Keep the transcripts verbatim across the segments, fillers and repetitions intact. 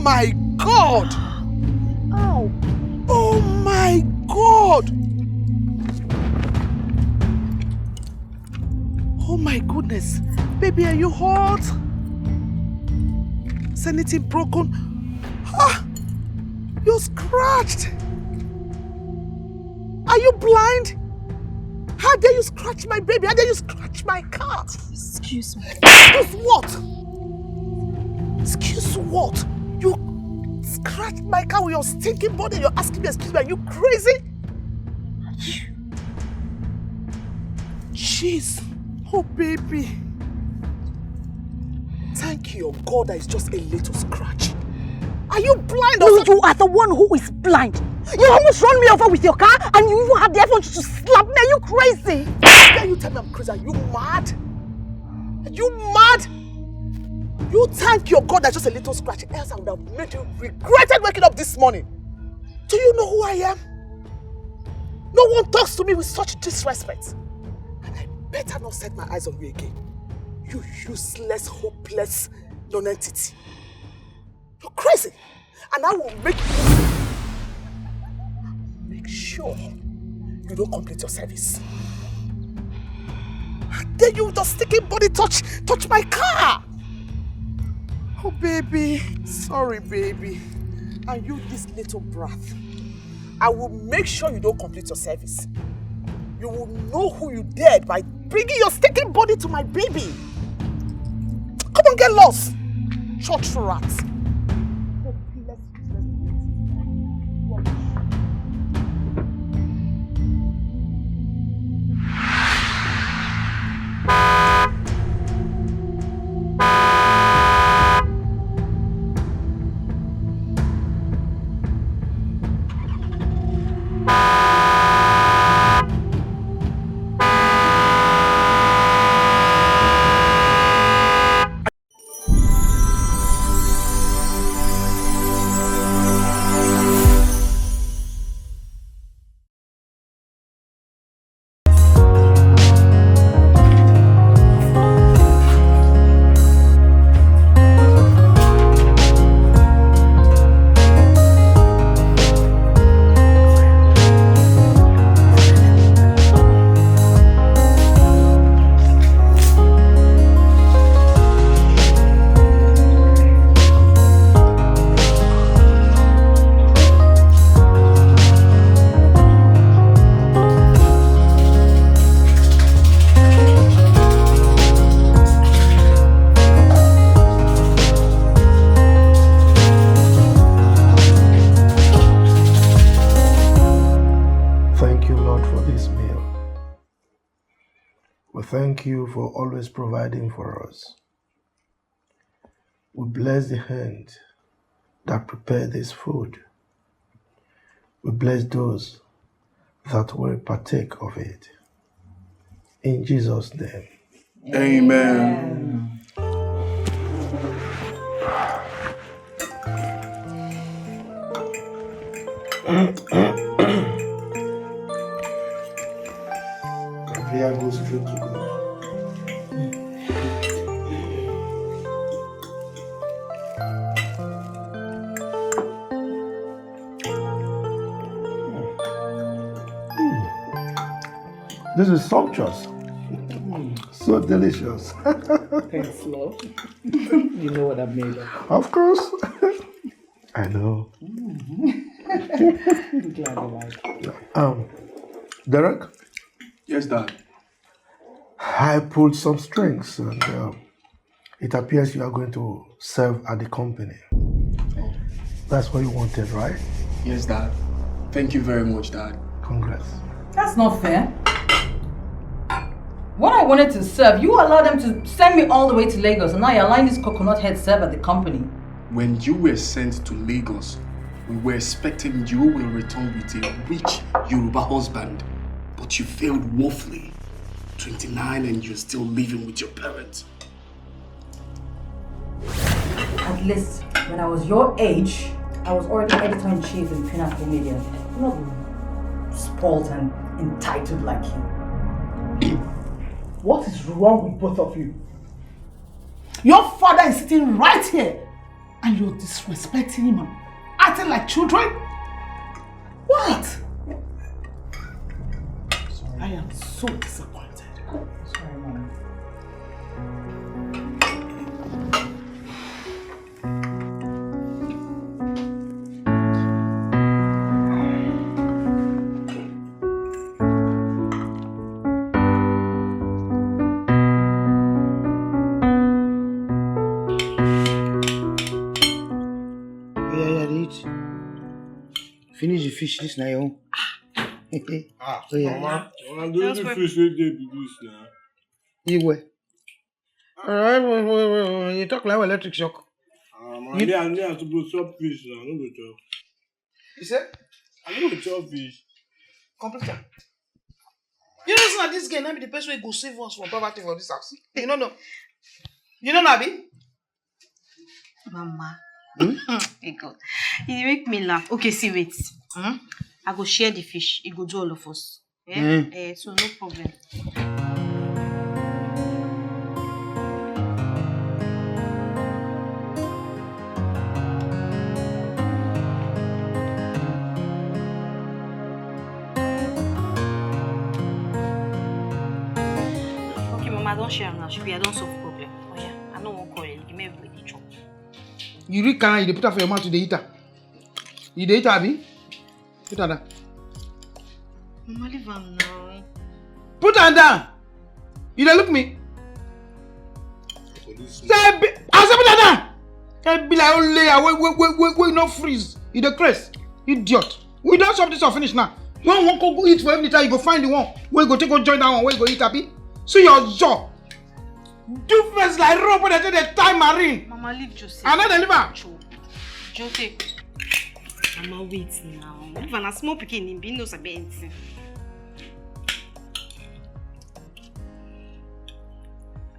My God! Ow! Oh my God! Oh my goodness! Baby, are you hurt? Is anything broken? Ah! You're scratched! Are you blind? How dare you scratch my baby? How dare you scratch my car? Excuse me. Excuse what? Excuse what? You scratched my car with your stinking body. You're asking me excuse me. Are you crazy? Jeez. Oh, baby. Thank your God that it's just a little scratch. Are you blind or No, something? You are the one who is blind. You almost run me over with your car, and you even have the effrontery to slap me. Are you crazy? How dare you tell me I'm crazy? Are you mad? Are you mad? You thank your God that's just a little scratch. Else I would have made you regretted waking up this morning. Do you know who I am? No one talks to me with such disrespect. And I better not set my eyes on you again. You useless, hopeless nonentity. You're crazy. And I will make you make sure you don't complete your service. Then you, the sticky body, touch touch my car. Oh, baby. Sorry, baby. And you, this little brat. I will make sure you don't complete your service. You will know who you dared by bringing your stinking body to my baby. Come on, get lost. Church rat. Thank you, Lord, for this meal. We thank you for always providing for us. We bless the hand that prepared this food. We bless those that will partake of it. In Jesus' name. Amen. Prayer goes straight to God. This is sumptuous. So delicious. Thanks, love. You know what I'm made of. Of course. I know. I'm glad you like it. Um, Derek? Yes, Dad. I pulled some strings and um, it appears you are going to serve at the company. That's what you wanted, right? Yes, Dad. Thank you very much, Dad. Congrats. That's not fair. When I wanted to serve, you allowed them to send me all the way to Lagos, and now you're allowing this coconut head serve at the company. When you were sent to Lagos, we were expecting you will return with a rich Yoruba husband, but you failed woefully. Twenty-nine and you're still living with your parents. At least when I was your age, I was already editor-in-chief in Pinnacle Media. I'm not spoiled and entitled like you. What is wrong with both of you? Your father is sitting right here. And you're disrespecting him and acting like children? What? I am so disappointed. Sorry, Mommy. Yeah, yeah, eat. Finish the fish, this na your own. Ah, oh, yeah. Mama, Mama, do the fish wey dey be this now. You were. All right, wait, wait, wait, wait. You talk like electric shock. Um, you... me, I, me, I suppose chop fish now. I no go chop. You say? I no go chop fish. Complete am. You know, say na this girl na be the person wey go save us from poverty for this house. You no know. You no know, abi? Mama. Hmm? Hey God. You make me laugh. Okay, see, wait. Hmm? I go share the fish. It go do all of us. Yeah? Mm. Eh, so no problem. Okay, Mama, I don share am now. Shebi I don solve problem. Oh yeah, I no wan call you. Give me everybody chop. You read can, you dey put am for your mouth, you dey eat am. You dey eat am, abi? Put am down. Mama, leave am now. Put am down. You dey look me? Say, be, I say put am down. Say be like old layer wey, wey, wey, wey, wey no freeze. You dey craze. Idiot. We don chop this one finish now. When we wan go eat for evening time, you go find the one wey go take go join that one wey go eat, abi? See your jaw. Do face like rope wey dey take dey tie marine. Mama, leave Joseph. I no dey leave am. Cho-, Joseph. Mama, wait now. Leave am, na small pikin him be, he no sabi anything.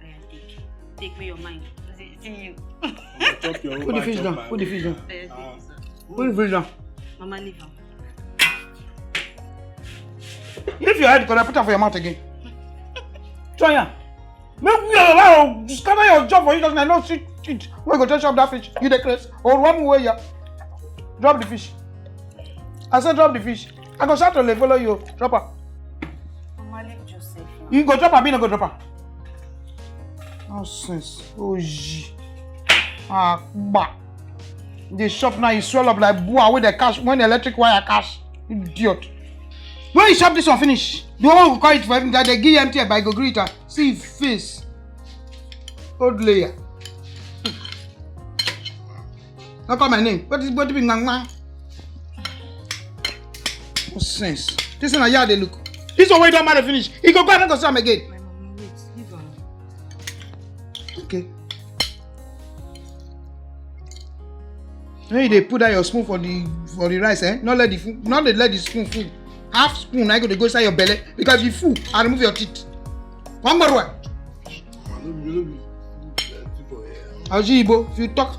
Oya, take. Take me your mind. See, see you. Mama, chop your own. Put the fish down. Put the fish down. Oya, take, sir. Put the fish down. Mama, leave am. If your head correct, put am for your mouth again. Try am. Make we allow scatter your job for you, just like no shit, shit. Wey go take chop that fish. You dey craze? Or one way ya. Drop the fish. I say drop the fish. I go shout to follow you. Drop am. Mama, leave Joseph now. You go drop am, you no go drop am. Nonsense. Oh, gee. Ah, bah. Dey shop now, you swell up like boa wey dey catch, when electric wire catch. Idiot. When you chop this one finish, the one wey go carry it for evening, dey give you empty head, but you go gree it am. See him face. Old layer. No call my name. What is, what be ngangma? No sense. This one na here I dey look. This one wey you don marry finish, you go go and no go see am again. My mama, wait, leave am. Okay. When you dey put down your spoon for the, for the rice, eh? No let the fu-, no dey let the spoon full. Half spoon na go dey go inside your belly, because if you full, I remove your teeth. One more one. Mama, no be, no be, eh, too for here. Oji Igbo, if you talk.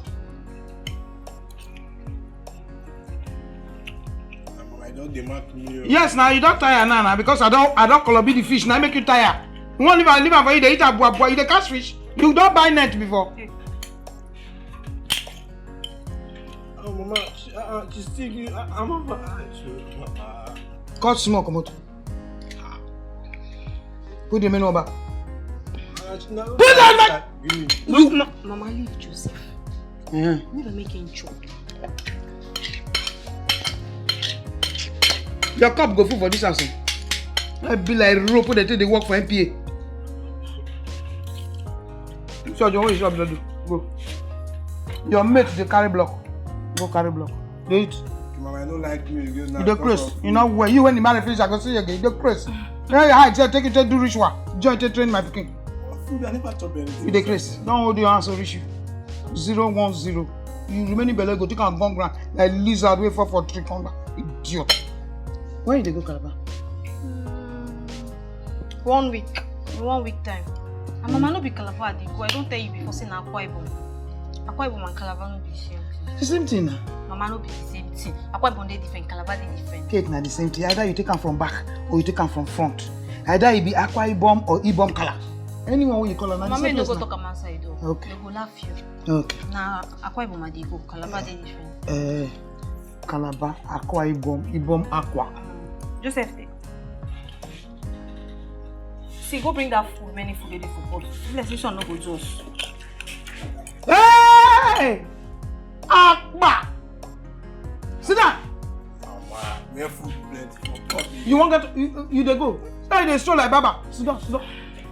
Mama, I don dey mark me o. Yes, now you don tire now, now, because I don, I don kolobi the fish. Now make you tire. You wan leave am, leave am for you dey eat abua abua. You dey catch fish? You don buy net before? Oh, Mama, she, uh, uh, she still, uh, I'm over. Uh, she, uh, Cut small, comot. Put the menu back. Uh, she, no, Put that back. Give me. No, no, Mama, leave Joseph. Yeah. Make am make him chop. Your cup go full for this house, eh? I be like rope wey dey take dey work for N P A. So your own is your blood. Go. Your mate dey carry block. Go carry block. Dey eat. Mama, I no like you again now. You dey craze. You know where you, when the marriage finish, I go see you again. You dey craze. Now your high take you to do ritual. Join to train my pikin. Food, I never chop anything. You dey craze. Don't hold your hands so reach you. Zero one zero. You remaining belly go take am gun ground like lizard wey fall for tree corner. Idiot. When you dey go Calabar? Mm, one week. In one week time. And Mama, no be Calabar I dey go. I don tell you before say na Akwa Ibom. Akwa Ibom and Calabar no be the same thing. The same thing na. Mama, no be the same thing. Akwa Ibom dey different, Calabar dey different. Kate, na the same thing. Either you take am from back or you take am from front. Either e be Akwa Ibom or Ibom Calabar. Anyone wey you call am, na the Mama, same you no place go na. Talk am outside o. Okay. They go laugh you. Okay. Na Akwa Ibom I dey go. Calabar dey different. Uh, Calabar, Akwa Ibom, Akwa. Joseph dey. See, go bring that food, many food dey for pot. If like say this one no go do us. Hey! Akpa! Sit down! Mama, where food plenty for public? You wan get you, you dey go? Now you dey show like baba. Sit down, sit down.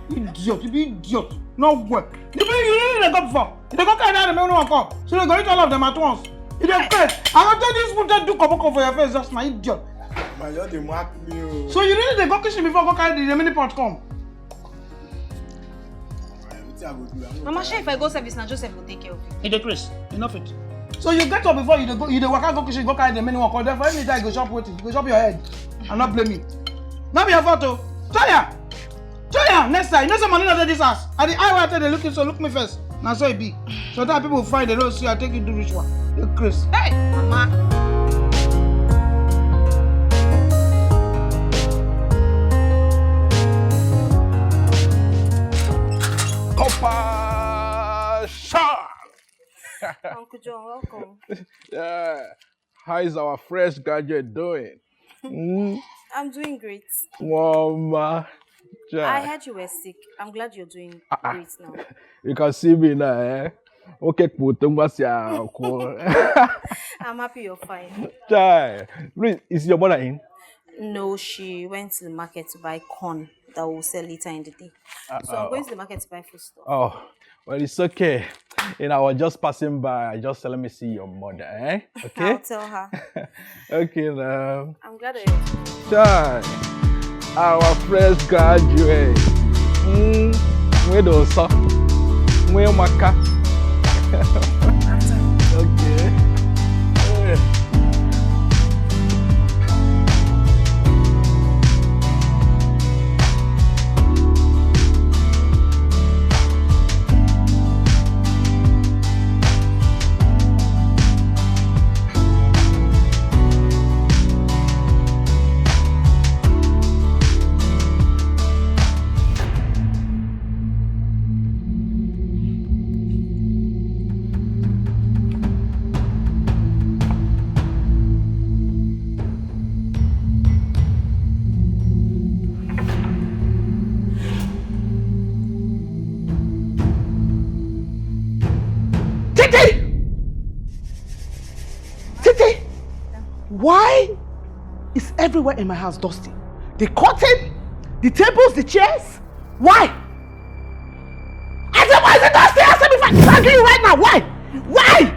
Idiot, you be idiot. No work. You be you really dey go before. You dey go carry that remaining one come. So they go eat all of them at once. You dey pay. I go tell this food to do koboko for your face just now, idiot. Ma, you dey mark me o. So you really dey go kitchen before go carry the remaining pot come. Wetin I go do? I no Mama, tire. Shey if I go service, na Joseph go take care of you. You dey craze. You no fit. So you get up before you dey go, you dey waka go kitchen, go carry the remaining one come. Therefore, if you die, you go chop wetin? You go chop your head. And not blame me. No be your fault o. Try am. Try am next time. You know say money no dey this house. I dey eye wey I take dey look you, so look me first. Na so e be. Sometimes people find the road, see I take you do ritual. You craze. Hey, Mama. Copper Shark! Uncle John, welcome. Yeah. How is our fresh graduate doing? Mm, I'm doing great. Mama. I heard you were sick. I'm glad you're doing Ah, ah. Great now. You can see me now, eh? Okay, put on what's your call. I'm happy you're fine. Chai. Please, is your mother in? No, she went to the market to buy corn that we'll sell later in the day. So I'm going to the market to buy food stuff. Oh, well, it's okay. You know, I was just passing by. Just let me see your mother, eh? Okay? I'll tell her. Okay, now. I'm glad that you're Chai. Our fresh graduate. Mm, we do so. We maka. Okay. Eh. Titi! Titi! Why is everywhere in my house dusty? The curtain, the tables, the chairs? Why? I said, why is it dusty? I said, if I if I give you right now, why? Why?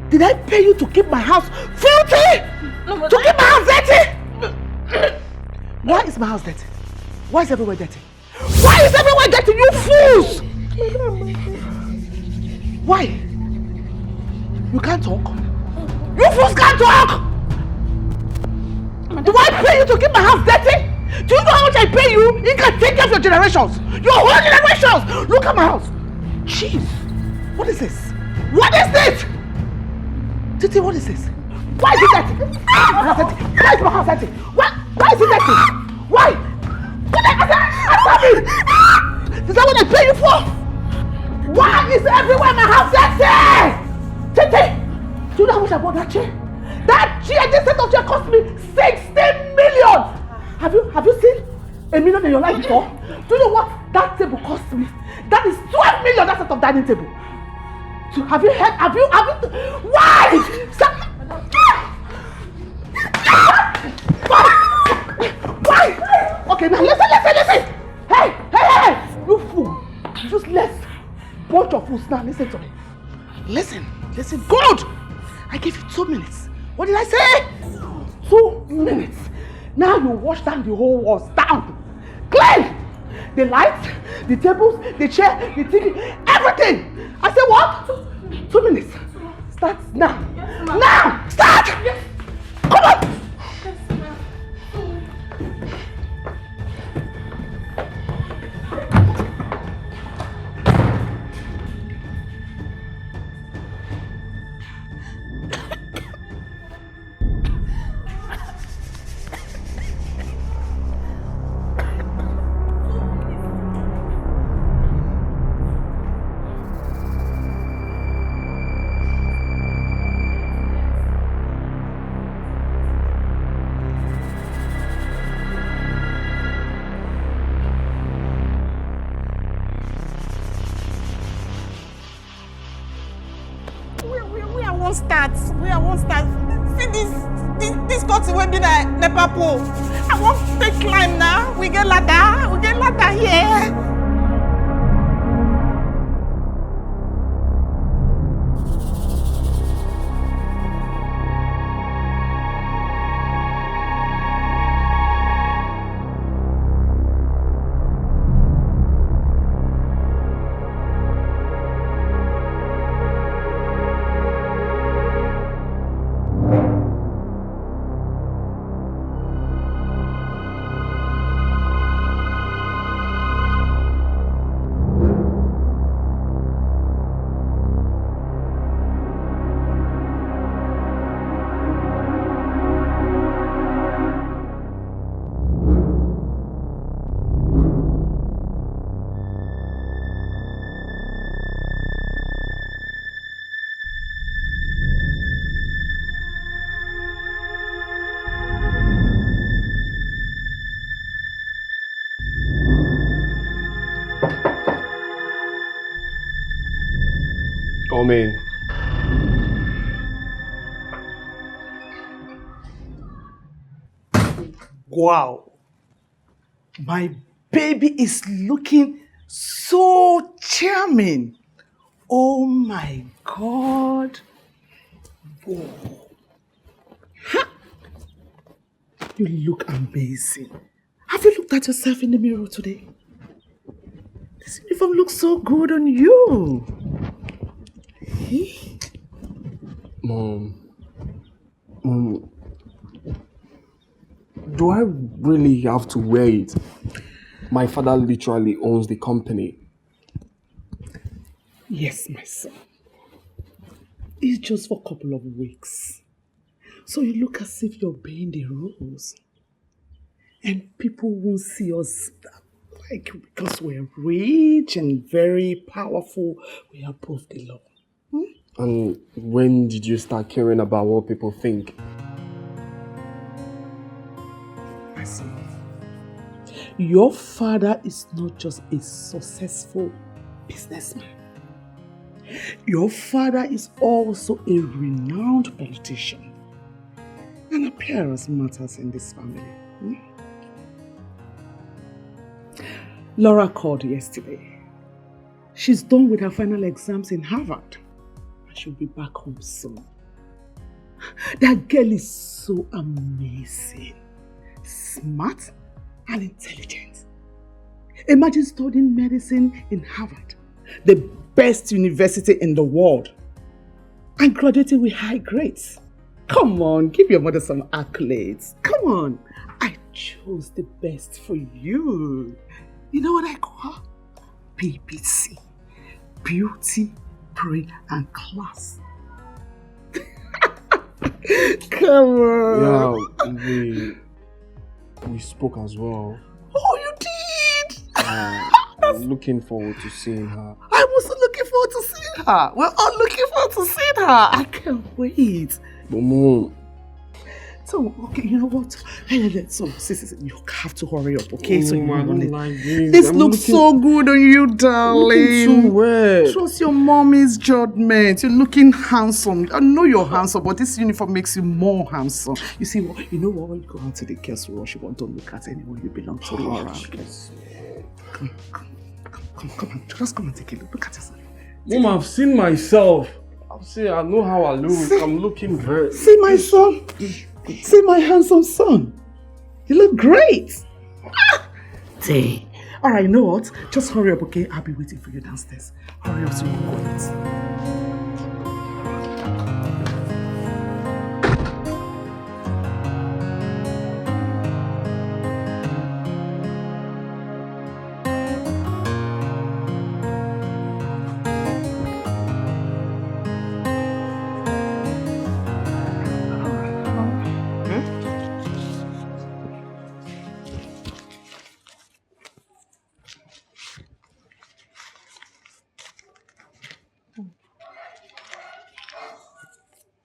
Did I pay you to keep my house filthy? To keep my house dirty? Why is my house dirty? Why is everywhere dirty? Why is everyone getting you fools? Why? You can't talk. You fools can't talk. Do I pay you to keep my house dirty? Do you know how much I pay you? You can take care of your generations, your whole generations. Look at my house. Jeez, what is this? What is this? Titi, what is this? Why is it dirty? Why is my house dirty? Why is my house dirty? Why? Why is it dirty? Why? What the, answer, answer me! Is that what I pay you for? Why is everywhere in my house dirty? Tete, do you know how much I bought that chair? That chair, this set of chair cost me sixty million. Have you have you seen a million in your life before? Do you know what that table cost me? That is twelve million. That set of dining table. So have you heard? Have you have you? Why? Sa- Why? Why? Okay, now listen, listen, listen. Hey, hey, hey, hey! You fool! Useless bunch of fools. Now listen to me. Listen, listen good. I give you two minutes. What did I say? Two minutes. Now you wash down the whole walls down. Clean! The light, the tables, the chair, the T V, everything. I say what? Two minutes. Start now. Now! Start! Come on! That's where I wan start. See this, this, this cotton wey be na nepa pole. I wan take climb now. We get ladder. We get ladder here. Come in. Wow. My baby is looking so charming. Oh my God. Whoa. Ha! You look amazing. Have you looked at yourself in the mirror today? This uniform looks so good on you. Eh? Mom, Mom, do I really have to wear it? My father literally owns the company. Yes, my son. It's just for a couple of weeks. So you look as if you're obeying the rules. And people won't see us like, because we're rich and very powerful. We are above the law. Hmm? And when did you start caring about what people think? My son, your father is not just a successful businessman. Your father is also a renowned politician. And appearance matters in this family. Hmm? Laura called yesterday. She's done with her final exams in Harvard. And she'll be back home soon. That girl is so amazing, smart, and intelligent. Imagine studying medicine in Harvard, the best university in the world, and graduating with high grades. Come on, give your mother some accolades. Come on. I chose the best for you. You know what I call her? B B C. Beauty, brain, and class. Come on. Yeah, we we spoke as well. Oh, you did? Uh, I'm looking forward to seeing her. I'm also looking forward to seeing her. We're all looking forward to seeing her. I can't wait. But mom. So, okay, you know what? Hey, hey, hey, so, sis, sis, you have to hurry up, okay? So you Oh, I don't don't wanna like this. This I'm looking, so good on you, I'm looking darling. Too well. Trust your mommy's judgment. You're looking handsome. I know you're handsome, but this uniform makes you more handsome. You see what? You know what? When you go out to the girls' rush, you want to look at anyone you belong to Oh, around. Jesus. Come, come, come, come, come on. Just come and take a look. Look at yourself. Mom, I've seen myself. I've seen, I know how I look. See, I'm looking very see my son. See my handsome son. You look great. Ah! Dang. All right, you know what? Just hurry up, okay? I'll be waiting for you downstairs. Hurry up so you can go eat.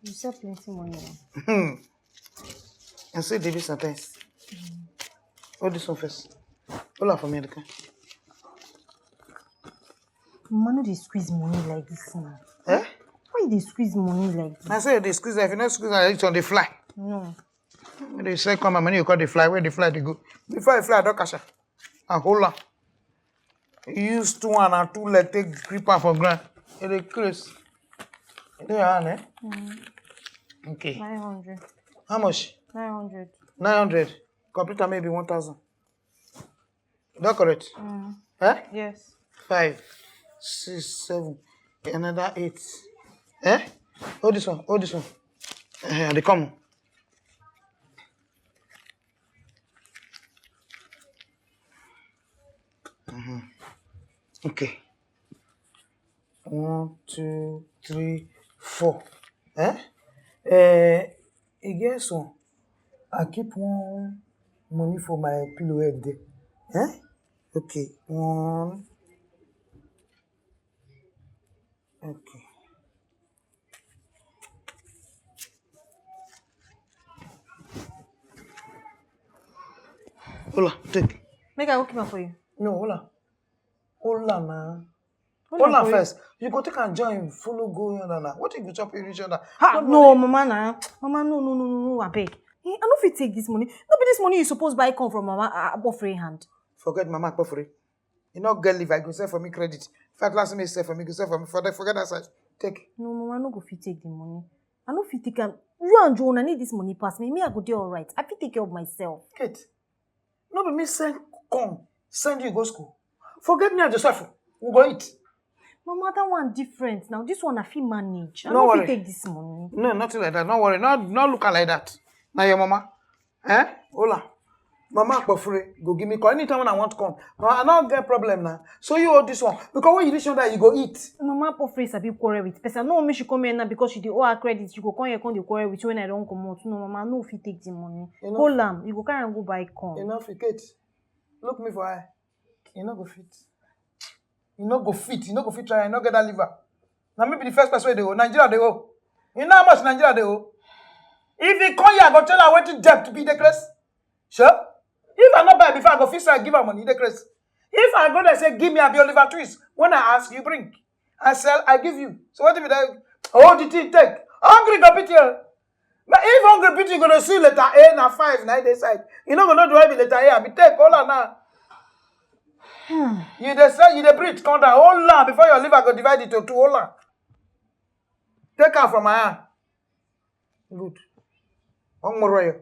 You save plenty money. Hmm. I say, David, sometimes. Hold this one first. Hold on for me, okay? Mama, no dey squeeze money like this now. Eh? Why They squeeze money like this. I say they squeeze, if you no squeeze, it's on the fly. No. When they say come, my money, you call the fly. Where the fly they go? Before the fly, don't catch her. I hold on. Use two hand and two leg take grip am for ground. E dey craze. E dey your hand, eh? Okay. Nine hundred. How much? Nine hundred. Nine hundred. Computer maybe one thousand. That correct? Eh? Yes. Five, six, seven, another eight. Eh? Hold this one. Hold this one. Eh, they come. Mm-hmm. Okay. One, two, three, four. Eh? Eh, e get some. I keep one money for my pillow head there. Eh? Okay. One. Okay. Hola, take. Make I go keep am for you. No, hola. Hola na. Hola first. You go take and join, follow go yonder na. What you go chop you reach yonder? Ha, no, mama na. Mama, no, no, no, no, no, abeg. Eh, I no fit take this money. No be this money you suppose buy come from mama uh, Akpofure hand. Forget mama Akpofure. You no get liver, you go sell for me credit. If I class me sell for me, you go sell for me. Forget, forget that side. Take. No, mama, I no go fit take the money. I no fit take am. You and Joe, I need this money pass me. Me, I go dey alright. I fit take care of myself. Kate, no be me send come send you go school. Forget me and Joseph. We go eat. Mama, that one different now. This one I fit manage. I No no worry. fit take this money. No, nothing like that. No worry. No, no look at like that. Now your mama. Eh? Hola. Mama Akpofure, go give me call. Anytime when I want to come. No, I don't get problem now. So you hold this one. Because when you reach yonder, you go eat. Mama Akpofure sabi quarrel with person. I no want make she come here now because she dey owe her credit. She go come here, come dey quarrel with you when I don comot. No, mama, I no fit take the money. You know- Hold am. You go carry am go buy corn. Enough, Kate. Look me for eye. You no go fit. You no go fit. You no go fit try. You no get that liver. Now me be the first person wey dey owe. Nigeria dey owe. You know how much Nigeria dey owe? If he come here, I go tell her wetin debt be the craze. Sure? If I no buy before, I go fit say I give her money, the craze. If I go there say give me, I be Oliver Twist. When I ask, you bring. I sell, I give you. So what if that? Oh, the thing take. Hungry go pity you. But if hungry pity, you gonna see letter A na five na dey side. You no go know the way be letter A. I be take all now. You dey say you dey breathe, come down. Hold on before your liver go divide into two. Hold on. Take am from my hand. Good. One more royal.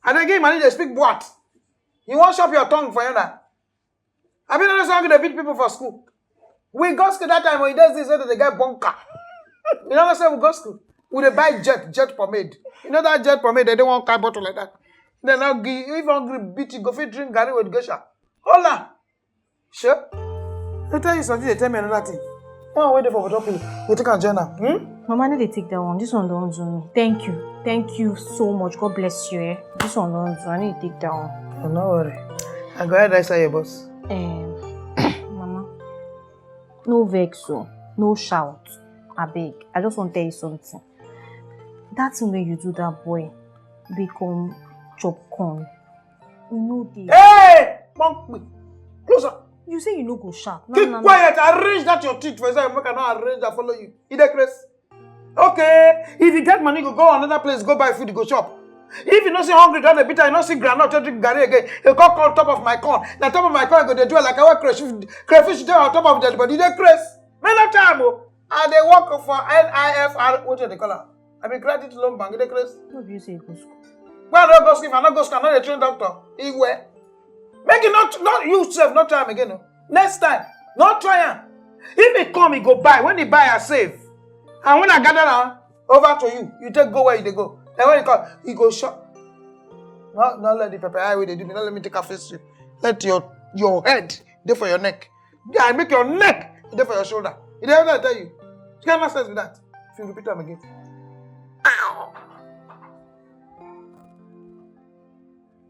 And again, money dey speak what? You wan chop your tongue for you now? I mean, honestly, how they beat people for school. We go school that time when there's this way that they get bunker. You know what I'm saying? We go school. We dey buy jet, jet pomade. You know that jet pomade, they don't want carry bottle like that. Then now, if hungry beat you, go fit drink garri with geisha. Hola. Sure. They tell you something, they tell me another thing. One way dey for bottle pillow. We take and join am. Hmm? Mama, no dey take that one. This one don do me. Thank you. Thank you so much. God bless you. Eh? This one don do. I no dey take that one. Oh, no worry. I go add that your boss. Um, Mama, no vex o, no shout. Abeg, I just wan tell you something. That thing wey you do that boy, wey come chop corn, e no dey. Hey! Monkey! Closer! You say you no go shout. No, Keep no, no. Quiet! Arrange that your teeth for inside. Make I no arrange that follow you. You dey craze? Okay, if you get money, go go another place, go buy food, you go chop. If you no see hungry, don dey bitter, you no see groundnut, take drink garri again. You come come top of my corn. Na top of my corn, you go dey do like I want crayfish, crayfish dey on top of dead body. You dey craze? Make no time o. I dey work for N I F R. What do they call am? I be credit loan bank. You dey craze? No be you say you go school. Why I no go school? If I no go school, I no dey train doctor. Iwe. Make you not, not you sef, not try am again. No. Next time, not try am. If he come, he go buy. When he buy, I save. And when I gather am, over to you. You take go where you dey go. Then when he come, he go shop. No, no let the pepper eye wey dey do me. No let me take a face you. Let your your head dey for your neck. Yeah, I make your neck dey for your shoulder. You dey ever tell you? You get nonsense with that. If you repeat am again. Ow!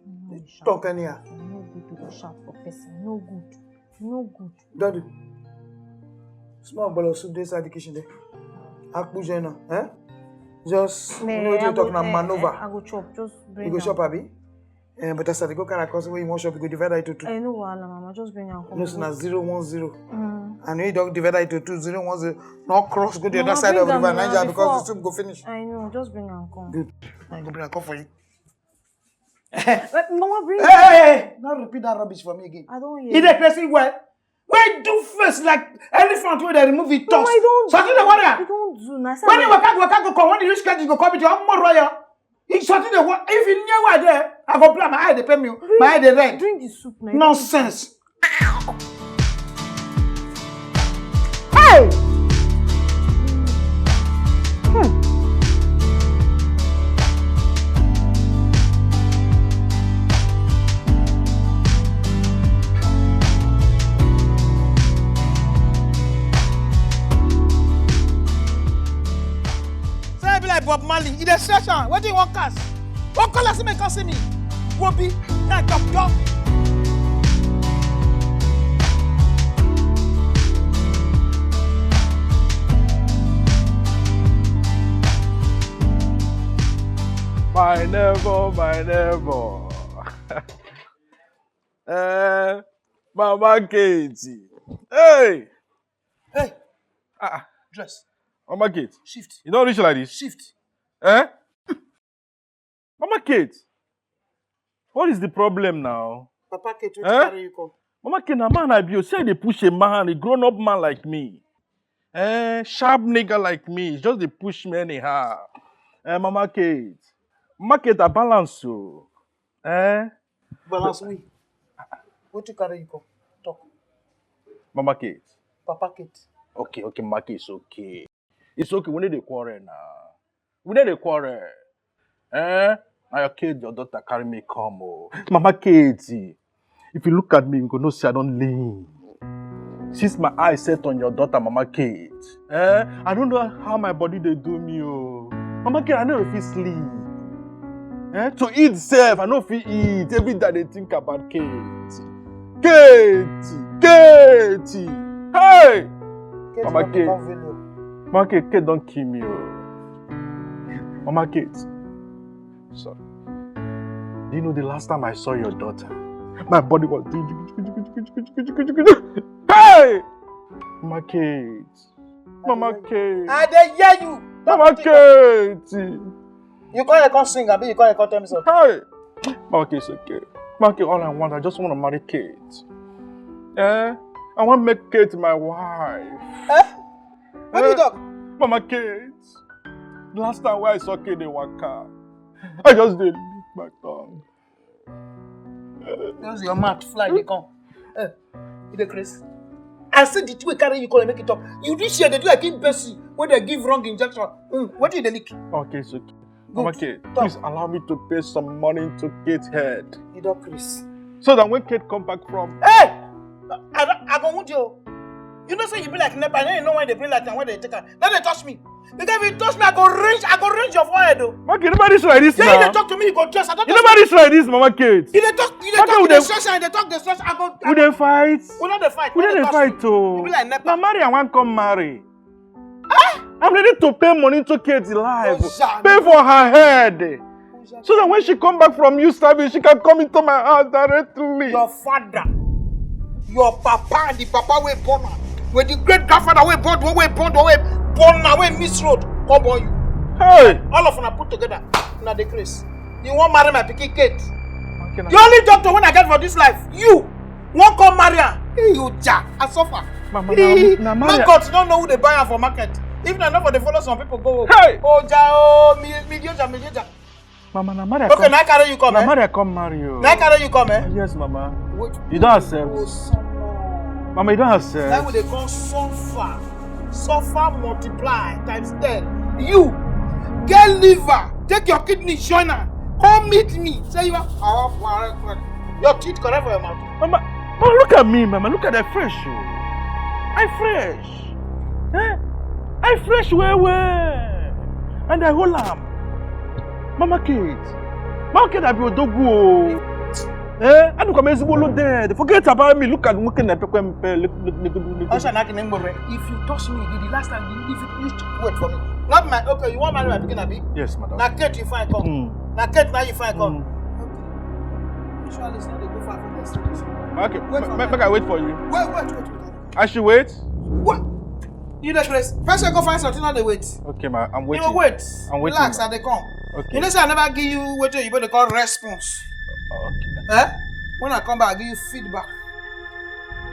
No dey shout. Talk anyhow. E no good to dey shout for person. No good. E no good. Daddy, small bottle of soup dey inside the kitchen there. Akpu join am, eh? Just, you Me, know what I you talk go, na eh, maneuver. eh, I go chop. Just bring You go am. Chop, abi? Eh, but as I dey go carry am, when you wan chop, you go divide that into two. Eh, no wahala, mama. Just bring am come. No, so na zero one zero. Mm. And you don divide it to two zero one zero. No cross go the other side of river Niger because the soup go finish. I know, just bring am come. Good. I go bring am come for you. Mama, bring. Hey, hey, hey, not repeat that rubbish for me again. I don't hear. E dey crazy well. Why do face like elephant wey dey remove e tusk? Mama, I don't do. Something dey worry am. I don't do. Na when you waka waka go come, when you reach kitchen, you go come with your own royal. If something dey worry, if you near where I dey, I go blow my eye dey pain me. My eye dey red. Drink the soup now. Nonsense. Hey! Hmm. Say I be like Bob Marley, e dey stretch am. Wetin you wan cast? Wan call am say make e come see me. Wobi, na doctor. My neighbor, my neighbor. Eh, Mama Kate. Hey! Hey! Ah, ah. Dress. Mama Kate. Shift. You don reach like this? Shift. Eh? Mama Kate, what is the problem now? Papa Kate, wetin carry you come? Mama Kate, na man I be o. Say I dey push a man, a grown-up man like me. Eh, sharp nigga like me, just dey push me anyhow. Eh, Mama Kate. Mama Kate, I balance o. Eh? Balance we. Wetin carry you come? Talk. Mama Kate. Papa Kate. Okay, okay, Mama Kate, it's okay. It's okay, we no dey quarrel now. We no dey quarrel. Eh? Na your Kate, your daughter carry me come o. Mama Kate, if you look at me, you go know say I don lean. Since my eye set on your daughter, Mama Kate, eh, I don't know how my body dey do me o. Mama Kate, I no fit sleep. Eh, to eat sef, I no fit eat. Every day I dey think about Kate. Kate, Kate, hey! Mama Kate, Mama Kate, Kate don kill me o. Mama Kate, sorry. Do you know the last time I saw your daughter? My body was doing. Hey! Mama Kate. Mama Kate. I dey hear you. Mama Kate. You come here, come sing, abi you come here, come tell me something? Hey! Mama Kate, it's okay. Mama Kate, all I want, I just want to marry Kate. Eh? I want make Kate my wife. Eh? What do you talk? Mama Kate. The last time wey I saw Kate dey waka, I just dey lick my tongue. Just your mouth fly dey come. Eh, you dey craze? I say the thing wey carry you come make you talk. You reach here dey do like Imbesi wey dey give wrong injection. Mm, wetin you dey lick? Okay, it's okay. Good. Mama Kate, please allow me to pay some money to Kate head. You don craze. So that when Kate come back from... Hey! I, I go wound you. You know say you be like NEPA, you know why they bring light and why they take am. No dey touch me. Because if you touch me, I go range, I go range your forehead o. Mama Kate, nobody show like this now. You dey talk to me, you go dress. I don't... You nobody show like this, Mama Kate. You dey talk, you dey talk, you dey stretch, and you dey talk, dey stretch. I go... We dey fight. We no dey fight. We no dey fight o. You be like NEPA. Na marry I wan come marry. I'm ready to pay money to Kate life. Pay for her head. So that when she come back from youth service, she can come into my house directly. Your father, your papa, the papa wey born am, with the great grandfather wey born, wey born, wey born am, wey miss road, come born you. Hey! All of una put together, una dey craze. You wan marry my pikin Kate? The only doctor wey I get for this life, you wan come marry am. Hey, you ja, I suffer. Mama, na, na marry. My God, you don't know who they buy am for market. If na not for the follow some people go. Hey! Oh, ja, oh, mi, mi, oja, mi, oja. Mama, na marry. Okay, na carry you come, na eh? Marry, I come marry you. Na carry you come, eh? Yes, Mama. Wait. You don't accept. Oh, son. Mama, you don't accept. That would they call suffer. Suffer, multiply times ten. You get liver, take your kidney, join am. Come meet me. Say you are... Your teeth correct for your mouth. Mama, Mama, look at me, Mama. Look at that fresh o. I fresh. Eh? I fresh well well. And I hold am. Mama Kate. Mama Kate, I be odogwu o. Eh? I look amazing, dead. Forget about me. Look at nwoke na pekwe mpe. Look, look, look, look, look. Osha na kini mgbore. If you touch me again, the last time you, if you, you wait for me. Not my... Okay, you want marry my pikin, abi? Yes, madam. Na Kate you find come. Mm. Na Kate now you find come. Mm. Okay. Usually, say they go far from the street. Okay, wait for me. Make I wait for you. Wait, wait, wait, wait. I should wait? What? You dey craze? First, I go find something. I dey wait. Okay, ma. I'm waiting. You wait. I'm waiting. Relax, I dey come. Okay. You know say I never give you wetin you dey call response. Okay. Eh? When I come back, I give you feedback.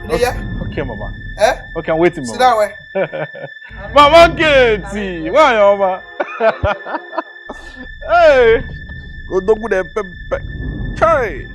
You dey hear? Okay, okay, mama. Eh? Okay, I'm waiting, mama. Sit down well. Mama Katie, where are you, mama? Hey, odogwu dey pepper. Chai.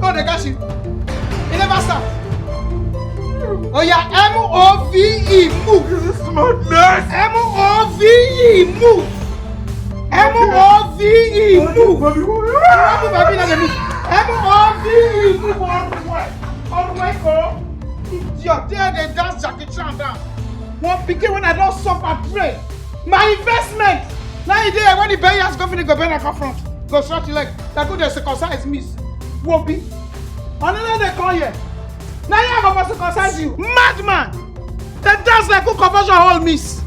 God dey catch you. You never stop. Oh yeah, M O V E, move. This is madness. M O V E, move. M O V E, move. Move, baby. Move, baby, let me move. M O V E, move. All the way, all the way, go. Idiot, there they dance Jackie Chan dance. One pikin when I don't suffer, pray. My investment. Now you there when the bury house go finish, go bend like front. Go stretch your leg. That good dey circumcise me. Wobby. Another dey call here. Now you go for circumcise you. Madman. They dance like who conversion hall miss.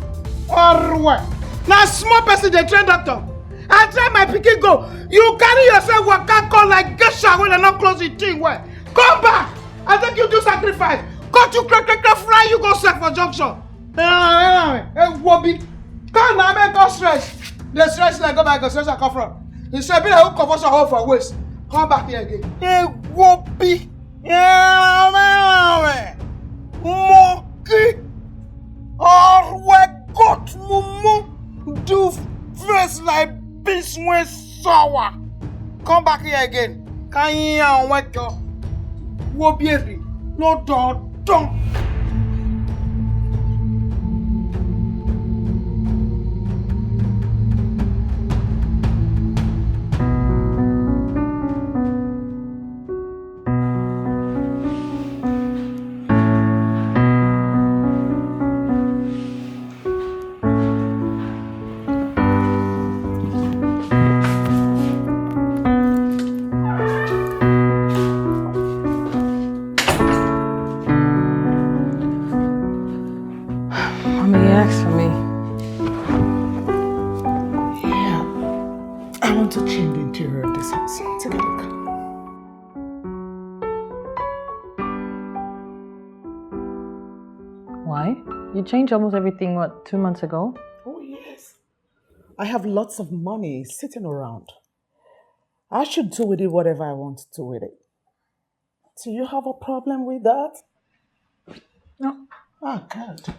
Or what? Now small person dey train doctor. I try my pikin go. You carry yourself waka come like geisha when I not close the thing well. Come back. I take you do sacrifice. Cut you crack crack crack fry you go sell for junction. Hey, Wobby. Come now, make us stretch. Dey stretch like go by go stretch and come from. You say be like who conversion hall for waist. Come back here again. Hey, Wobby. Monkey. Or we got mumu. Do face like beast when sour. Come back here again. Can you hear wake up? Wobby, no don don. Mommy, you asked for me. Yeah. I want to change the interior of this house. Take a look. Why? You changed almost everything, what, two months ago? Oh, yes. I have lots of money sitting around. I should do with it whatever I want to do with it. Do you have a problem with that? No. Ah, good.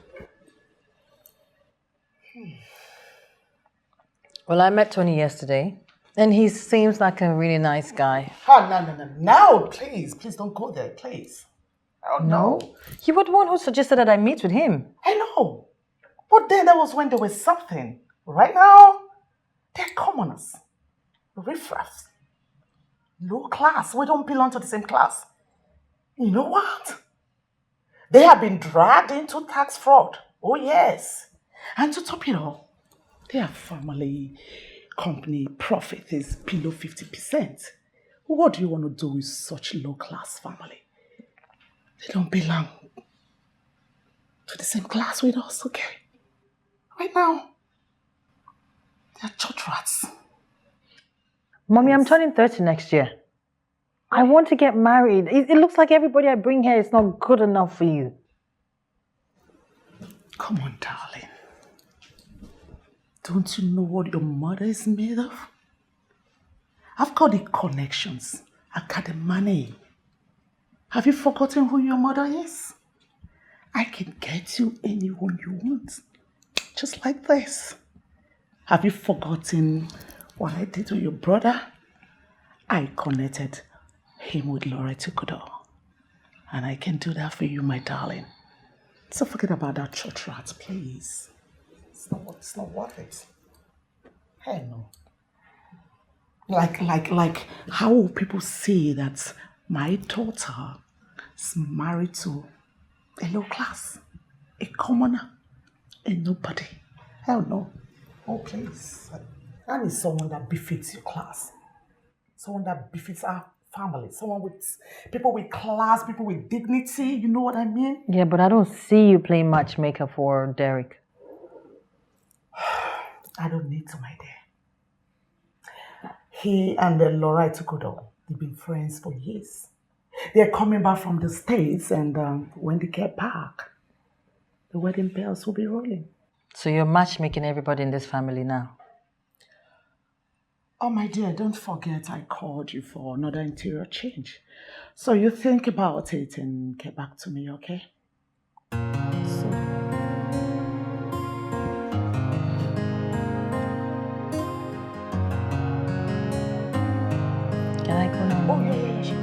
Well, I met Tony yesterday, and he seems like a really nice guy. Ah, no, no, no, no, please, please don't go there, please. Oh, no. No? You were the one who suggested that I meet with him. I know. But then that was when there was something. Right now, they're commoners. Riffraffs. Low class. We don't belong to the same class. You know what? They have been dragged into tax fraud. Oh, yes. And to top it all, their family company profit is below fifty percent. What do you want to do with such low class family? They don't belong to the same class with us, okay? Right now, they're church rats. Mommy, I'm turning thirty next year. I want to get married. It, it looks like everybody I bring here is not good enough for you. Come on, darling. Don't you know what your mother is made of? I've got the connections. I got the money. Have you forgotten who your mother is? I can get you anyone you want. Just like this. Have you forgotten what I did to your brother? I connected him with Loretta Kudor. And I can do that for you, my darling. So forget about that church rat, please. It's not, it's not worth it. Hell no. Like, like, like, how will people say that my daughter is married to a low class, a commoner, a nobody? Hell no. Oh, please. I need someone that befits your class. Someone that befits our family. Someone with people with class, people with dignity. You know what I mean? Yeah, but I don't see you playing matchmaker for Derek. I don't need to, my dear. He and uh, Laura Itukudo, they've been friends for years. They're coming back from the States, and um, when they get back, the wedding bells will be rolling. So you're matchmaking everybody in this family now? Oh, my dear, don't forget I called you for another interior change. So you think about it and get back to me, okay? So, Can I go now? Oh, yeah, yeah, yeah, sure.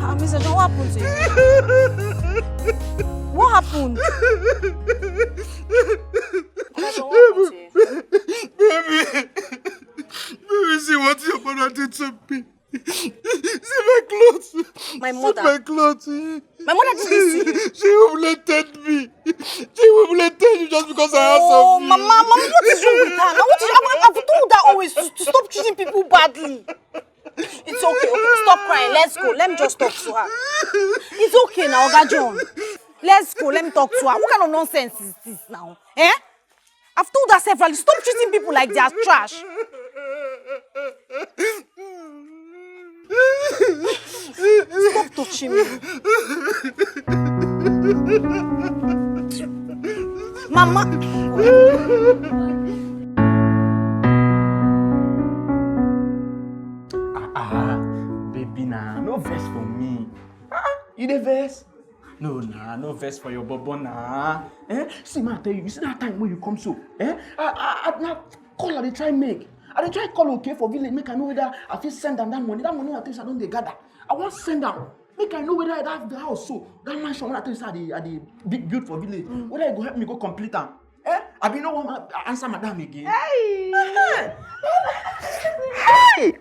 Ah, Mister John, what happened to you? What happened? Mister John, what happened to you? Baby, baby, see what your mother did to me. See my clothes. My See mother. my clothes. My mother did this to you. She humiliated me. She humiliated me just because I asked Oh, of you. Mama, Mama, what is wrong with her? Now, what is, I've, I've told her always to, to stop treating people badly. It's okay, okay. Stop crying. Let's go. Let me just talk to her. It's okay now, Oga John. Let's go. Let me talk to her. What kind of nonsense is this now? Eh? I've told her severally, stop treating people like they are trash. Stop touching me. Mama. Ah, ah, baby, nah, no vex for me. Ah, you dey vex? No, nah, no vex for your bobo, nah. Eh? See, man, I tell you, you see that time when you come so, eh? I, I, I, na call I dey try make. I dey try call okay for village, make I know whether I fit send am that money. That money I tell you, say I don dey gather. I wan send am. Make I know whether that the house so, that mansion when I tell you, say I dey, I dey big build for village, whether e go help me go complete am. Eh? I be no wan answer madam again. Hey! Hey!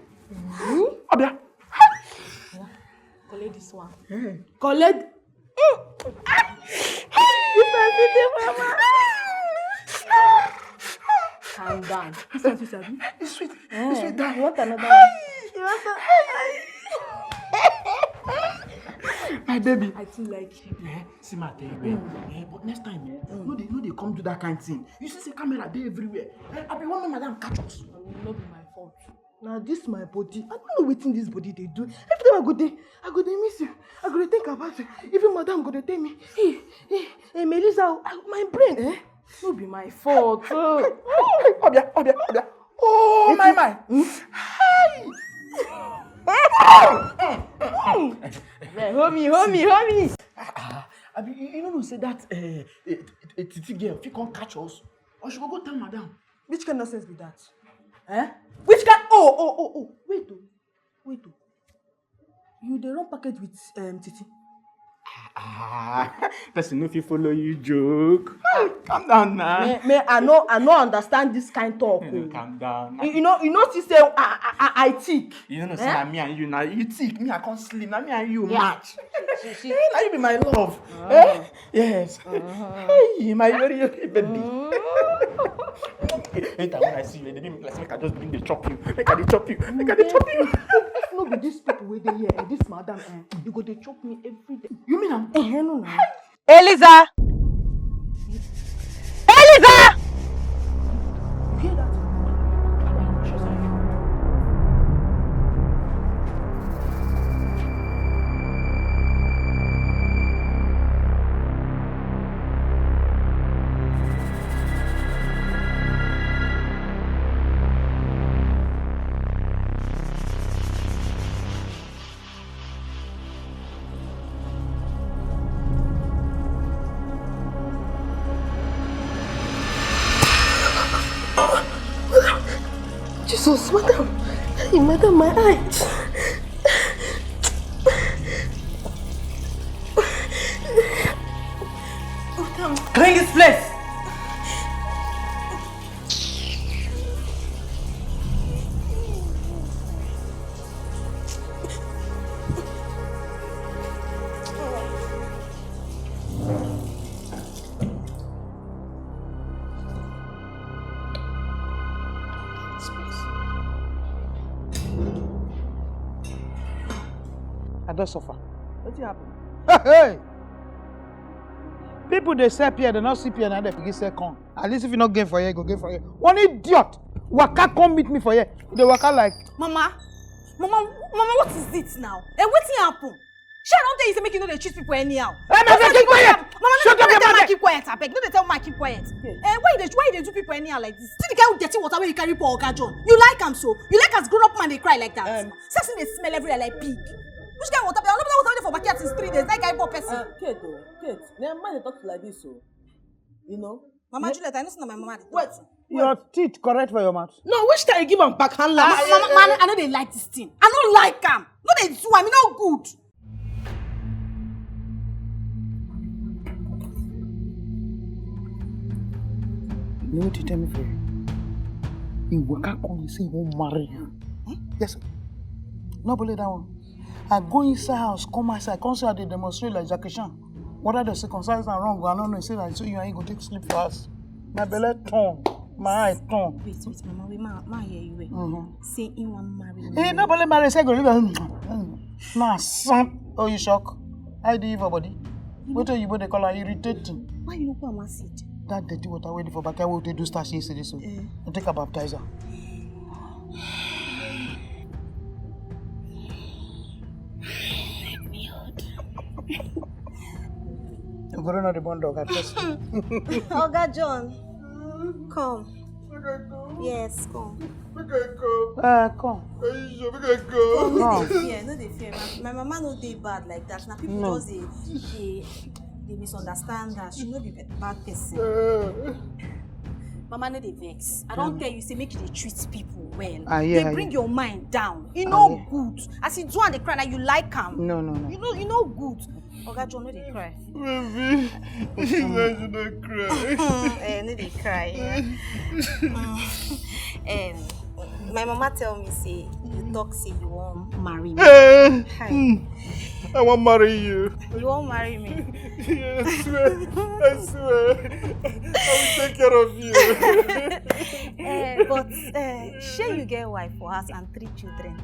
Abia. Collect this one. Eh. Collect. Calm down. This one sweet, abi? It's sweet. It's sweet. Die. You want another one? My baby. I too like you. Eh, see, ma tell you, eh, eh, but next time, eh, no, they, no, they come do that kind thing. You see, say camera dey everywhere. Eh, I be one madam catch us. No be my fault. Now this my body. I don't know wetin this body dey do. Every time I go dey, I go dey miss you. I go dey think about you. Even madam go dey tell me, hey, hey, hey, Melissa, oh, ah, my brain, eh? No be my fault. Oh. Obia, obia, obia. Oh, my, my. Hi. Yeah, hold me, hold me, hold me. Ah, ah, abi, you, you no know say that, eh, eh, eh, Titi girl fit come catch us? Or she go go tell madam? Which kind nonsense be that? Eh? Which kind? Oh, oh, oh, oh. Wait, oh. Wait, oh. You dey run package with, um, Titi? Ah, person no fit follow you joke. Hey, calm down now. Me, me, I no, I no understand this kind talk. No, Oh. calm down. You, you know, you know, see say I, I, I, I thick. You know, say Eh? Na me and you now. You thick, me I can't slim. Na me and you Yeah. Match. She, she, Eh, now you be my love. Eh? Yes. Hey, my very, very baby. Later when I see you, they make me like make I just begin to chop you. Make I dey chop you. Make I dey chop you. If no be these people wey dey here, eh, this madam, eh, you go dey chop me every day. You mean I'm Eh, no, no. Eliza! Eliza! You hear that? Jesus, madam. Hey, madam, my eyes. Madam. Clean this place. I don suffer. Wetin happen? Hey, hey! People dey sell pear, they no see pear, now they begin sell corn. At least if you no gain for here, you go gain for here. One idiot waka come meet me for here. They waka like Mama, mama, mama, what is it now? Eh, wetin happen? Shey I don tell you say make you no dey treat people anyhow. Hey, my friend, keep quiet. Mama, no, Shut no, up, no, your tell mother. Mike keep quiet, abeg. No dey tell Mike keep quiet. Eh, why you dey, why you dey do people anyhow like this? See the kind of dirty water wey you carry pour Oga John. You like am so? You like as grown up man dey cry like that? Um, See as him dey smell everywhere like pig. Which kind of water? Another water wey dey for backyard since three days. That guy poor person. Ah, Kate, oh, Kate, na your mind dey talk like this, oh. You know? Mama Yeah. Juliet, I know say na my mama dey talk. Wait, your teeth correct for your mouth. No, which time you give am backhand lash? Mama, mama, mama, I no dey like this thing. I no like am. No dey do am. E no good. You know what you tell me for you? He waka come and say he won't marry you. Hmm? Yes, sir. No believe that one. I go inside house, come outside, come say I dey demonstrate like Jackie Chan. Whether the circumstances are wrong, I don't know. Say like so you and you go take sleep for house. My belly turn, my eye turn. Wait, wait, mama, wait, ma, ma hear you well. Mm-hmm. Say he wan marry me. Hey, nobody marry say go leave am. Nah, son. Oh, you shock? I do for body. What are you what they call her irritating? Why you no go and see it? That dirty water wey dey for backyard wey we take do starch yesterday so. Eh. I take a baptizer. You go run out the bond dog, I trust you. Oga John, come. Yes, come. Uh, come. Come, no dey fear, no dey fear. My, my mama no dey bad like that. Na people No. Just dey, dey, dey misunderstand her. She no be bad person. Mama, no dey vex. I don tell you say make you dey treat people well. Ah, yeah, Dey bring yeah. Your mind down. E Ah, no yeah. Good. As you do and dey cry now, you like am. No, no, no. You know, e no good. Oga John, no dey cry. Baby, you know you don't cry. Eh, no dey cry. Yeah. Mm. Um, my mama tell me say you talk say you wan marry me. Eh, Hi. hmm, I wan marry you. You wan marry me? Yeah, I swear, I swear. I will take care of you. Eh, but uh, shey you get wife for house and three children?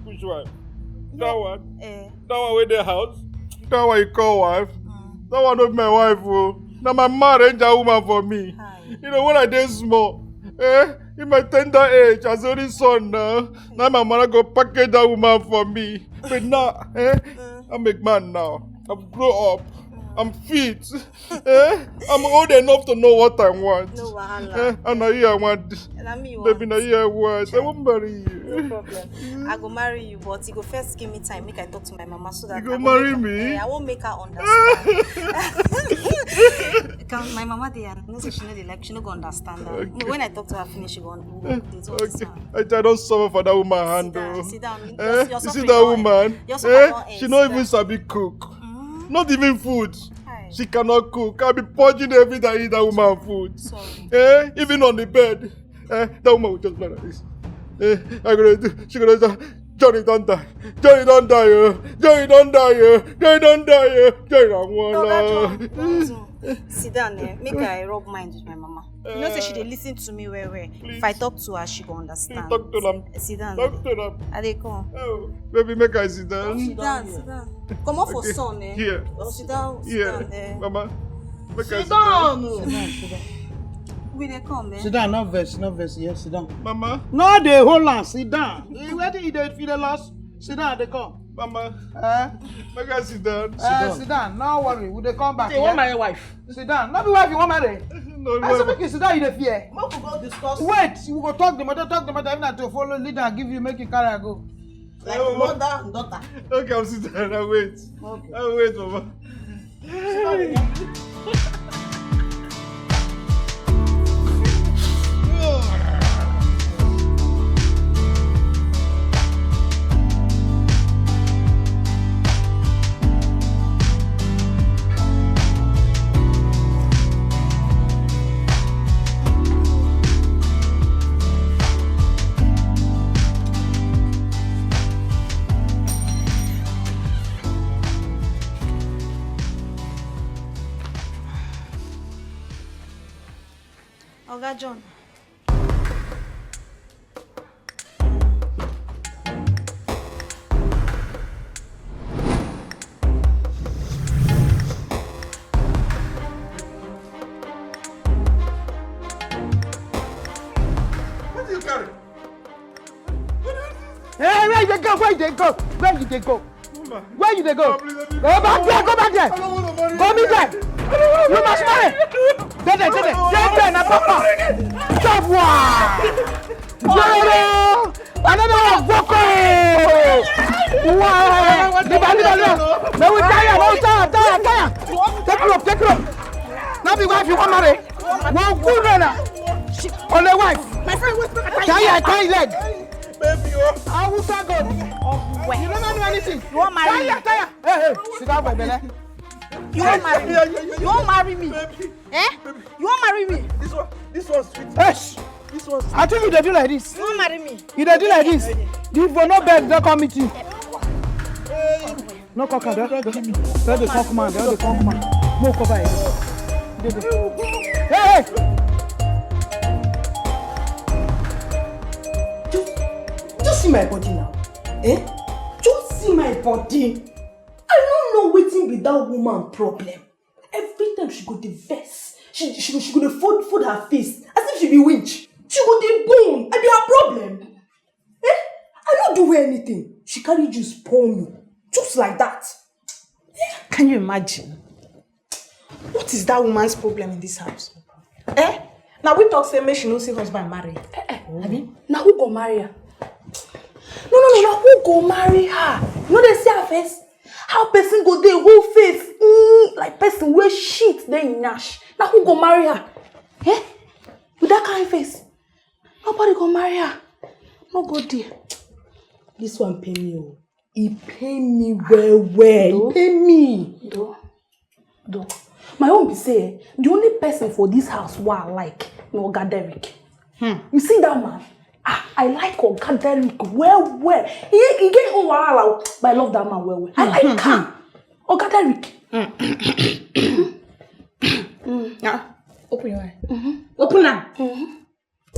Which one? That one? Eh, That one wey dey house? That one you call wife? That one no be my wife o. Na my mama arrange that woman for me. You know, when I dey small, eh, in my tender age, as only son now, now my mama go package that woman for me. But now, eh, I'm a man now. I've grown up. I'm fit. Eh? I'm old enough to know what I want. No wahala. Eh? And now here I want. Na me you Baby, want. Now here I want. I won't marry you. No problem. I go marry you, but you go first give me time. Make I talk to my mama so that You go I go marry make her, me? Eh, I won't make her understand. Come, my mama dey, I know say she no dey like, she no go understand that. Okay. When I talk to her finish, she go un-, we go update all this Okay. one. I, I don't suffer for that woman Sit hand down, though. Sit down. Eh? Your, your You see suffering that don't woman? Your suffering Eh? don't end. She Sit not down. Even sabi cook. Mm. Not even food. Hi. She cannot cook. I'll be purging every day I eat that woman food. Sorry. Eh? Even on the bed. Eh? That woman will just lie like this. Eh? I gonna do. She gonna say, "Johnny don't die. Johnny don't die. Oh. Johnny don't die. Oh. Johnny don't die. Oh. Johnny don't No, that one. John, don't do. Sit down there. Make I rub mind with my mama. You know say she dey listen to me well well. If I talk to her, she go understand. Please talk to them. Sit down. Talk to them. I dey come. Oh, baby, make I sit down. Sit down, sit down. Come off for Okay. sun, eh? Here. Oh, sit down, sit Here. down there. Mama, make I Sit sit down. down. Oh. Sit down, sit down. We dey come, eh? Sit down, no vex, no vex. Yes, sit down. Mama. No, dey hold on. Sit down. Eh, where did you dey feel the loss? Sit down, they come. Mama. Eh? Make I sit down. Eh, sit down. No worry, we dey come back. Say, you want my wife? Sit down. No be wife you want marry. No, I say no. Make you sit down, you dey fear. Make we go discuss. Wait, we go talk the matter, talk the matter. If na to follow leader, give you, make you carry go. Like Oh. mother and daughter. Okay, I'm sitting down. I wait. Okay. I wait, Mama. Sit down again. Oga John. What do you carry? Hey, where you dey go? Where you dey go? Where you dey go? Where you dey go? Go back there, go back there. Go meet them. You must marry. Dey there, dey there. Dey there, na papa. Stop, wa. Whoa. Another one, go, go. Wa. Leave am, leave am, leave am. May we tie am, may we tie am, tie am, tie am. Take rope, take rope. No be wife you wan marry. One good runner. Only wife. My friend, wait, make I tie Tie your, tie leg. Baby, oh. Awusa God. Well. You don't know anything. You wan marry Tie me? Your, tie your. Hey, hey. Sit down, my belle. You wan marry me? Yeah, yeah, yeah, yeah. You wan marry me? Baby. Eh? You wan marry me? This one, this one sweet. Yes. This one sweet. I think you dey do like this. You wan marry me? You dey do like this. If you no beg, don't come meet you. Hey. No cock am, don't, don't, don't dey cock man, don't dey cock man. No cover it. Dey, dey. Hey, hey! Just, just see my body now. Eh? Just see my body. I no know wetin be that woman problem. Every time she go dey vex, she, she, she go dey fold, fold her face as if she be winch. She go dey bone. I be her problem. Eh? I no do her anything. She carry juice pour me. Just like that. Can you imagine? What is that woman's problem in this house? Eh? Now we talk say make she no see husband marry. Eh, eh, abi? Now who go marry her? No, no, no, now who go marry her? You know they see her face? How person go dey whole face? Mm, like person wey shit dey in nyash. Now who go marry her? Eh? With that kind of face? Nobody go marry her. No go there. This one pain me, oh. It pain me well, well. It pain me. Do. Do. My own be say, the only person for this house who I like, no Oga Derek. Hmm. You see that man? Ah, I like Oga Derek well, well. He, he get him wahala, but I love that man well, well. I like him. Oga Derek. Ah, open your eye. Mm-hmm. Open am. Mm-hmm.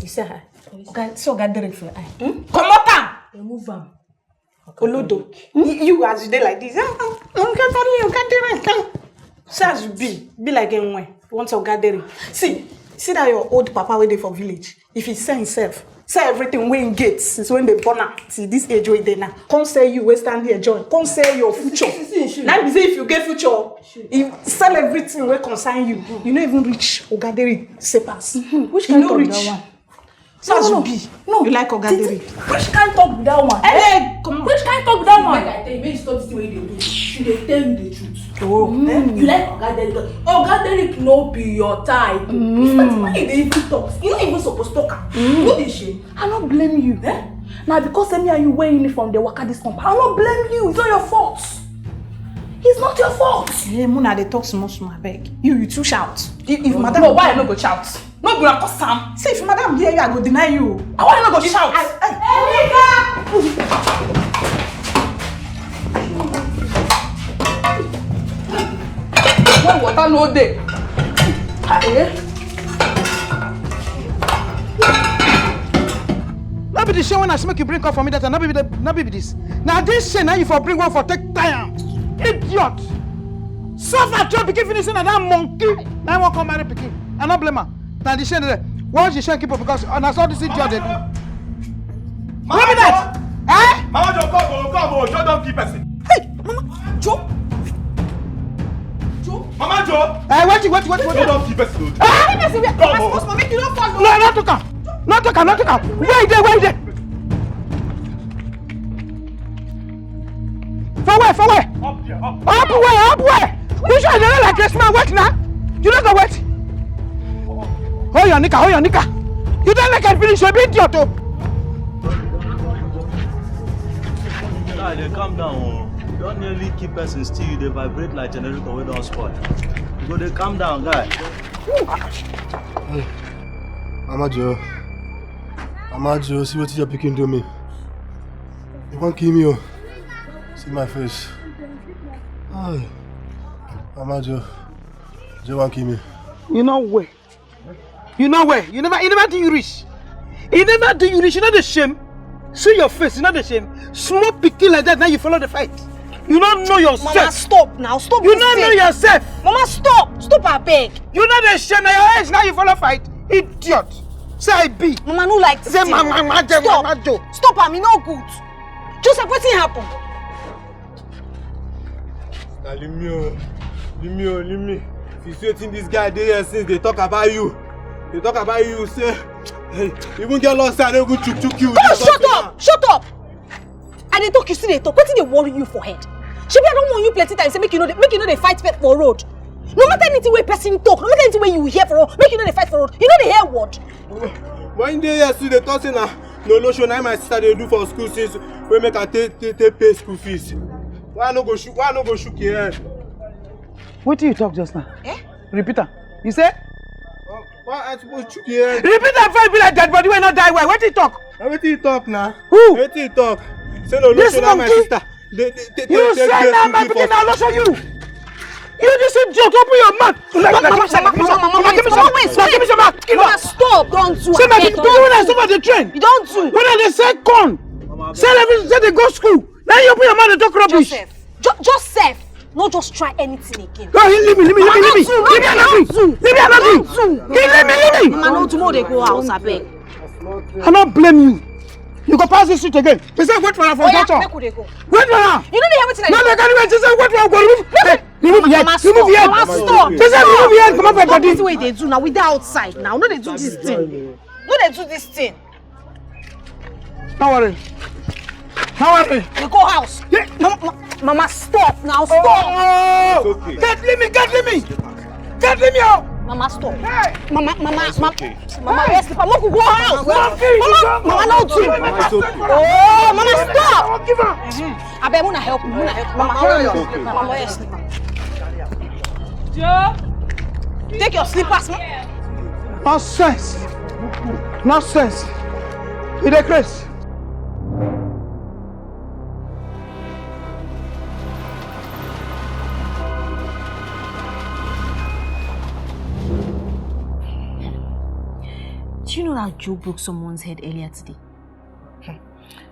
You see her? Oga, see Oga Derek for your eye. Hmm? Comot am. Remove am. Olodo, you as you dey like this, ah, ah, ogadere, ogadere, ah. See as you be, be like Enwe, you want ogadere. See, see that your old papa wey dey for village. If he sell himself, sell everything wey him get since when they born am till this age wey dey now. Come sell you wey stand here join. Come sell your future. Now be say if you get future, if sell everything wey concern you, you no even reach ogadere slippers. Which kind of that one? So as you be, no, you like ogadere. Which kind talk be that one? Hey, come on. Which kind talk be that one? Make I tell you, make you stop this thing wey you dey do. You dey tell me the truth. Oh. Eh? You like ogadere. Ogadere no be your type. In fact, why you dey even talk? You no even suppose talk am. You no dey shame. I no blame you. Eh? Na because say me and you wear uniform dey waka this compound. I no blame you. It's not your fault. It's not your fault. Hey, Muna, dey talk small small, abeg. You, you too shout. If, if madam, no, why I no go shout? No be una cause am. See, if madam hear you, I go deny you. I wan no go shout. I, I, Erika! When water no dey. Ah, eh? No be the shame when I say make you bring come for me that time. No be the, no be this. Now this shame now you for bring one for take time. Idiot. Suffer job pikin finish na that monkey. Now I wan come marry pikin. I no blame am. Na the shame dey. Watch the shame keep up because una saw this idiot dey do. Mama, no be that. Eh? Mama Jo, come o, come o, Jo don kill person. Hey, Mama Jo. Jo. Mama Jo. Eh, wait, wait, wait, wait. Jo don kill person o. Eh? Kill person. Come o. Mama, make you no fall o. No, no talk am. No talk am, no talk am. Where you dey, where you dey? For where, for where? Up there, up. Up where, up where? Which one dey look like a small wet now? You no go wet. Hold your knicker, hold your knicker. You don make it finish, you be idiot o. Guy, dey calm down o. You don nearly kill person, still you dey vibrate like generator wey don spoil. You go dey calm down, guy. Mama Jo, Mama Jo, see wetin your pikin do me. You wan kill me o. See my face. Hi. Mama Jo, Jo wan kill me. You know where? You know where? You never, you never do you reach. You never do you reach. You know the shame. See your face. You know the shame. Small pikin like that. Now you follow the fight. You don't know yourself. Mama, stop now. Stop. You don't know yourself. Mama, stop. Stop, abeg. You know the shame. Na your age now you follow fight. Idiot. Say I be. Mama, no like this. Say Mama, Mama, Mama, Mama. Stop. Stop am. E no good. Joseph, wetin happen? Na leave me o, leave me o, leave me. If you see wetin this guy dey here since dey talk about you, dey talk about you, say, hey, even get lost, I no even chook chook you. Come, shut up! Shut up! I dey talk, you still dey talk. Wetin dey worry you for head? Shebi I don warn you plenty times say make you no dey, make you no dey fight for road. No matter anything wey person talk, no matter anything wey you hear for road, make you no dey fight for road. You no dey hear word. When you dey here still dey talk say na no lotion na my sister dey do for school since wey make I take take take pay school fees. Why I no go shook? Why I no go shook your head? Wetin you talk just now? Eh? Repeat am. You say? Why I suppose shook your head? Repeat am before you be like dead body wey no die well. Wetin you talk? Na wetin you talk na? Who? Wetin you talk? Say no lotion na my sister. You say na my pikin na lotion you. You just say joke, open your mouth. Mama, mama, mama, mama, wait, wait. Mama, stop, don't do. Say my pikin when I suffer the train. You don't do. When I dey sell corn, sell everything, say dey go school. Now you open your mouth and talk rubbish. Joseph, Jo- Joseph, no just try anything again. No, leave me, leave me, leave me, leave me. Leave me, I no do. Leave me, I no do. Leave me, leave me. Mama, no, tomorrow dey go house, abeg. I no blame you. You go pass this street again. They say wait for her for junction. Make we dey go. Wait for her. You no dey hear wetin I say? No, they can't wait. They say wait for her. Go remove. Hey, remove your head. Remove your head. Mama, stop. They say remove your head. Come off my body. This way they do now. We dey outside now. No dey do this thing. No dey do this thing. No worry. No worry. We go house. Yeah. Mama, ma- Mama, stop now. Stop. Oh, it's okay. Get leave me. Get leave me. Get leave me out. Mama, stop. Hey. Mama, Mama, Mama, okay. Mama, wear slipper. Make we go house. Mama, Mama, no do. Mama, it's okay. Oh, Mama, stop. Give her. Abeg, una help me. Una help me. Mama, wear your slipper. Mama, wear your slipper. Joe, take your slippers. Nonsense. Nonsense. You dey craze. Do you know that Joe broke someone's head earlier today?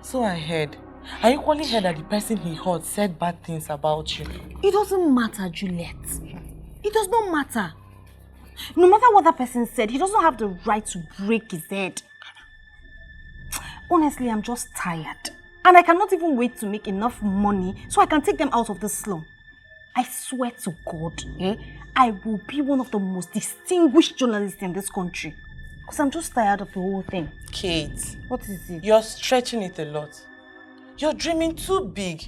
So I heard. I equally heard that the person he hurt said bad things about you. It doesn't matter, Juliet. It does not matter. No matter what that person said, he doesn't have the right to break his head. Honestly, I'm just tired. And I cannot even wait to make enough money so I can take them out of this slum. I swear to God, eh, I will be one of the most distinguished journalists in this country. Because I'm just tired of the whole thing. Kate, What is it? You're stretching it a lot. You're dreaming too big.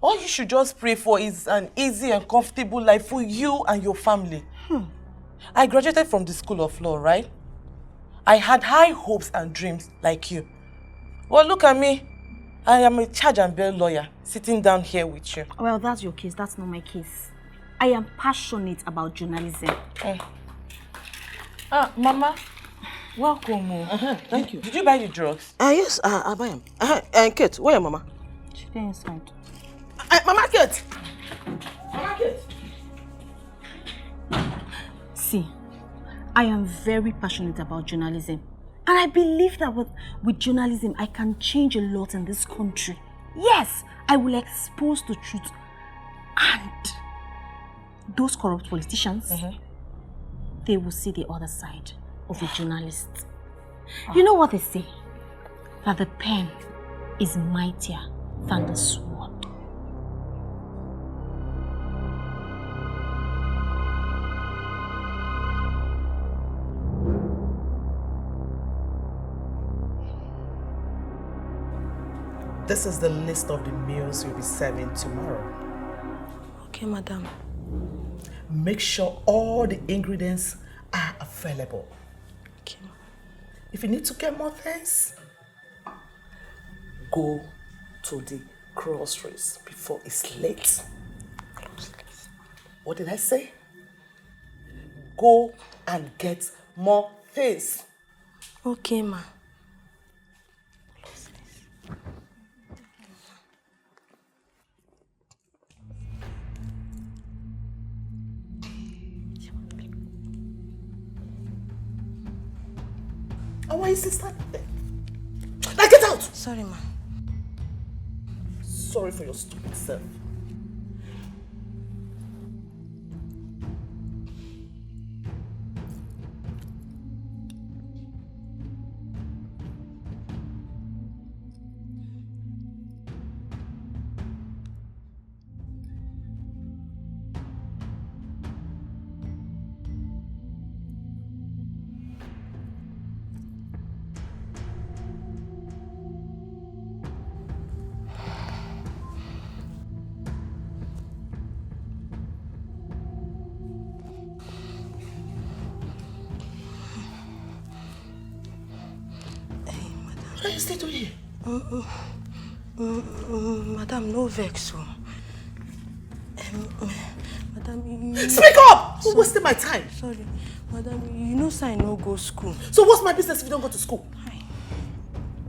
All you should just pray for is an easy and comfortable life for you and your family. I graduated from the School of Law, right? I had high hopes and dreams like you. Well, look at me. I am a charge and bail lawyer sitting down here with you. Well, that's your case. That's not my case. I am passionate about journalism. Ah, Mama, welcome. Oh. Uh-huh, thank you. Did you buy the drugs? Ah, yes, I, I buy them. Uh, uh, Kate, where your mama? She dey inside. Uh, mama Kate! Mama Kate! See, I am very passionate about journalism. And I believe that with, with journalism, I can change a lot in this country. Yes, I will expose the truth. And those corrupt politicians, they will see the other side of a journalist. You know what they say? That the pen is mightier than the sword. This is the list of the meals you'll be serving tomorrow. Okay, madam. Make sure all the ingredients are available. Okay, ma. If you need to get more things, go to the groceries before it's late. What did I say? Go and get more things. Okay, ma. And why is this not there? Now get out! Sorry, ma. Sorry for your stupid self. What are you still doing here? Mm, mm, mm, mm, madam, no vex o. Um, madam, you... Speak up! You're wasting my time. Sorry, madam, you know say I no go school. So what's my business if you don't go to school?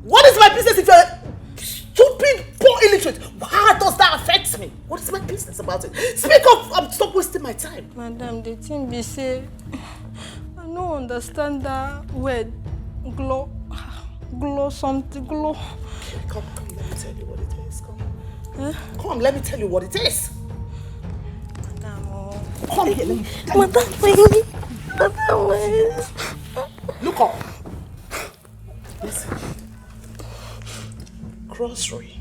What is my business if you're a stupid, poor illiterate? How does that affect me? What is my business about it? Speak up and stop wasting my time. Madam, the thing be say, I no understand that word, glow, glow something, glow. Come, come, let me tell you what it is. Come. Eh? Come, let me tell you what it is. Madam, oh. Come here, let me. Madam, please. Madam, please. Look up. Listen. Grocery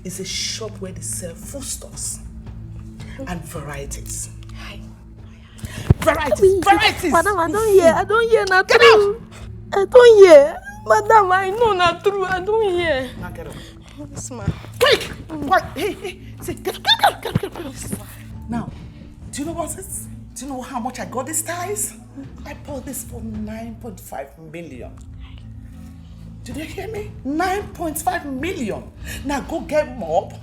is a shop where they sell foodstuffs and varieties. Varieties, varieties. Madam, I don't hear. I don't hear na Get true. I don't hear. Madam, I know na true. I don't hear. Now get up. Yes, ma. Quick! What? Hey, hey, say, get up, get up, get up, get up, get up, get up. Now, do you know what it is? Do you know how much I got these ties? I bought this for nine point five million. Did you hear me? Nine point five million. Now go get mop,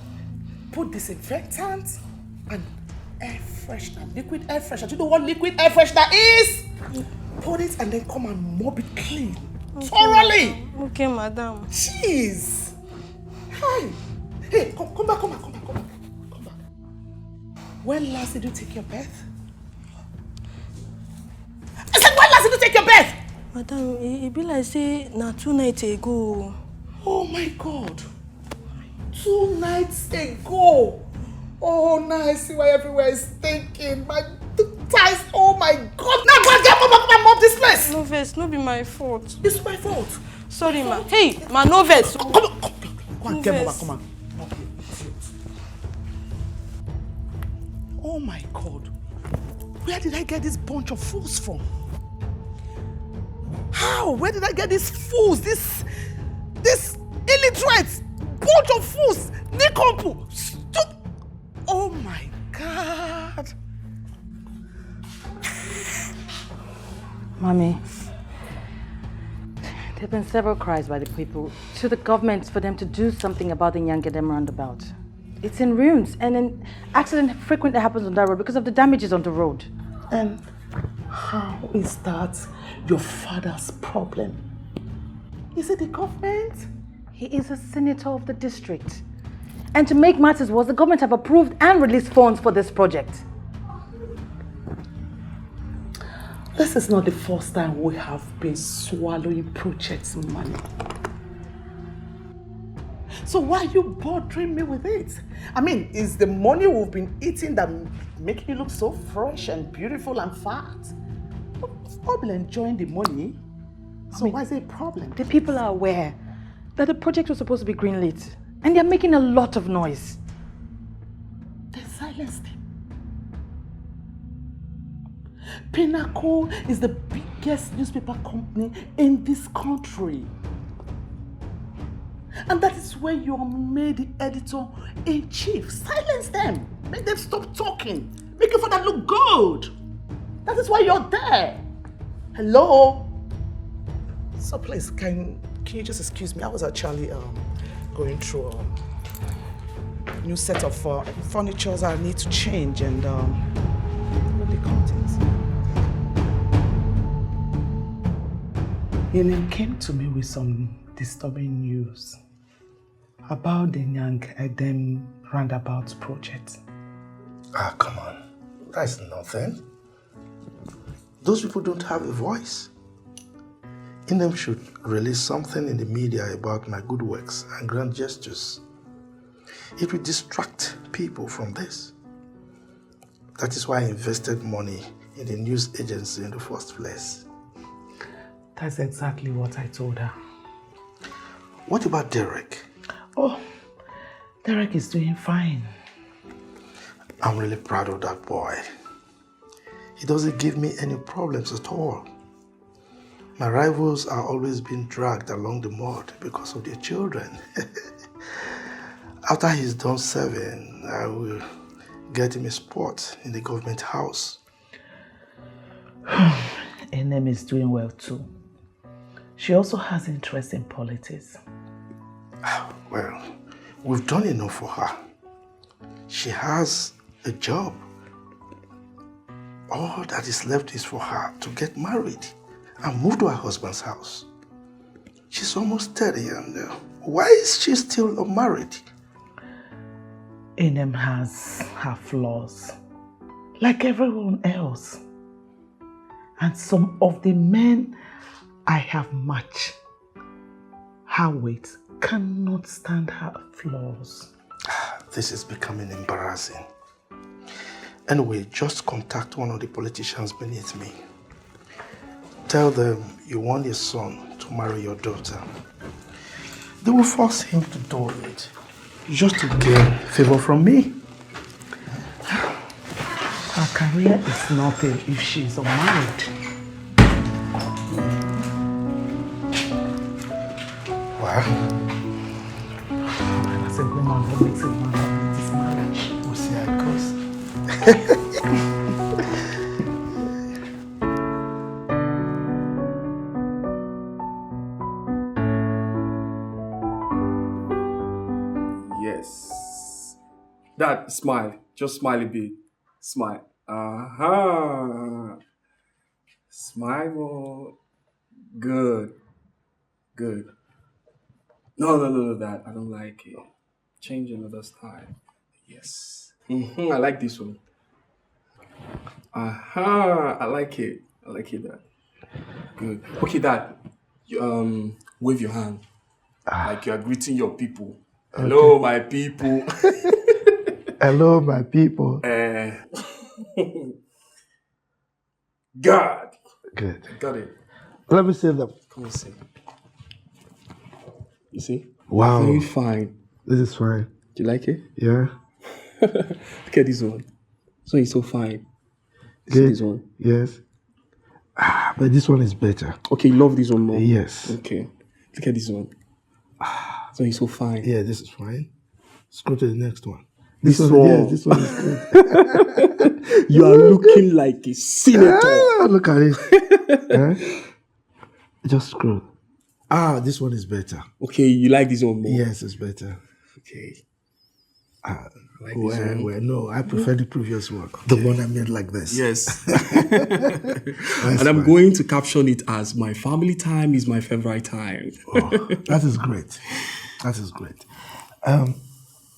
put disinfectant and air freshener, liquid air freshener. Do you know what liquid air freshener is? Put it and then come and mop it clean. Thoroughly. Okay, madam. Jeez. Hi. Hey, come, come back, come back, come back, come back. Come back. When last did you take your bath? I said, when last did you take your bath? Madam, e, e be like say na two nights ago. Oh my God. Two nights ago. Oh, now I see why everywhere is stinking. My th- thighs, oh my God. Now go and get mama, come and mop this place. No vex, no be my fault. It's my fault. Sorry, ma. Hey, ma, no vex. Come on, come, come, come and get mama, Vex. Come and mop it. Oh my God. Where did I get this bunch of fools from? How? Where did I get these fools? This, this illiterate bunch of fools. Nikompu. Stop. Oh my God. Mommy, there have been several cries by the people to the government for them to do something about the Nyangedem roundabout. It's in ruins, and an accident frequently happens on that road because of the damages on the road. And how is that your father's problem? Is it the government? He is a senator of the district. And to make matters worse, the government have approved and released funds for this project. This is not the first time we have been swallowing projects' money. So why are you bothering me with it? I mean, is the money we've been eating that making you look so fresh and beautiful and fat? We've all been enjoying the money. So why is it a problem? The people are aware that the project was supposed to be greenlit, and they're making a lot of noise. Then silence them. Pinnacle is the biggest newspaper company in this country. And that is where you are made the editor in chief. Silence them. Make them stop talking. Make your father look good. That is why you're there. Hello? So please, can can you just excuse me? I was actually um going through a new set of uh, furnitures I need to change and um what they call things. Inem came to me with some disturbing news about the Nyang Edem roundabout project. Ah, come on. That's nothing. Those people don't have a voice. Inem should release something in the media about my good works and grand gestures. It will distract people from this. That is why I invested money in the news agency in the first place. That's exactly what I told her. What about Derek? Oh, Derek is doing fine. I'm really proud of that boy. He doesn't give me any problems at all. My rivals are always being dragged along the mud because of their children. After he's done serving, I will get him a spot in the government house. Inem is doing well too. She also has interest in politics. Well, we've done enough for her. She has a job. All that is left is for her to get married and move to her husband's house. She's almost thirty and uh, why is she still unmarried? Inem has her flaws, like everyone else. And some of the men I have matched her with cannot stand her flaws. This is becoming embarrassing. Anyway, just contact one of the politicians beneath me. Tell them you want your son to marry your daughter. They will force him to do it just to gain favor from me. Her career is nothing if she is unmarried. Well, As a woman who makes a man commit his marriage. We'll see how it goes. Yes. That smile. Just smile a bit. Smile. Uh-huh. Smile more. Good. Good. No, no, no, no, that. I don't like it. Change another style. Yes. Mm-hmm. I like this one. Aha, I like it. I like it, Dad. Good. Okay, Dad. You, um, wave your hand. Like you are greeting your people. Hello, my people. Hello, my people. Uh, God. Good. Got it. Let me see them. Come and see. You see? Wow. Very fine. This is fine. Do you like it? Yeah. Look at this one. So it's so fine. You see this one? Yes. Ah, but this one is better. Okay, you love this one more. Yes. Okay. Look at this one. Ah, so it's so fine. Yeah, this is fine. Scroll to the next one. This one, yes, this one is good. You are looking like a senator. Ah, look at it. Eh? Just scroll. Ah, this one is better. Okay, you like this one more? Yes, it's better. Okay. Ah, like this one? Well, no, I prefer the previous one. The one I made like this. Yes. And I'm going to caption it as "My family time is my favorite time." Oh, that is great. That is great. Um,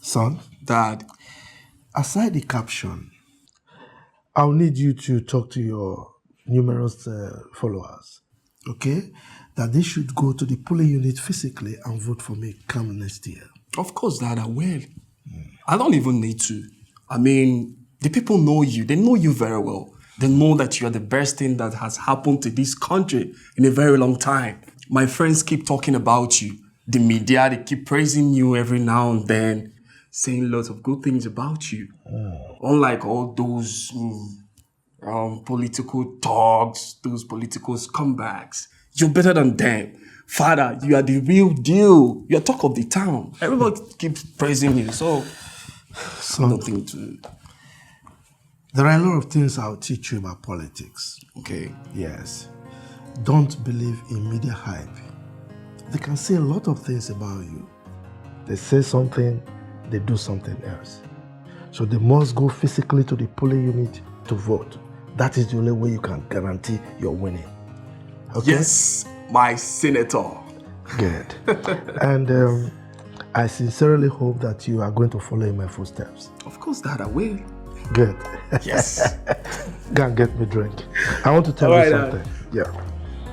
son? Dad. Aside the caption, I'll need you to talk to your numerous uh, followers, okay, that they should go to the polling unit physically and vote for me come next year. Of course, Dad, I will. I don't even need to. I mean, the people know you. They know you very well. They know that you are the best thing that has happened to this country in a very long time. My friends keep talking about you. The media, they keep praising you every now and then, saying lots of good things about you. Unlike all those mm, um, political thugs, those political scumbags, you're better than them. Father, you are the real deal. You're talk of the town. Everybody keeps praising you. So, so nothing to. There are a lot of things I'll teach you about politics. Okay. Yes. Don't believe in media hype. They can say a lot of things about you. They say something, they do something else. So they must go physically to the polling unit to vote. That is the only way you can guarantee your winning. Okay? Yes, my senator. Good. And um, I sincerely hope that you are going to follow in my footsteps. Of course, Dad, I will. Good. Yes. Go and get me drink. I want to tell you something. Yeah.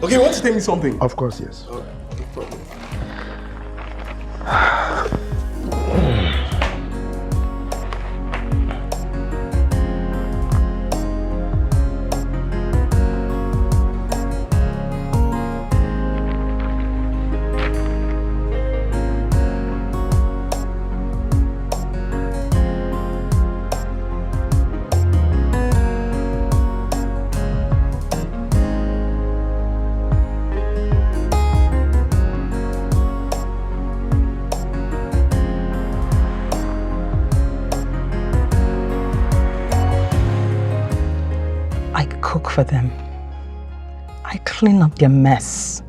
Okay, you want to tell me something? Of course, yes. All right. No problem. I cook for them. I clean up their mess.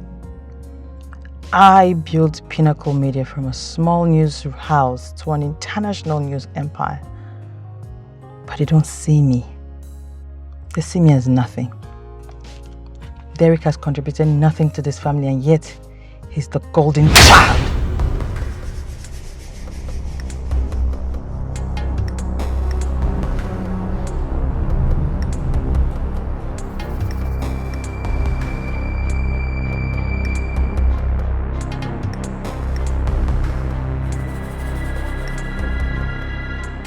I built Pinnacle Media from a small news house to an international news empire. But they don't see me. They see me as nothing. Derek has contributed nothing to this family, and yet he's the golden child.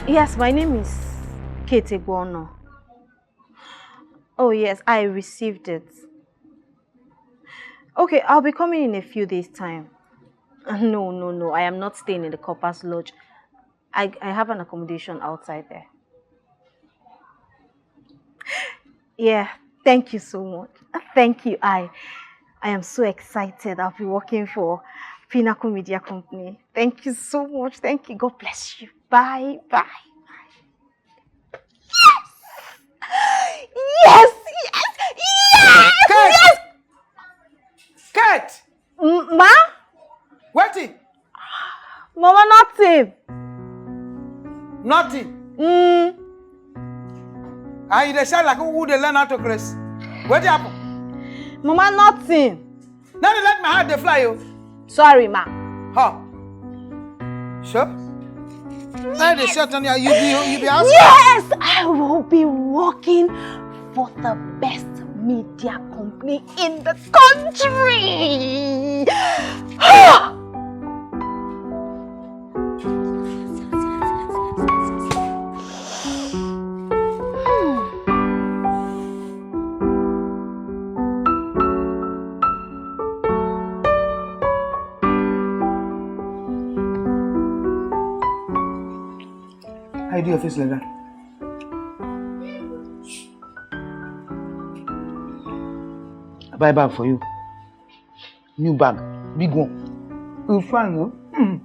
Yes, my name is Kate Egbono. Oh, yes, I received it. Okay, I'll be coming in a few days' time. No, no, no, I am not staying in the Corpus Lodge. I, I have an accommodation outside there. Yeah, thank you so much. Thank you. I I am so excited. I'll be working for Pinnacle Media Company. Thank you so much. Thank you. God bless you. Bye. Bye. Yes! Yes! Yes! Kate! Yes! Kate! M- Ma? Wetin? Mama, nothing. Nothing? Mm. And you dey shout like who dey learn how to craze. Wetin happen? Mama, nothing. No dey let my heart dey fly o. Sorry, ma. Huh? Sure? Now dey shout on you, you be you be house. Yes, I will be working for the best media company in the country. Ah! Your face like that. I buy bag for you. New bag, big one. You fine, no? Mm.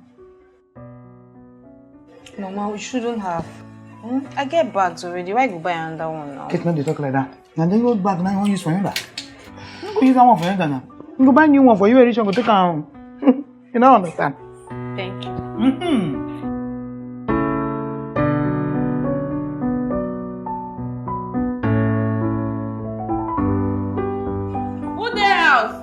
Mama, we shouldn't have. Hmm? I get bags already. Why you buy another one now? Kate, no dey talk like that. Na the old bag na you wan use for your bag. You go use that one for your bag now. You go buy new one for you, reach go take am. You no understand. Thank you. Mm-hmm. Who dey house?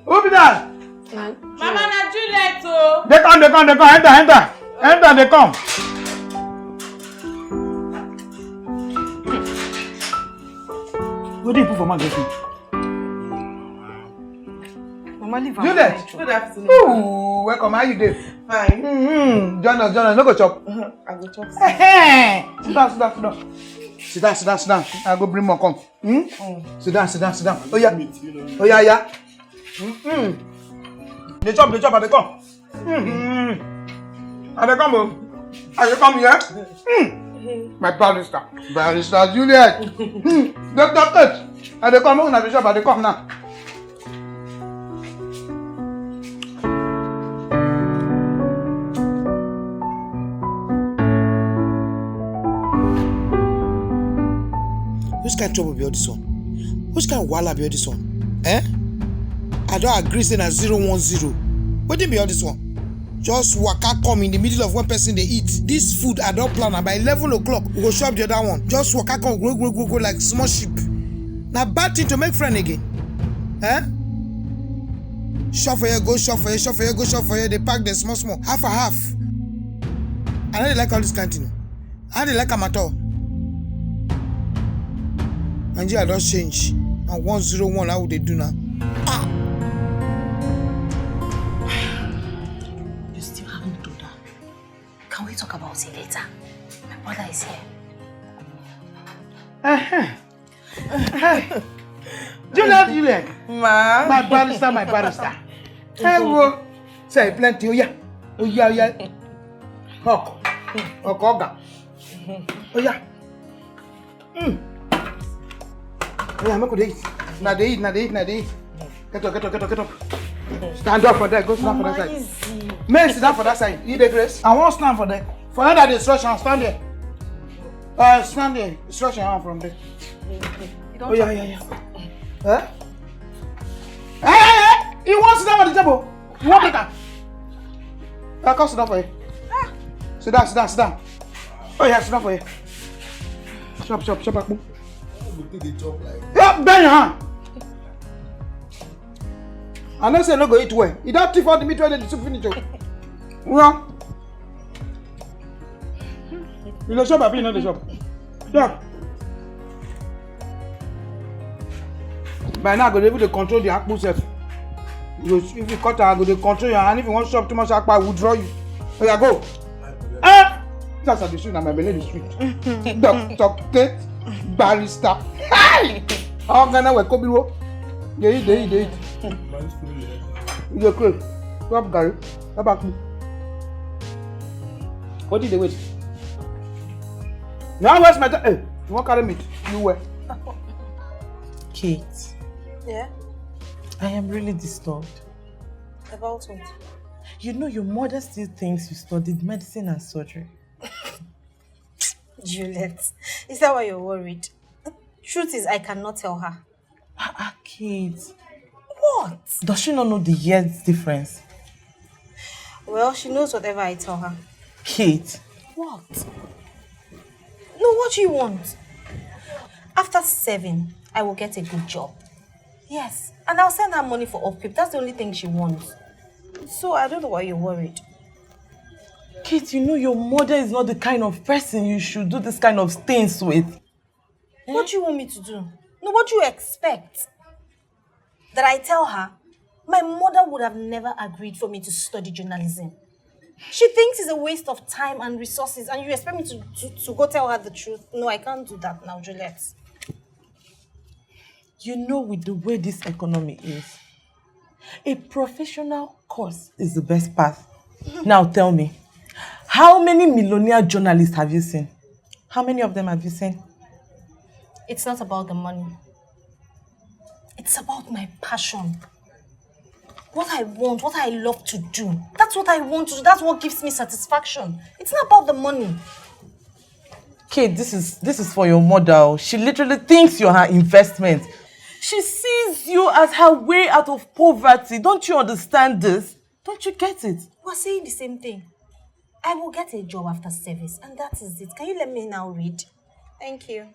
Who be that? Mama, na Juliet o. They come, they come, they come. Enter, enter, enter. They come. What do you put for my girlfriend? Mama, leave am. Juliet. Good afternoon. Ooh, welcome. How you dey? Fine. Mm-hmm. Join us, join us. No go chop. I go chop. Sit down, sit down, sit down. Sit down, sit down, sit down. I go bring more come. Hmm? Sit down, sit down, sit down. Oh yeah. Oh yeah, yeah. Mm-hmm. They chop, they chop, and they come. Mm-hmm. And they come, oh. And they come here. Mm. My barrister, barrister Juliet. Mm. Doctor Tate, and they come. Una dey chop, and they come now. Which kind trouble be all this one? Which kind wahala be all this one? Eh? I don agree say na zero one zero. Wetin be all this one? Just waka come in the middle of when person dey eat. This food I don plan am, by eleven o'clock we go chop the other one. Just waka come, go go go go like small sheep. Na bad thing to make friend again. Eh? Shop for here, go shop for here, shop for here, go shop for here. They pack them small small, half and half. I no dey like all this kind thing. I no dey like am at all. Nigeria don change. And one zero one, how we dey do now? Ah! You still haven't told her. Can we talk about it later? My brother is here. Uh-huh. Juliet, Juliet. Ma. My barrister, my barrister. Hey, wo. Say plenty. Oh yeah. Oh yeah, oh yeah. Hawk. Hawk, Oga. Oh yeah. Mm. Oh yeah, make we dey eat. Na dey eat, na dey eat, na dey eat. Get up, get up, get up, get up. Stand up for there. Go stand for that side. Easy. Make you sit down for that side. You dey grace. I wan stand for there. For another instruction, stand there. Uh, stand there. Instruction hand from there. Oh yeah, yeah, yeah. Huh? Hey, hey, hey! You wan sit down for the table? You wan break am? Uh, come sit down for here. Sit down, sit down, sit down. Oh yeah, sit down for here. Chop, chop, chop, akpu. How you go take dey chop like? Yeah, bend your hand. I know say you no go eat well. You don thief all the meat wey dey the soup finish o. Well, you dey chop, abi you no dey chop? Chop. By now, I go dey even dey control the akpu sef. You go, if you cut am, I go dey control you. And if you wan chop too much akpu, I withdraw you. Oya, go. Eh? That's how the soup na my belly dey sweet. Doctor Tate, barrister. Hey! How can I wake up? Dey eat, dey eat, dey eat. You dey craze. Chop garri. Come back me. What did they wait? Now where's my time? Hey, you wan carry meat? You where? Kate, Yeah? I am really disturbed. About what? You know your mother still thinks you studied medicine and surgery. Juliet, is that why you're worried? Truth is, I cannot tell her. Ah, ah, Kate. What? Does she not know the years difference? Well, she knows whatever I tell her. Kate. What? No, what do you want? After seven, I will get a good job. Yes, and I'll send her money for upkeep. That's the only thing she wants. So I don't know why you're worried. Kate, you know your mother is not the kind of person you should do this kind of things with. What do you want me to do? No, what do you expect? That I tell her? My mother would have never agreed for me to study journalism. She thinks it's a waste of time and resources, and you expect me to, to, to go tell her the truth? No, I can't do that now, Juliet. You know, with the way this economy is, a professional course is the best path. Now tell me, how many millionaire journalists have you seen? How many of them have you sent? It's not about the money. It's about my passion. What I want, what I love to do. That's what I want to do. That's what gives me satisfaction. It's not about the money. Kate, this is this is for your mother. Oh. She literally thinks you're her investment. She sees you as her way out of poverty. Don't you understand this? Don't you get it? We're saying the same thing. I will get a job after service, and that is it. Can you let me now read? Thank you.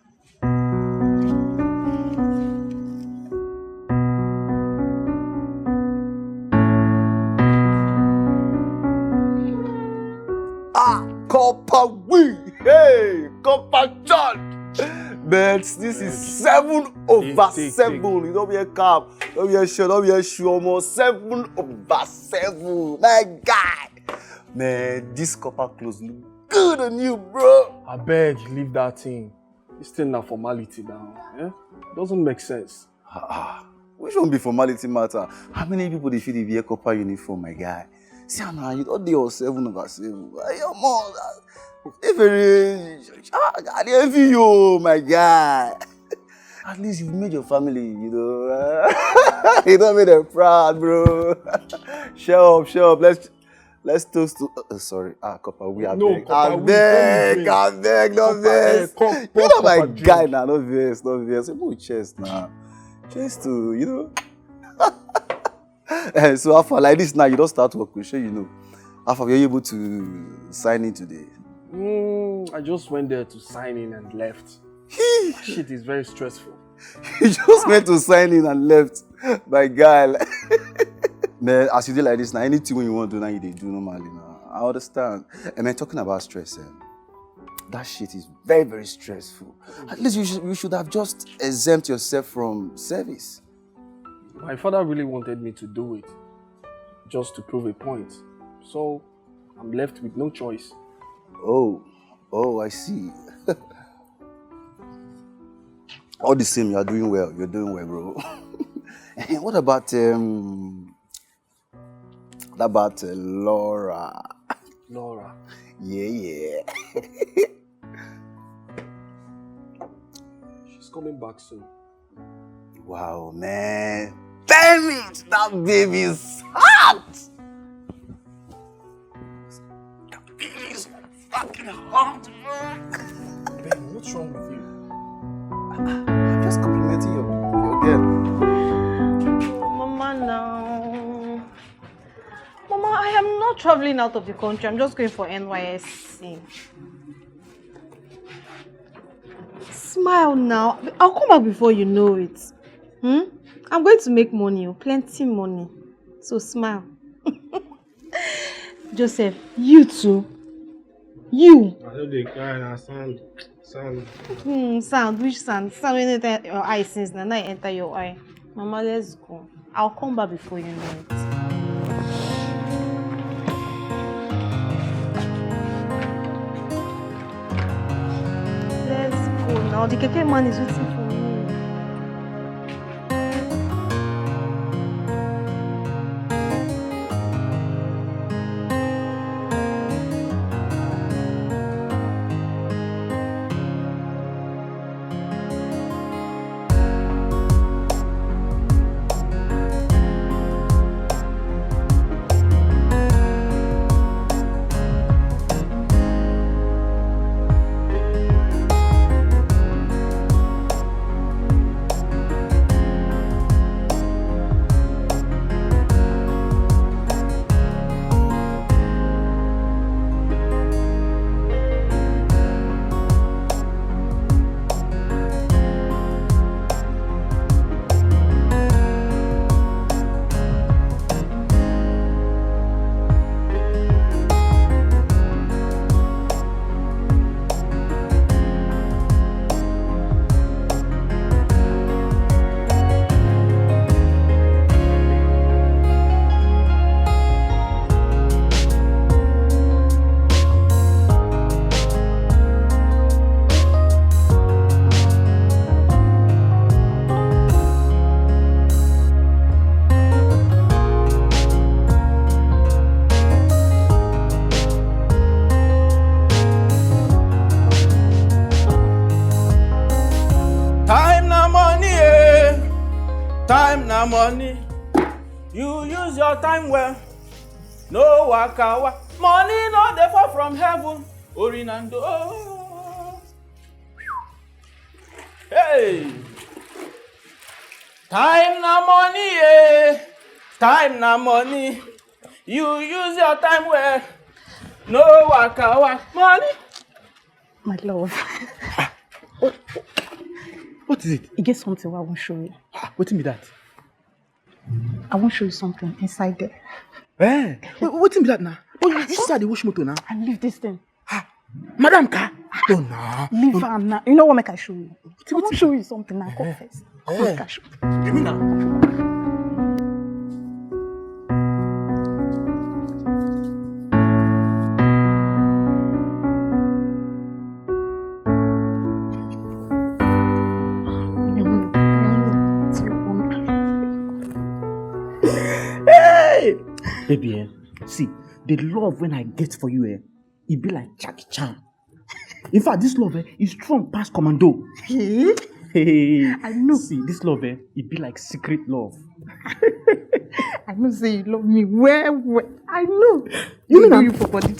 Ah, Copper Wee! Hey, Copper Church! But this is seven over take, take, seven. You don't be a cap, don't be a show, don't be a show, almost seven over seven. My guy! Man, this copper clothes look good on you, bro. I beg, leave that thing. This thing na formality now. Eh? Doesn't make sense. Ah, ah. Which one be formality matter? How many people dey fit dey wear copper uniform, my guy? See am now, you don dey on seven over seven. Your mom, if very, ah, I dey envy you, my guy. At least you made your family, you know. You don make them proud, bro. Shut up, shut up. Let's Let's toast to. Uh, uh, sorry, ah, Copper, we are no, beg. Copper, I beg, I beg, no vex. You know my guy now, no vex, no vex. Who chest now? Cheers to, you know. Eh, so, after like this now, you don't start work, we sure you know. After, were you able to sign in today? Mm, I just went there to sign in and left. Shit is very stressful. You just went to sign in and left. My guy. Man, as you do like this now, anything when you want to do now, you dey do normally now. I understand. And man, talking about stress, eh, that shit is very, very stressful. At least you should, you should have just exempt yourself from service. My father really wanted me to do it just to prove a point. So I'm left with no choice. Oh, oh, I see. All the same, you're doing well. You're doing well, bro. And what about um, what about uh, Laura? Laura. Yeah, yeah. She's coming back soon. Wow, man. Damn it! That baby's hot! That baby's fucking hot, man! Ben, what's wrong with you? I'm just complimenting your, your girl. Mama, now. Mama, I am not traveling out of the country. I'm just going for N Y S C. Smile now. I'll come back before you know it. Hmm? I'm going to make money, oh, plenty money. So smile. Joseph, you too. You. I know they cry na sand. Sand. Hmm, sand, which sand? Sand when enter your eye since na now e enter your eye. Mama, let's go. I'll come back before you know it. Let's go now. The keke man is waiting for me. Time na money. You use your time well. No waka wa. Money no dey fall from heaven. Orinando. Hey. Time na money, eh. Time na money. You use your time well. No waka wa. Money. My love. What is it? E get something wey I wan show you. Ah, wetin be that? I wan show you something inside there. Eh? Wait, wetin be that now? Oh, you, you see how they wash motor now? I leave this thing. Ah, madam ka? Oh no. Leave am now. You know what make I show you? I wan show you something now. Come first. Come make I show you. Give me now. Hey! Baby, eh, see, the love when I get for you, eh, it be like Jackie Chan. In fact, this love, eh, is strong past commando. Hey, I know. See, this love, eh, it be like secret love. I know say you love me well, well. I know. You mean you for body.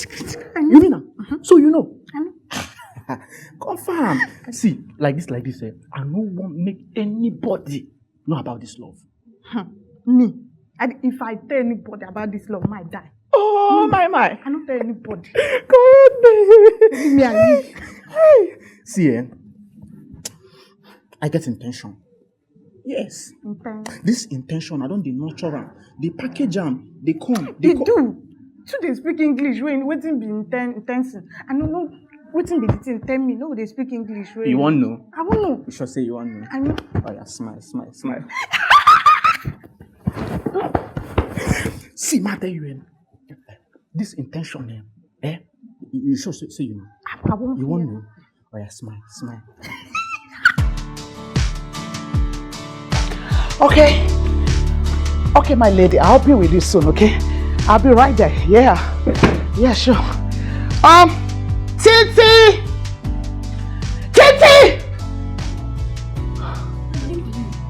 I know. You mean am? So you know? I know. Confirm. See, like this, like this, eh, I no wan make anybody know about this love. Hmm. Me, I, if I tell anybody about this love, I die. Oh my my! I no tell anybody. God, baby. Me and you. Hey. See, eh? I get intention. Yes. Intention. This intention, I don dey nurture am. Dey package am. Dey come. Dey come. Do. Too dey speak English when wetin be inten intention. I no know wetin be the thing. Tell me. No dey speak English well. You wan know? I wan know. You sure say you wan know? I know. Oh yeah, smile, smile, smile. See, ma tell you, eh, this intention, eh, eh? You sure say, say you know? I, I wan. You wan know? Oh yeah, smile, smile. Okay. Okay, my lady, I'll be with you soon, okay? I'll be right there. Yeah. Yeah, sure. Um, Titi! Titi!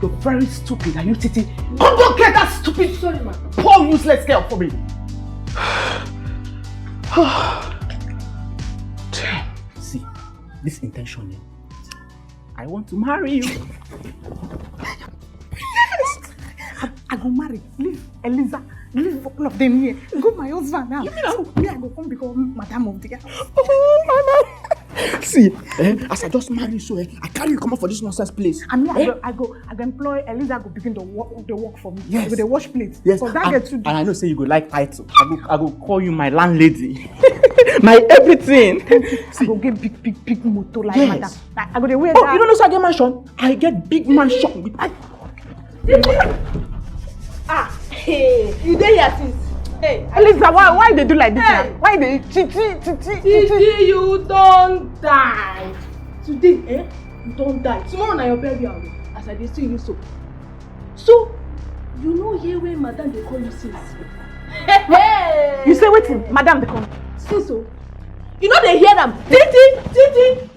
You're very stupid, are you, Titi? Come go get that stupid, sorry, man, poor useless girl for me. See, this intention, eh? I want to marry you. I, I go marry. Leave Eliza. Leave all of them here. Go my husband now. You know? So me, I go come become madam of the house. Oh, mama. See, eh, as I just marry you, so eh, I carry you come up for this nonsense place. And me, eh? I, go, I go, I go employ Eliza. Go begin the work, the work for me. Yes. With the wash plate. Yes. For that and, girl too. And I know say you go like title. I go, I go call you my landlady, my everything. See, I go get big, big, big motor like yes. Madam. I, I go dey wear. Oh, that. You don't know so I get mansion. I get big mansion. I, Ah, hey, you dey here since. Hey, Elisa, why why they do like this? Hey. Now? Why they titi titi titi? Titi, you don't die. Today, eh? You don't die. Tomorrow na your burial. As I dey see you so. So, you know here where madam dey call you since. Hey. You say wetin? Madam dey call. Since so. You know they hear them. Titi, titi.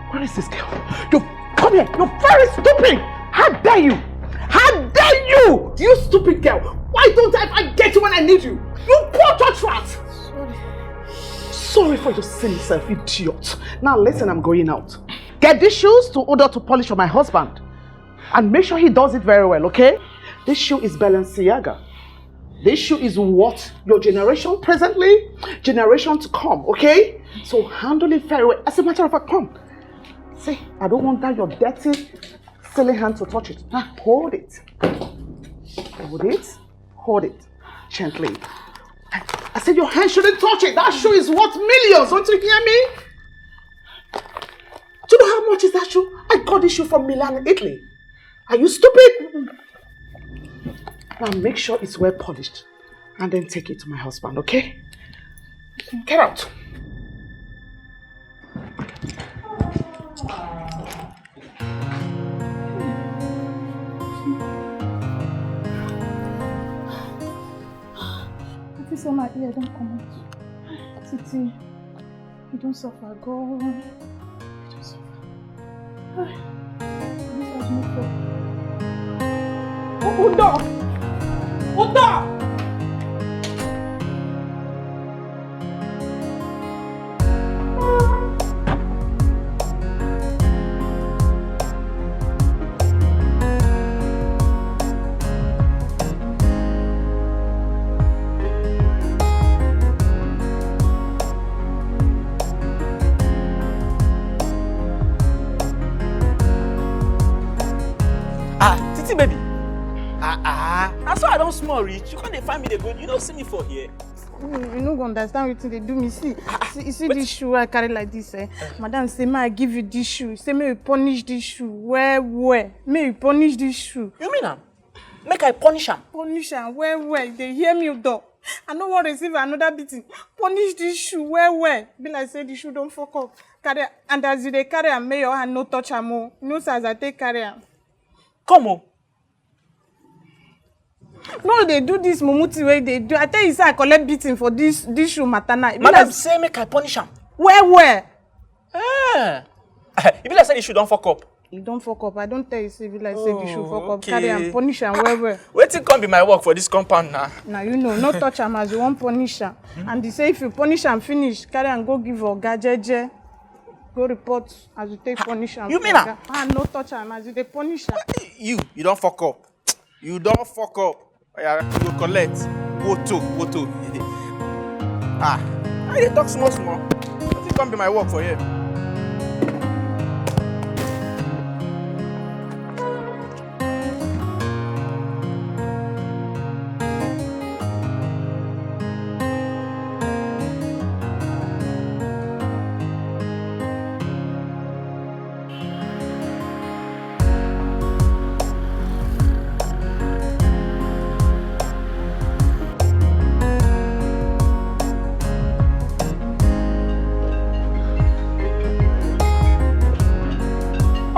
Where is this girl? You come here. You're very stupid. How dare you? How dare you? You stupid girl. Why don't I ever get you when I need you? You poor church rat. Sorry for your silly self, idiot. Now listen, I'm going out. Get these shoes to order to polish for my husband. And make sure he does it very well, okay? This shoe is Balenciaga. This shoe is what your generation presently, generation to come, okay? So handle it very well. As a matter of fact, come. See, I don't want that your dirty, silly hand to touch it. Ah, hold it. Hold it. Hold it. Gently. I said your hand shouldn't touch it. That shoe is worth millions. Don't you hear me? Do you know how much is that shoe? I got this shoe from Milan, Italy. Are you stupid? Now make sure it's well polished and then take it to my husband, okay? Get out. So my ear don comot. Titi, you don suffer, God. You don suffer. Ah, this house no fair. Open door! Open door! Ah, Titi baby. Ah, ah. Na so I don small reach. You come dey find me dey go. You no see me for here. You, you no go understand wetin dey do me. See, see, see this shoe wey I carry like this, eh? Madam say make I give you this shoe. Say make you punish this shoe well well. Make you punish this shoe. You mean am? Make I punish am? Punish am well well. You dey hear me, Udo? I no wan receive another beating. Punish this shoe well well. Be like say the shoe don fuck up. Carry am, and as you dey carry am, make your hand no touch am o. You know say as I take carry am. Come o. No dey do this mumu thing wey dey do. I tell you say I collect beating for this this shoe matter now. E be Madam like say make I punish am. Well well. Eh. E be like say the shoe don fuck up. E don fuck up. I don tell you say e be like say the shoe fuck up. Carry am, okay, punish am well well. Wetin come be my work for this compound now? Na you know, no touch am as you wan punish am. And they say if you punish am finish, carry am go give oga jeje. Go report as you take punish am. You mean am? Ah, no touch am as you dey punish am. You, you don fuck up. You don fuck up. Oya, you go collect. Woto, woto. Ah, I dey talk small small. Wetin come be my work for here?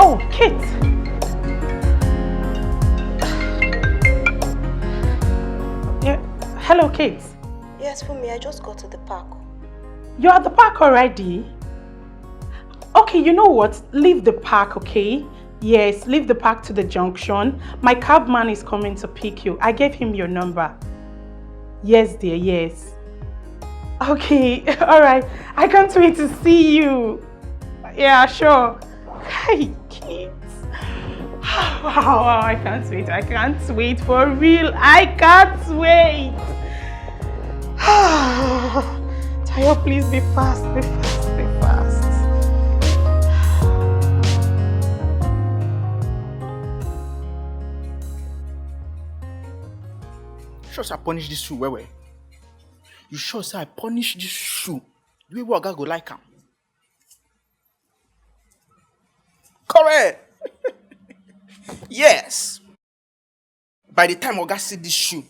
Oh, Kate. Yeah. Hello, Kate. Yes, Fumi, I just got to the park. You're at the park already? Okay, you know what? Leave the park, okay? Yes, leave the park to the junction. My cab man is coming to pick you. I gave him your number. Yes, dear, yes. Okay, all right. I can't wait to see you. Yeah, sure. Hey, kids. Wow, wow, I can't wait. I can't wait for real. I can't wait. Tayo, please be fast, be fast, be fast. Sure say I punish this shoe well well. You sure say I punish this shoe the way wey oga go like am? Correct. Yes. By the time oga see this shoe,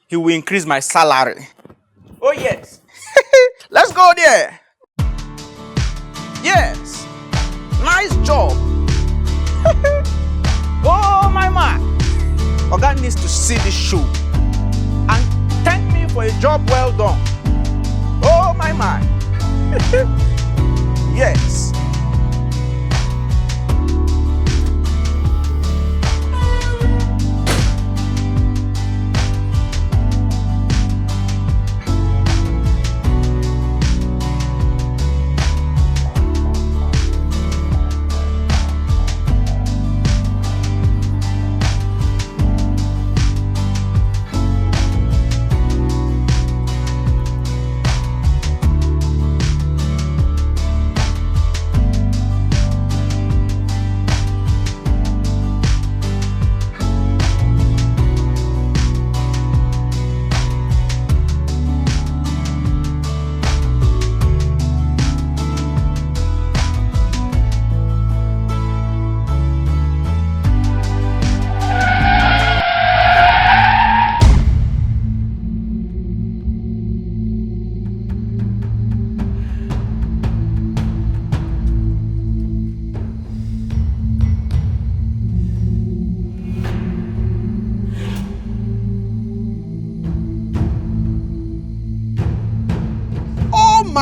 he will increase my salary. Oh yes. Let's go there. Yes. Nice job. Oh my man. Oga needs to see this shoe and thank me for a job well done. Oh my man. Yes.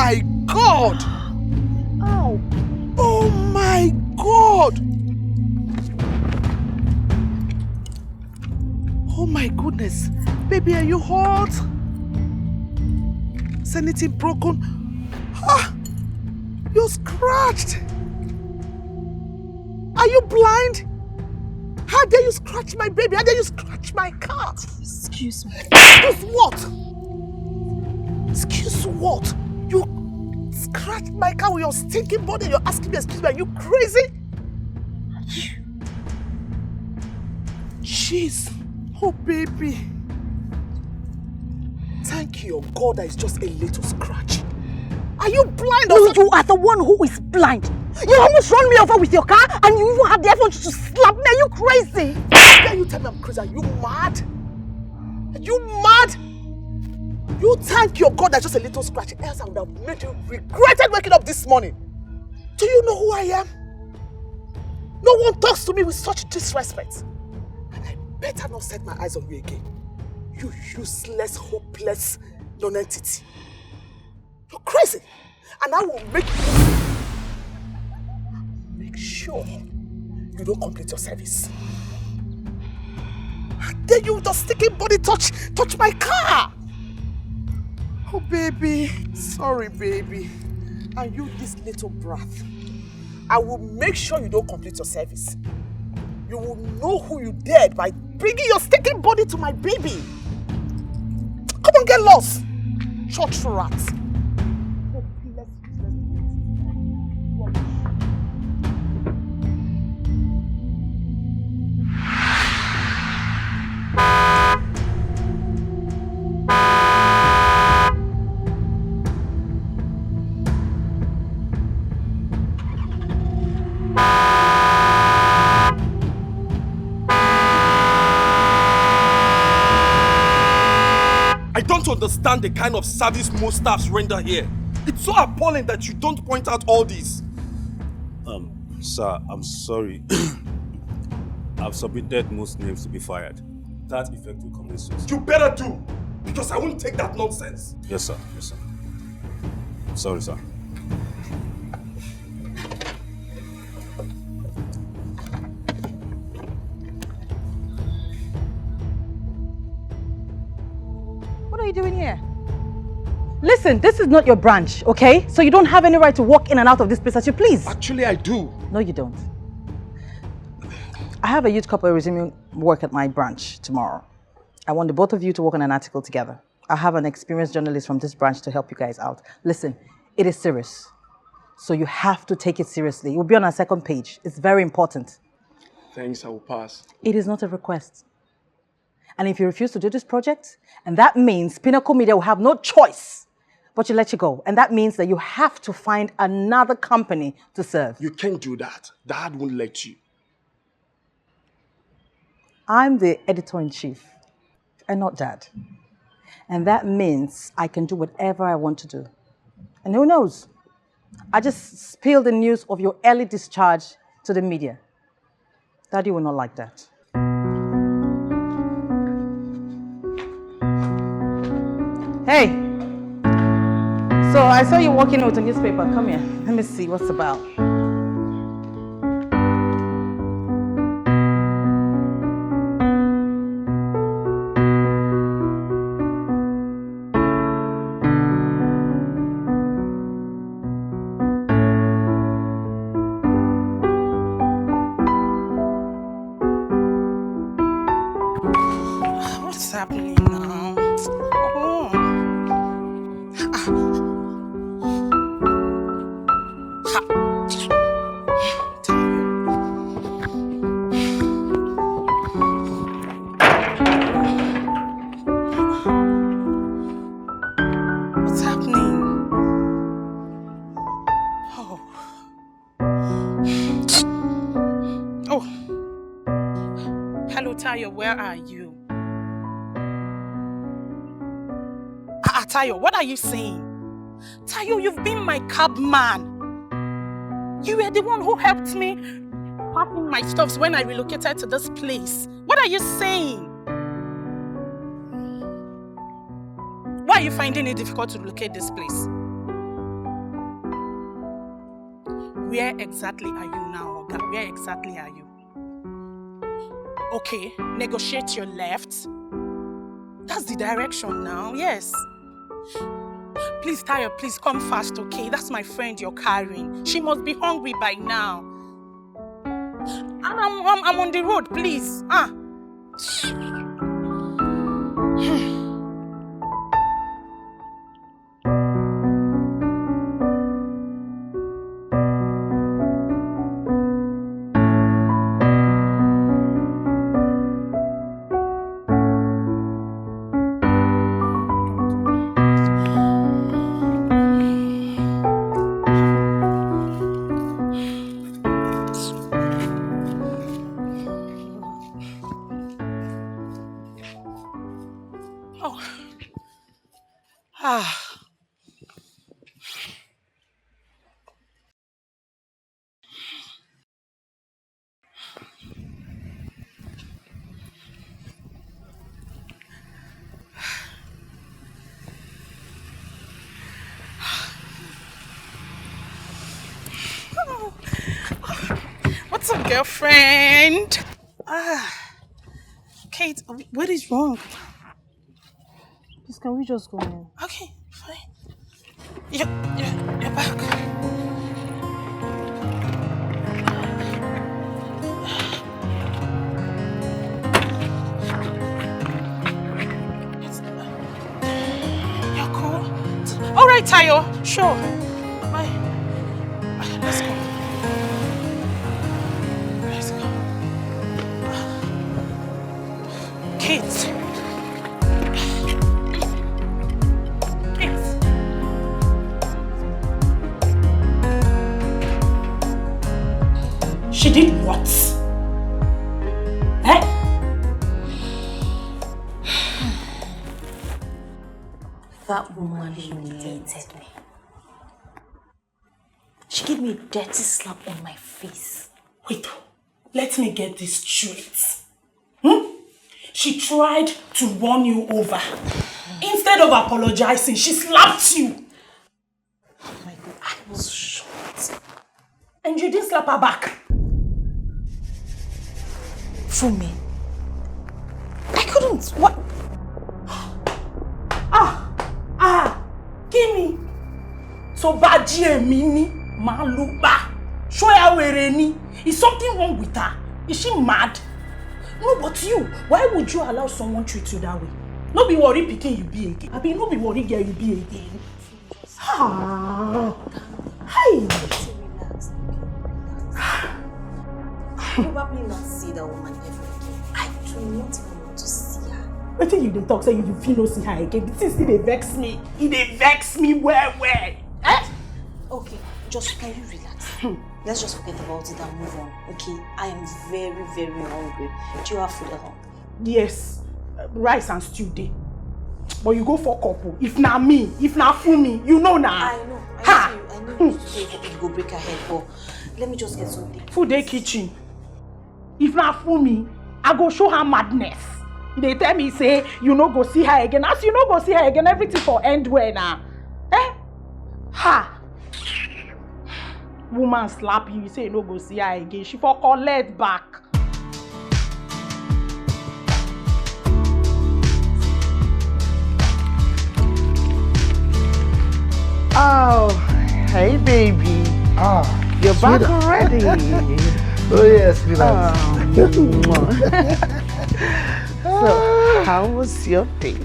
My God! Ow! Oh my God! Oh my goodness! Baby, are you hurt? Is anything broken? Ah! You're scratched! Are you blind? How dare you scratch my baby? How dare you scratch my car? Excuse me. Excuse what? Excuse what? You scratched my car with your stinking body. You're asking me excuse me. Are you crazy? Jeez. Oh, baby. Thank your God that it's just a little scratch. Are you blind or No, something? You are the one who is blind. You almost run me over with your car, and you even have the effrontery to slap me. Are you crazy? How dare you tell me I'm crazy? Are you mad? Are you mad? You thank your God that's just a little scratch. Else I would have made you regretted waking up this morning. Do you know who I am? No one talks to me with such disrespect. And I better not set my eyes on you again. You useless, hopeless nonentity. You're crazy. And I will make make sure you don't complete your service. How dare you with your stinking body touch touch my car? Oh, baby. Sorry, baby. And you, this little brat. I will make sure you don't complete your service. You will know who you dared by bringing your stinking body to my baby. Come on, get lost. Church rat. I don't understand the kind of service most staffs render here. It's so appalling that you don't point out all this. Um, sir, I'm sorry. I've submitted most names to be fired. That effect will commence soon. You better do, because I won't take that nonsense. Yes, sir. Yes, sir. Sorry, sir. What are you doing here? Listen, this is not your branch, okay? So you don't have any right to walk in and out of this place as you please. Actually, I do. No, you don't. I have a youth couple resuming work at my branch tomorrow. I want the both of you to work on an article together. I have an experienced journalist from this branch to help you guys out. Listen, it is serious. So you have to take it seriously. It will be on our second page. It's very important. Thanks, I will pass. It is not a request. And if you refuse to do this project, and that means Pinnacle Media will have no choice but to let you go. And that means that you have to find another company to serve. You can't do that. Dad won't let you. I'm the editor-in-chief and not Dad. And that means I can do whatever I want to do. And who knows? I just spilled the news of your early discharge to the media. Daddy will not like that. Hey! So I saw you walking with a newspaper. Come here. Let me see what's about. What's happening now? Oh. Ah. Ha. What's happening? Oh. Oh. Hello, Tayo. Where are you? Ah, ah, Tayo, what are you saying? Tayo, you've been my cab man. You were the one who helped me packing my stuffs when I relocated to this place. What are you saying? Why are you finding it difficult to relocate this place? Where exactly are you now, Oga? Where exactly are you? Okay, negotiate your left. That's the direction now, yes. Please, Tayo, please come fast, okay? That's my friend you're carrying. She must be hungry by now. And I'm, I'm, I'm on the road, please. Ah. Oh. Ah. What's up, girlfriend? Ah, Kate, what is wrong? Please, can we just go home? Okay, fine. You're, you're, you're back. You're cool? All right, Tayo. Sure. Bye. Let's go. Let's go. Kate. Kate. She did what? Eh? That woman humiliated me. She gave me a dirty slap on my face. Wait, let me get this straight. Hmm? She tried to run you over. Instead of apologizing, she slapped you. Oh my God, I was shocked. And you didn't slap her back. Fumi, I couldn't. What? Ah! Ah! Kí ni? Tó bá jí èmi ni, màá lu pa. Ṣó ya wèrè ni? Is something wrong with her? Is she mad? No, but you, why would you allow someone treat you that way? No be worry pikin you be again. Abi no be worry girl you be again. Ah. Hi. Relax, okay? Relax. Probably not see that woman ever again. I do not want to see her. Wetin you dey talk say you fit no see her again? The thing still dey vex me. E dey vex me well well. Eh? Okay, just can you relax? Hmm. Let's just forget about it and move on, okay? I am very, very hungry. Do you have food at home? Yes, uh, rice and stew dey. But you go fuck up o. If na me, if na Fumi, you know na. I know. I Ha! See you. I know you say it go break her head, but let me just get something. Food dey kitchen. If na Fumi, I go show her madness. E dey tell me say you no go see her again. As you no go see her again, everything for end well na. Eh? Ha! Woman slap you, you say you no go see her again. She for collect back. Oh, hey, baby. Ah, you're back already. Oh, yes, sweetheart. Oh, mwah. So, how was your day?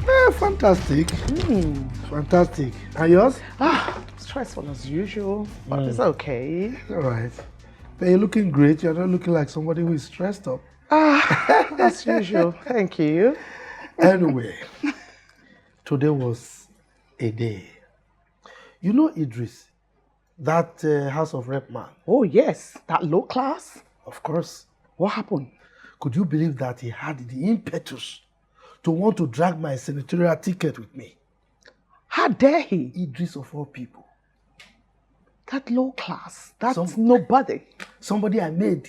Eh, fantastic. Mm. Fantastic. And yours? Ah, stressful as usual, but mm, it's okay. All right. But you're looking great. You're not looking like somebody who is stressed up. Ah, as usual. Thank you. Anyway, today was a day. You know Idris, that uh, House of Rep man? Oh, yes, that low class. Of course. What happened? Could you believe that he had the impetus to want to drag my senatorial ticket with me? How dare he? Idris of all people. That low class, that Some- nobody. Somebody I made.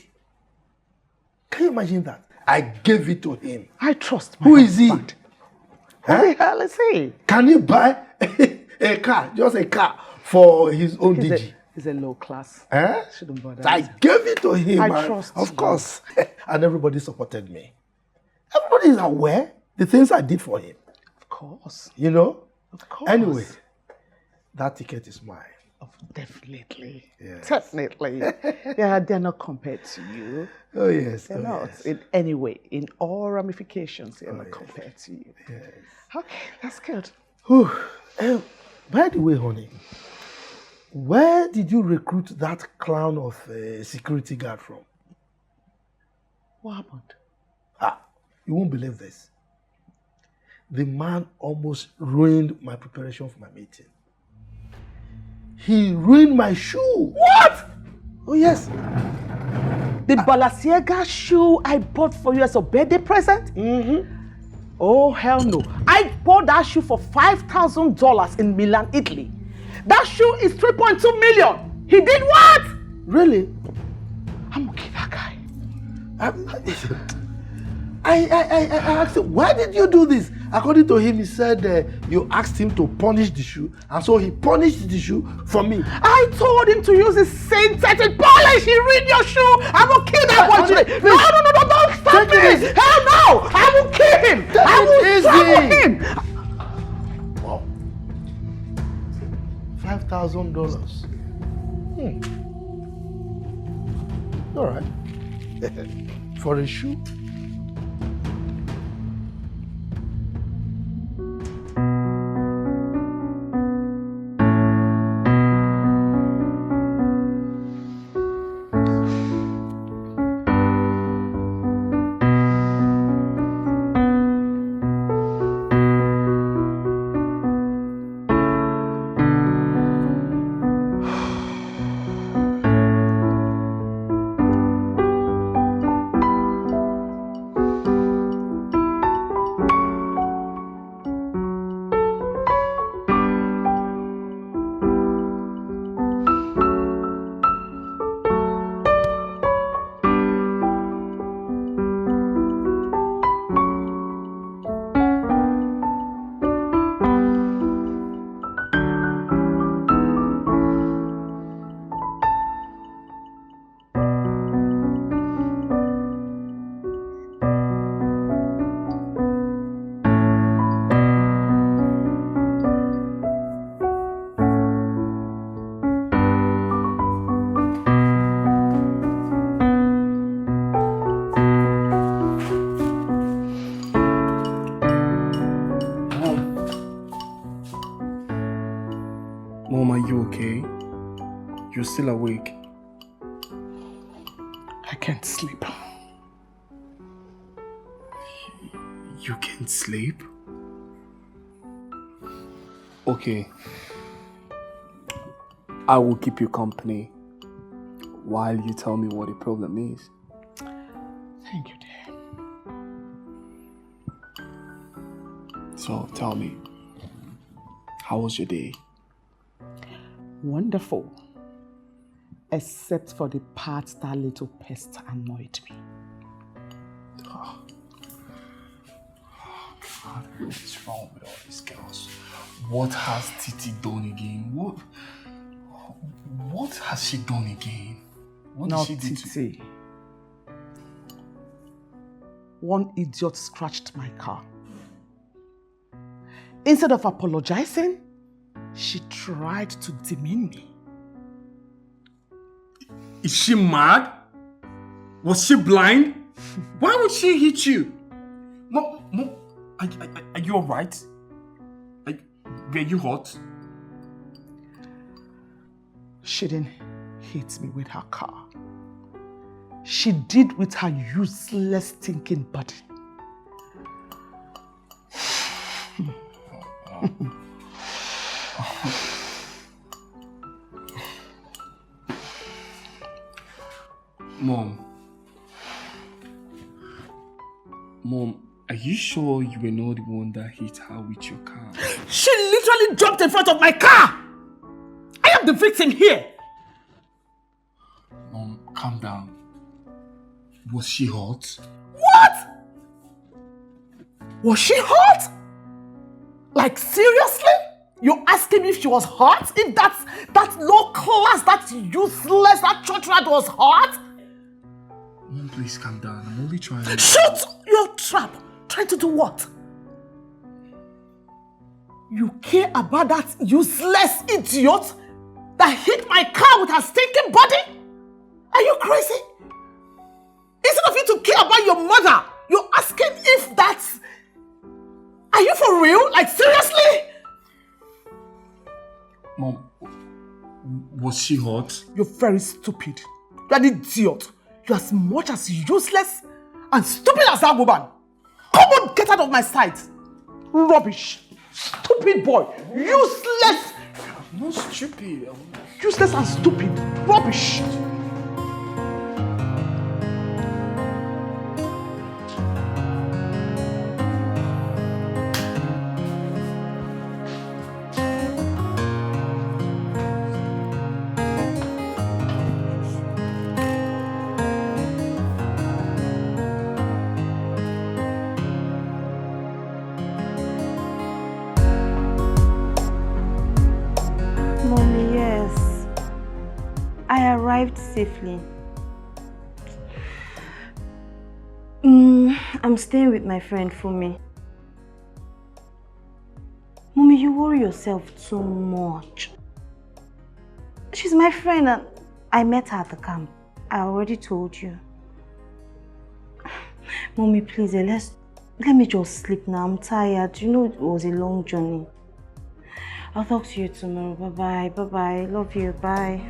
Can you imagine that? I gave it to him. I trust my Who is he? Husband. Huh? Who the hell is he? Can he buy a car, just a car, for his own He's a- D G? He's a low class. Eh? Shouldn't bother. I gave it to him. I and- trust Of you. Course. And everybody supported me. Everybody is aware the things I did for him. Of course. You know? Of course. Anyway, that ticket is mine. Oh, definitely. Yes. Definitely. Yeah, they're not compared to you. Oh, yes. They're oh, not yes. in any way, in all ramifications, they're Oh, not yes. compared to you. Yes. Okay, that's good. Whew. Eh, by the way, honey, where did you recruit that clown of a security guard from? What happened? Ah, you won't believe this. The man almost ruined my preparation for my meeting. He ruined my shoe. What? Oh, yes. The Balenciaga shoe I bought for you as a birthday present? Mm-hmm. Oh, hell no. I bought that shoe for five thousand dollars in Milan, Italy. That shoe is three point two million. He did what? Really? I'm okay, that guy. I, I, I, I asked him, "Why did you do this?" According to him, he said uh, you asked him to punish the shoe, and so he punished the shoe for me. I told him to use the synthetic polish. He read your shoe. I'm okay, that boy. Honey, Today. No, no, no, no, don't stop Take it me. easy. Hell no. I will kill him. I Take will it easy. strangle him. Wow. Five thousand dollars. Hmm. All right. For a shoe. Mom, are you okay? You're still awake. I can't sleep. You can't sleep? Okay. I will keep you company while you tell me what the problem is. Thank you, dear. So tell me, how was your day? Wonderful. Except for the part that little pest annoyed me. Oh. Oh, God, what is wrong with all these girls? What has Titi done again? What, what has she done again? What Not did she do to Titi. One idiot scratched my car. Instead of apologizing, she tried to demean me. Is she mad? Was she blind? Why would she hit you? Mom, Mom, are, are, are you alright? Are, were you hurt? She didn't hit me with her car. She did with her useless stinking body. Mom. Mom, are you sure you were not the one that hit her with your car? She literally jumped in front of my car. I am the victim here. Mom, calm down. Was she hurt? What? Was she hurt? Like, seriously? You asking me if she was hurt? If that's that low class, that useless that church rat was hot? Mom, please calm down. I'm only trying. Shut your trap! Trying to do what? You care about that useless idiot that hit my car with her stinking body? Are you crazy? Instead of you to care about your mother, you're asking if that's. Are you for real? Like, seriously? Mom, was she hot? You're very stupid. You're an idiot. You're as much as useless and stupid as that woman. Come on, get out of my sight. Rubbish. Stupid boy. Useless. I'm not stupid. I'm Useless and stupid. Rubbish. Mommy, yes. I arrived safely. Mm, I'm staying with my friend Fumi. Mommy, you worry yourself too much. She's my friend and I met her at the camp. I already told you. Mommy, please, eh, let's let me just sleep now. I'm tired. You know it was a long journey. I'll talk to you tomorrow. Bye bye. Bye bye. Love you. Bye.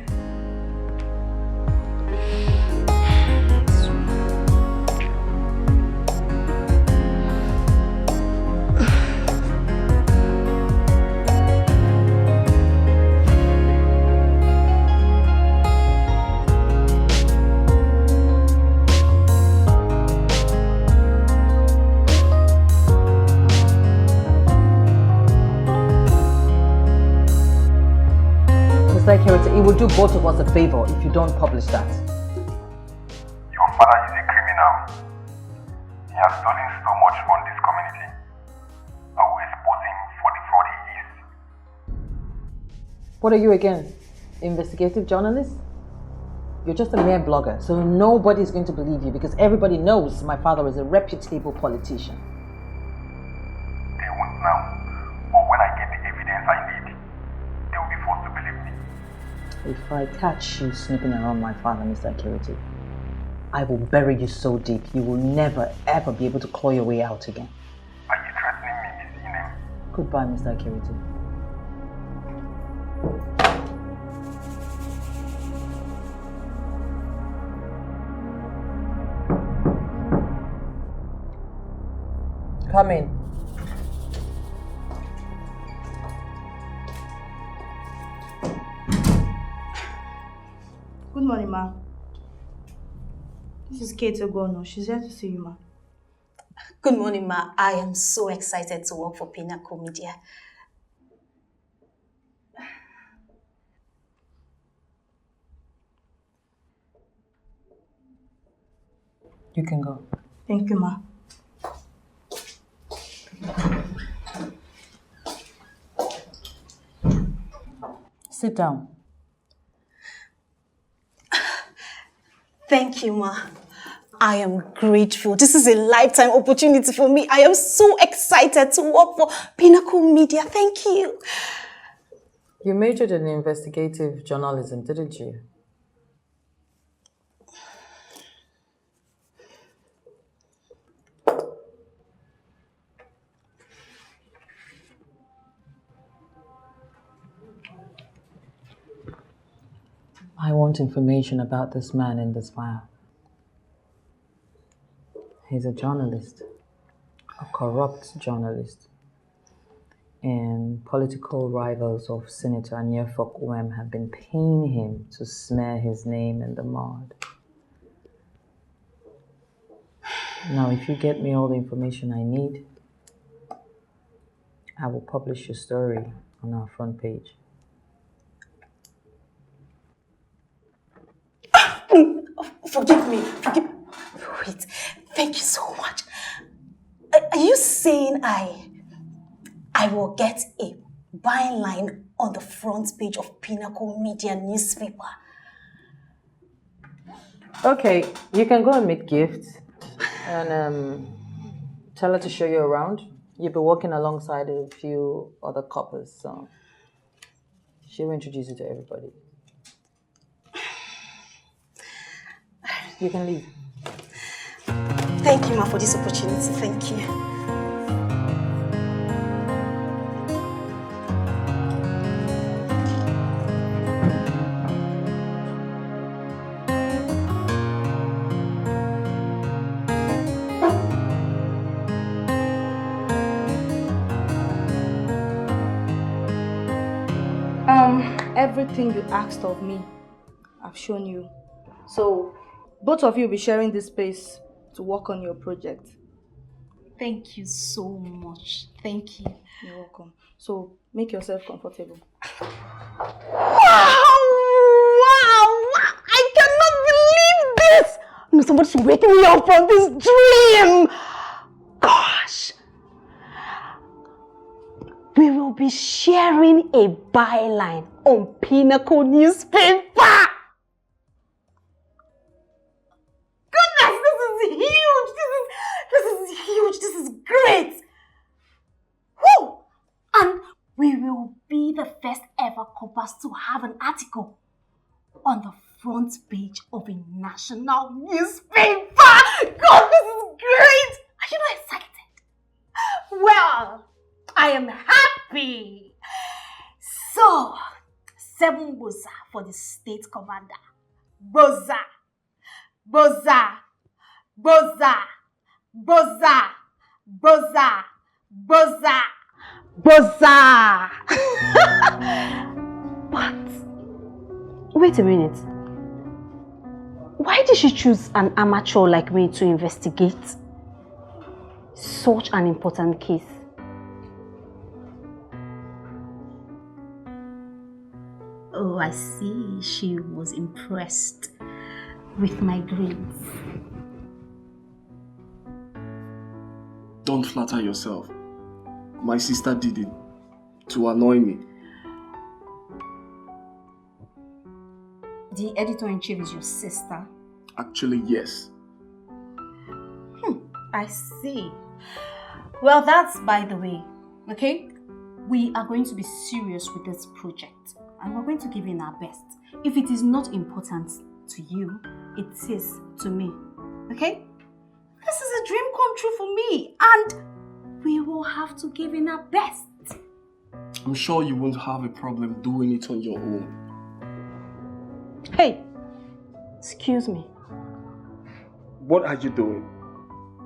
Mister Ekerete, it will do both of us a favor if you don't publish that. Your father is a criminal. He has stolen so much from this community. I will expose him for the fraud he is. What are you again? Investigative journalist? You're just a mere blogger, so nobody's going to believe you because everybody knows my father is a reputable politician. They won't now. But when I get the evidence I need, they will be forced to believe me. If I catch you snooping around my father, Mister Ekerete, I will bury you so deep you will never ever be able to claw your way out again. Are you threatening me, Miss Inem? Goodbye, Mister Ekerete. Come in. Good morning, ma. This is Kate Ogono. She's here to see you, ma. Good morning, ma. I am so excited to work for Pinnacle Media. You can go. Thank you, ma. Sit down. Thank you, ma. I am grateful. This is a lifetime opportunity for me. I am so excited to work for Pinnacle Media. Thank you. You majored in investigative journalism, didn't you? I want information about this man in this file. He's a journalist, a corrupt journalist. And political rivals of Senator Aniefok Uem have been paying him to smear his name in the mud. Now, if you get me all the information I need, I will publish your story on our front page. Forgive me. Forgive. Wait. Thank you so much. Are you saying I, I will get a byline on the front page of Pinnacle Media newspaper? Okay, you can go and meet Gift and um, tell her to show you around. You'll be working alongside a few other couples, so she'll introduce you to everybody. You can leave. Thank you, ma, for this opportunity. Thank you. Um, everything you asked of me, I've shown you. So, both of you will be sharing this space to work on your project. Thank you so much. Thank you. You're welcome. So, make yourself comfortable. Wow! Wow! I cannot believe this! No, somebody should wake me up from this dream! Gosh! We will be sharing a byline on Pinnacle newspaper! Goodness, this is huge! This is this is huge! This is great! Whew! And we will be the first ever couples to have an article on the front page of a national newspaper. God, this is great! Are you not excited? Well, I am happy. So, seven boza for the state commander. Boza, boza, boza, boza, boza, boza, boza. But wait a minute. Why did she choose an amateur like me to investigate such an important case? Oh, I see. She was impressed with my grades. Don't flatter yourself. My sister did it to annoy me. The editor in chief is your sister? Actually, yes. Hmm, I see. Well, that's by the way, okay? We are going to be serious with this project and we're going to give in our best. If it is not important to you, it is to me, okay? This is a dream come true for me and we will have to give in our best. I'm sure you won't have a problem doing it on your own. Hey, excuse me. What are you doing?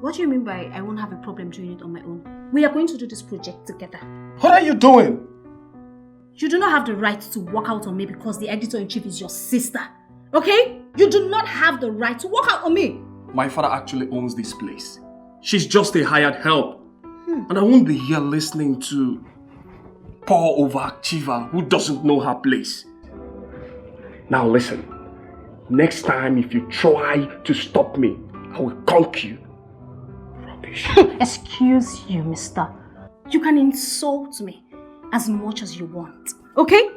What do you mean by I won't have a problem doing it on my own? We are going to do this project together. What are you doing? You do not have the right to walk out on me because the editor in chief is your sister. Okay? You do not have the right to walk out on me. My father actually owns this place. She's just a hired help. Hmm. And I won't be here listening to poor overachiever who doesn't know her place. Now listen, next time if you try to stop me, I will conk you. Rubbish. Excuse you, mister. You can insult me as much as you want, okay?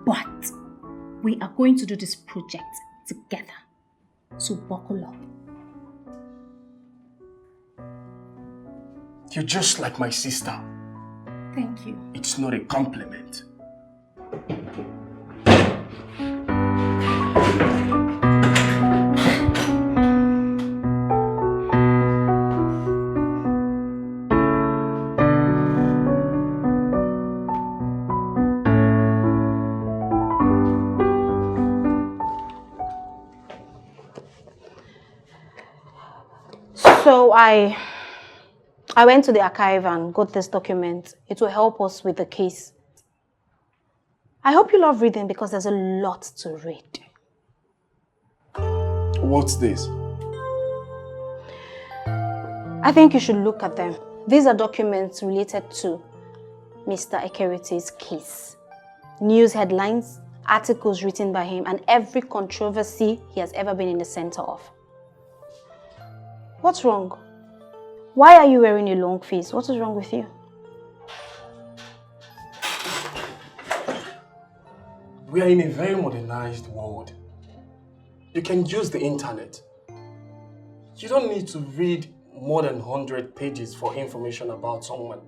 But we are going to do this project together. So buckle up. You're just like my sister. Thank you. It's not a compliment. So I I went to the archive and got this document. It will help us with the case. I hope you love reading because there's a lot to read. What's this? I think you should look at them. These are documents related to Mister Ekerite's case. News headlines, articles written by him, and every controversy he has ever been in the center of. What's wrong? Why are you wearing a long face? What is wrong with you? We are in a very modernized world. You can use the internet. You don't need to read more than one hundred pages for information about someone.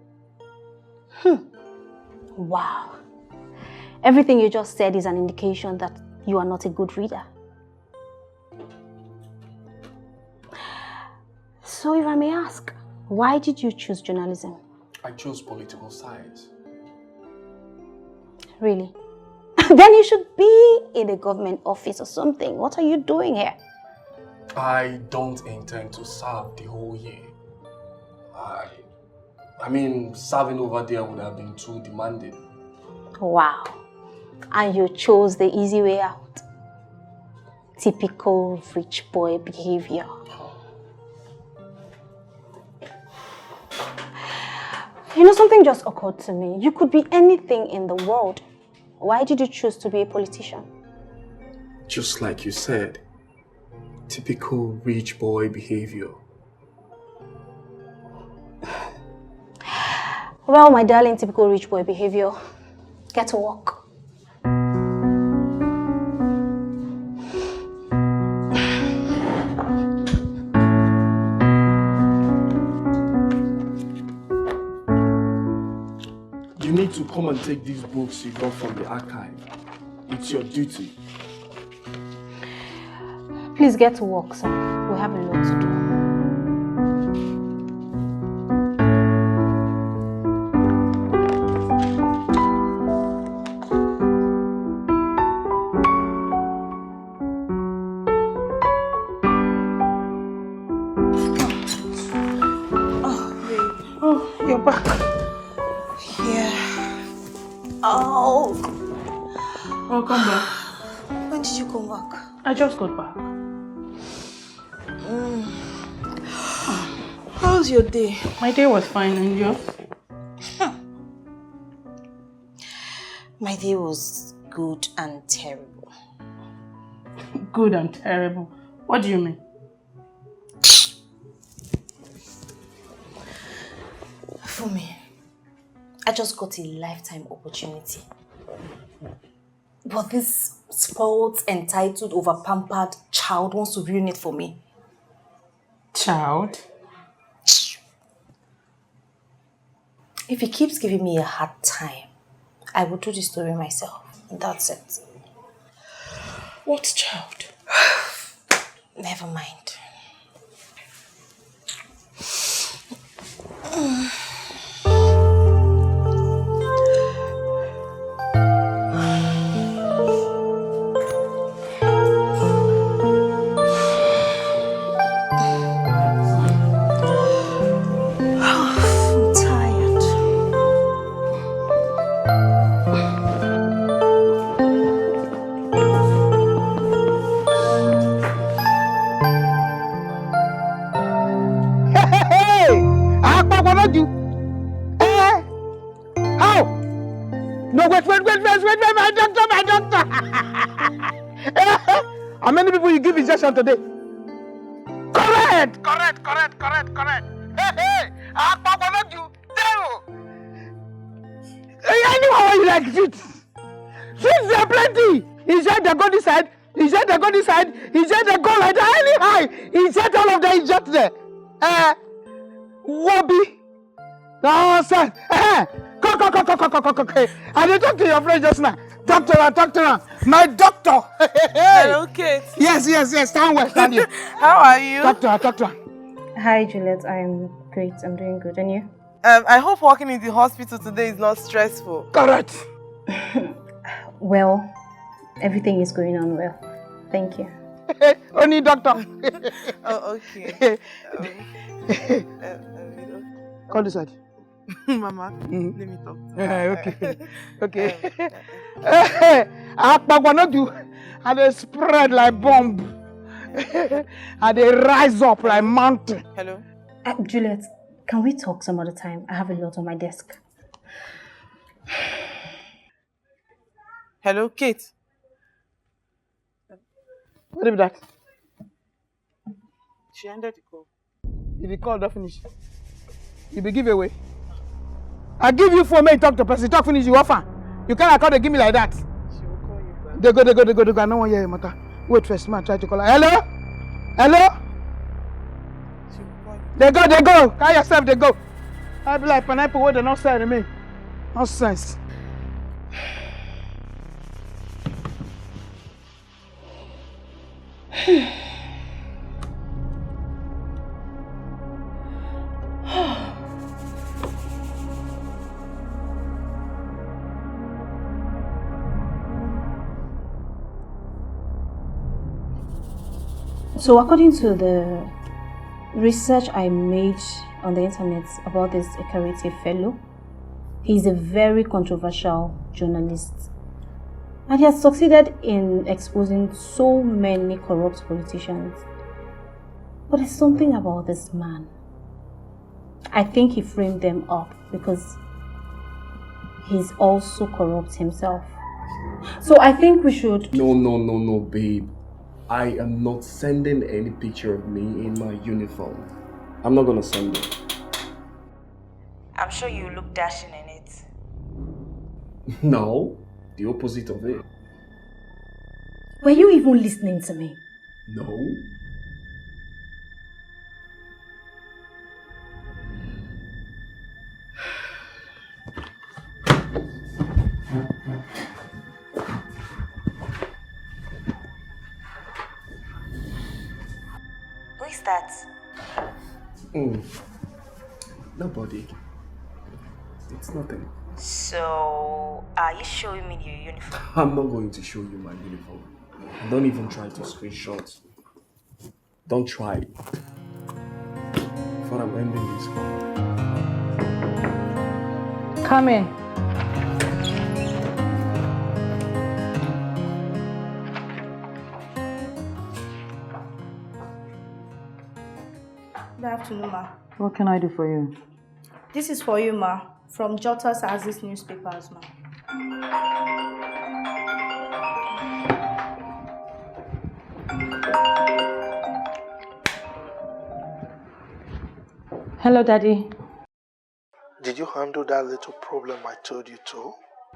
Wow. Everything you just said is an indication that you are not a good reader. So if I may ask, why did you choose journalism? I chose political science. Really? Then you should be in a government office or something. What are you doing here? I don't intend to serve the whole year. I, I mean, serving over there would have been too demanding. Wow. And you chose the easy way out. Typical rich boy behavior. You know, something just occurred to me. You could be anything in the world. Why did you choose to be a politician? Just like you said, typical rich boy behavior. Well, my darling, typical rich boy behavior. Get to work. You need to come and take these books you got from the archive. It's your duty. Please get to work, sir. We have a lot to do. Oh, you're back. Yeah. Oh. Welcome back. When did you come back? I just got back. Mm. How's your day? My day was fine, and yours? My day was good and terrible. Good and terrible. What do you mean? For me, I just got a lifetime opportunity. But this spoiled, entitled, overpampered child wants to ruin it for me. Child? If he keeps giving me a hard time, I will do the story myself. That's it. What child? Never mind. Hey! Akpakwa no do. Eh? How? No, wait, wait, wait, wait, wait, wait, my doctor, my doctor. How many people you give injection today? Correct, correct, correct, correct, correct. Hey, hey, Akpakwa no do. Tell you. Eh, anyhow you like it. Since there are plenty, inject the go this side, inject the go this side, inject the go like that. Anyhow, inject all of them, inject there. Eh, Wobi. Nonsense. Eh, come, come, come, come, come, come, come, come. I dey talk to your friend just now. Doctor, I talk to her. My doctor. Hello, Kate. Yes, yes, yes. Stand well, stand here. How are you? Doctor, I talk to her. Hi, Juliet. I'm great. I'm doing good. And you? Um, I hope working in the hospital today is not stressful. Correct. Well, everything is going on well. Thank you. Only doctor. Oh, okay. Um, uh, uh, you know. Call this side. Mama, let me talk. Eh, okay. Okay. Eh, Akpagwa no do. And they spread like bomb. And they rise up like mountain. Hello? Uh, Juliet, can we talk some other time? I have a lot on my desk. Hello, Kate. What is that? She ended the call. If the call don't finish, you be give away. I give you phone, make you talk to person, talk finish, you offer. You can't call, they give me like that. She will call you back. They go, they go, they go, they go. I no wan hear your matter. Wait first, man, try to call her. Hello? Hello? They go, they go. Carry yourself, they go. I be like pineapple wey dem no sell to me. Nonsense. So, according to the research I made on the internet about this Ekerete fellow, he's a very controversial journalist, and he has succeeded in exposing so many corrupt politicians. But there's something about this man. I think he framed them up because he's also corrupt himself. So I think we should. No, no, no, no, babe. I am not sending any picture of me in my uniform. I'm not gonna send it. I'm sure you look dashing in it. No, the opposite of it. Were you even listening to me? No. Who is that? Mm. Nobody. It's nothing. So, are you showing me your uniform? I'm not going to show you my uniform. And don't even try to screenshot. Don't try. Before I'm ending this call. Come in. Good afternoon, ma. What can I do for you? This is for you, ma. From Jotas Aziz newspapers, ma. Hello, Daddy. Did you handle that little problem I told you to?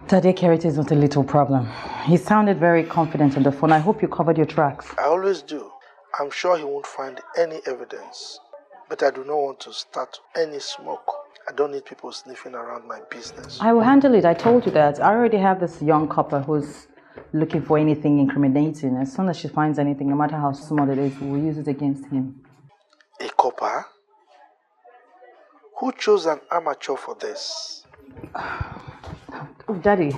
Daddy, Kerete is not a little problem. He sounded very confident on the phone. I hope you covered your tracks. I always do. I'm sure he won't find any evidence. But I do not want to start any smoke. I don't need people sniffing around my business. I will handle it. I told you that. I already have this young copper who's looking for anything incriminating. As soon as she finds anything, no matter how small it is, we'll use it against him. A copper? Who chose an amateur for this? Daddy,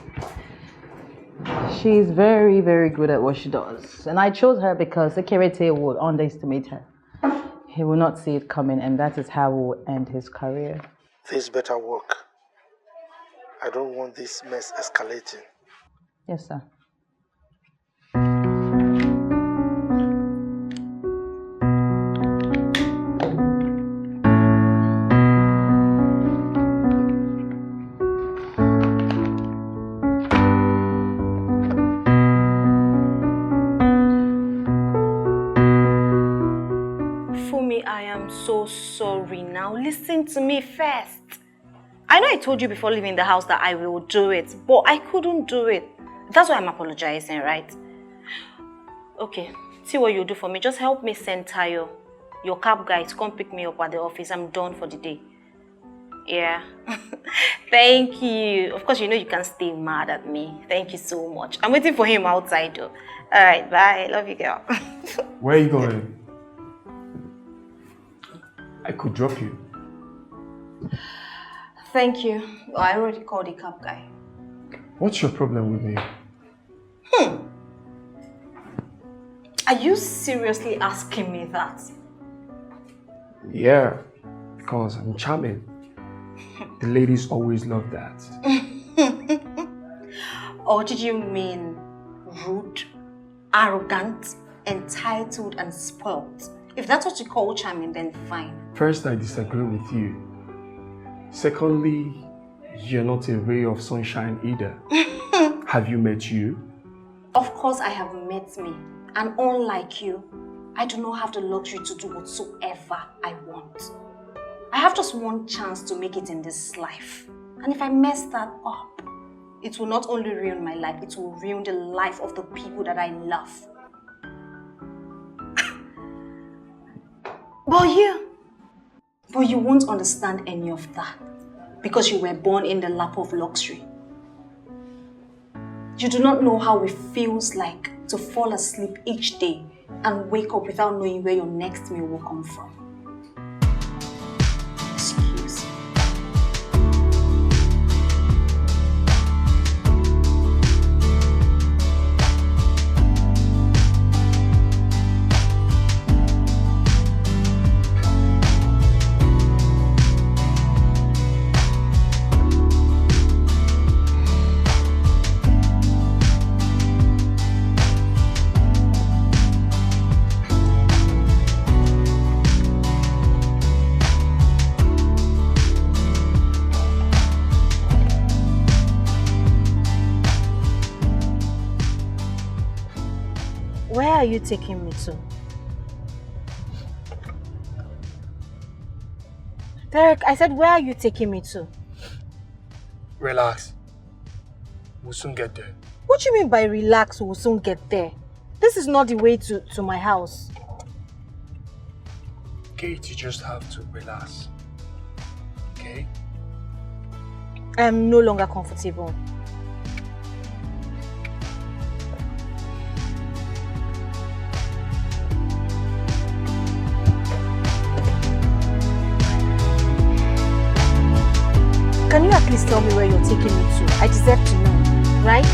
she's very, very good at what she does. And I chose her because Ekerete would underestimate her. He will not see it coming, and that is how he will end his career. This better work. I don't want this mess escalating. Yes, sir. Fumi, I am so sorry. Now listen to me first. I know I told you before leaving the house that I will do it, but I couldn't do it. That's why I'm apologizing, right? Okay, see what you do for me. Just help me send Tayo, your cab guy, to come pick me up at the office. I'm done for the day. Yeah. Thank you. Of course, you know you can't stay mad at me. Thank you so much. I'm waiting for him outside, though. All right, bye. Love you, girl. Where are you going? I could drop you. Thank you. I already called the cab guy. What's your problem with me? Hmm. Are you seriously asking me that? Yeah, because I'm charming. The ladies always love that. Or did you mean rude, arrogant, entitled, and spoiled? If that's what you call charming, then fine. First, I disagree with you. Secondly, you're not a ray of sunshine either. Have you met you? Of course, I have met me, and unlike you, I do not have the luxury to do whatsoever I want. I have just one chance to make it in this life, and if I mess that up, it will not only ruin my life, it will ruin the life of the people that I love. But you, but you won't understand any of that because you were born in the lap of luxury. You do not know how it feels like to fall asleep each day and wake up without knowing where your next meal will come from. Excuse me. Where are you taking me to? Derek, I said, where are you taking me to? Relax. We'll soon get there. What do you mean by relax, we'll soon get there? This is not the way to, to my house. Kate, you just have to relax. Okay? I am no longer comfortable. Can you at least tell me where you're taking me to? I deserve to know, right?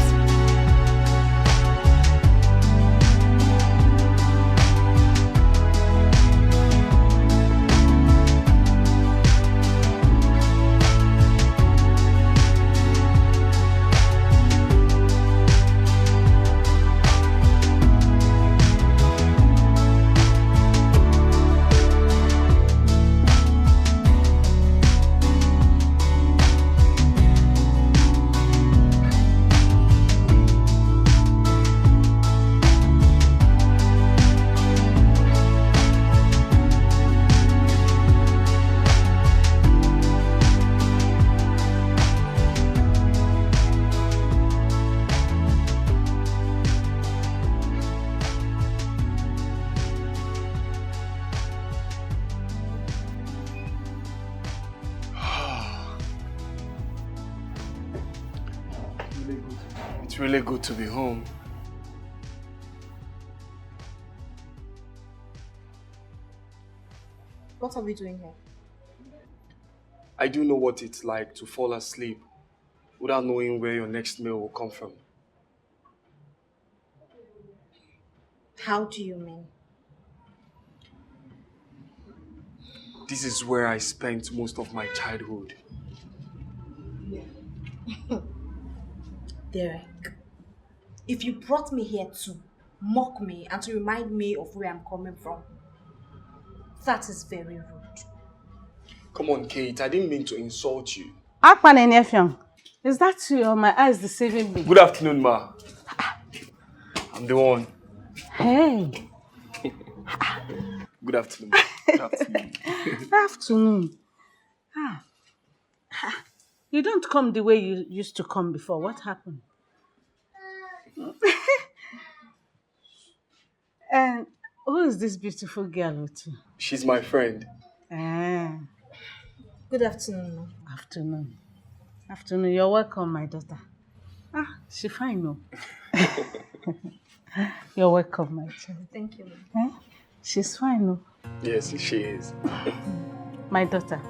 It's really good to be home. What are we doing here? I do know what it's like to fall asleep without knowing where your next meal will come from. How do you mean? This is where I spent most of my childhood. Derek, if you brought me here to mock me and to remind me of where I'm coming from, that is very rude. Come on, Kate. I didn't mean to insult you. Akpan Enyefiong, is that you or my eyes deceiving me? Good afternoon, ma. I'm the one. Hey. Good afternoon, ma. Good afternoon. Afternoon. Ah. Ah. You don't come the way you used to come before. What happened? And who is this beautiful girl with you? She's my friend. Ah. Good afternoon, ma. Afternoon. Afternoon. You're welcome, my daughter. Ah, she fine, no? You're welcome, my child. Thank you, ma. Eh? She's fine, no? Yes, she is. My daughter,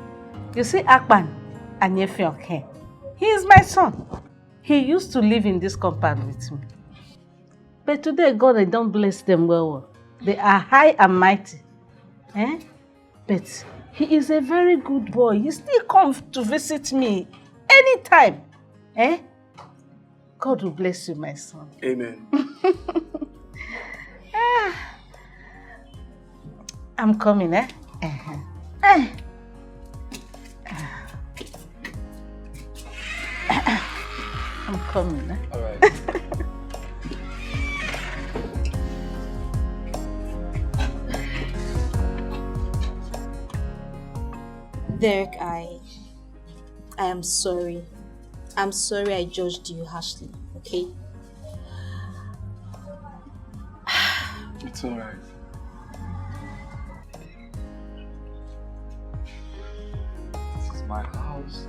you see Akpan Enyefiong here? He is my son. He used to live in this compound with me. But today, God, I don't bless them well, well. They are high and mighty. Eh? But he is a very good boy. He still comes to visit me anytime. Eh? God will bless you, my son. Amen. Ah. I'm coming, eh? Uh-huh. Eh. I'm coming, eh? All right. Derek, I, I am sorry. I'm sorry I judged you harshly, okay? It's all right. my house.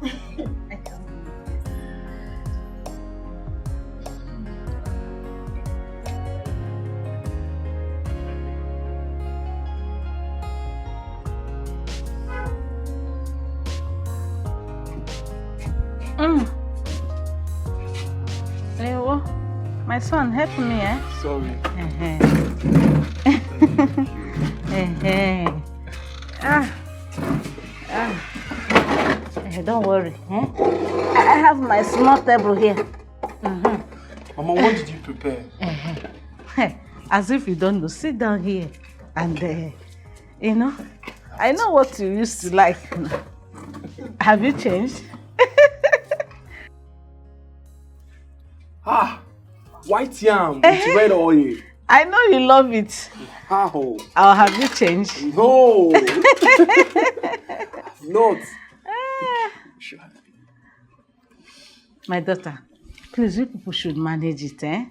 I can't believe this. Mm. Eh, wo-, my son, help me, eh? Sorry. Eh, eh. Eh, eh. Ah. Ah. Eh, don't worry, eh? I I have my small table here. Mm-hmm. Mama, what did you prepare? Eh, eh. As if you don't know. Sit down here. And, uh, you know, I know what you used to like. Have you changed? Ah, white yam with red oil. I know you love it. How? Or have you changed? No. Not. Ah. My daughter, please, you people should manage it, eh?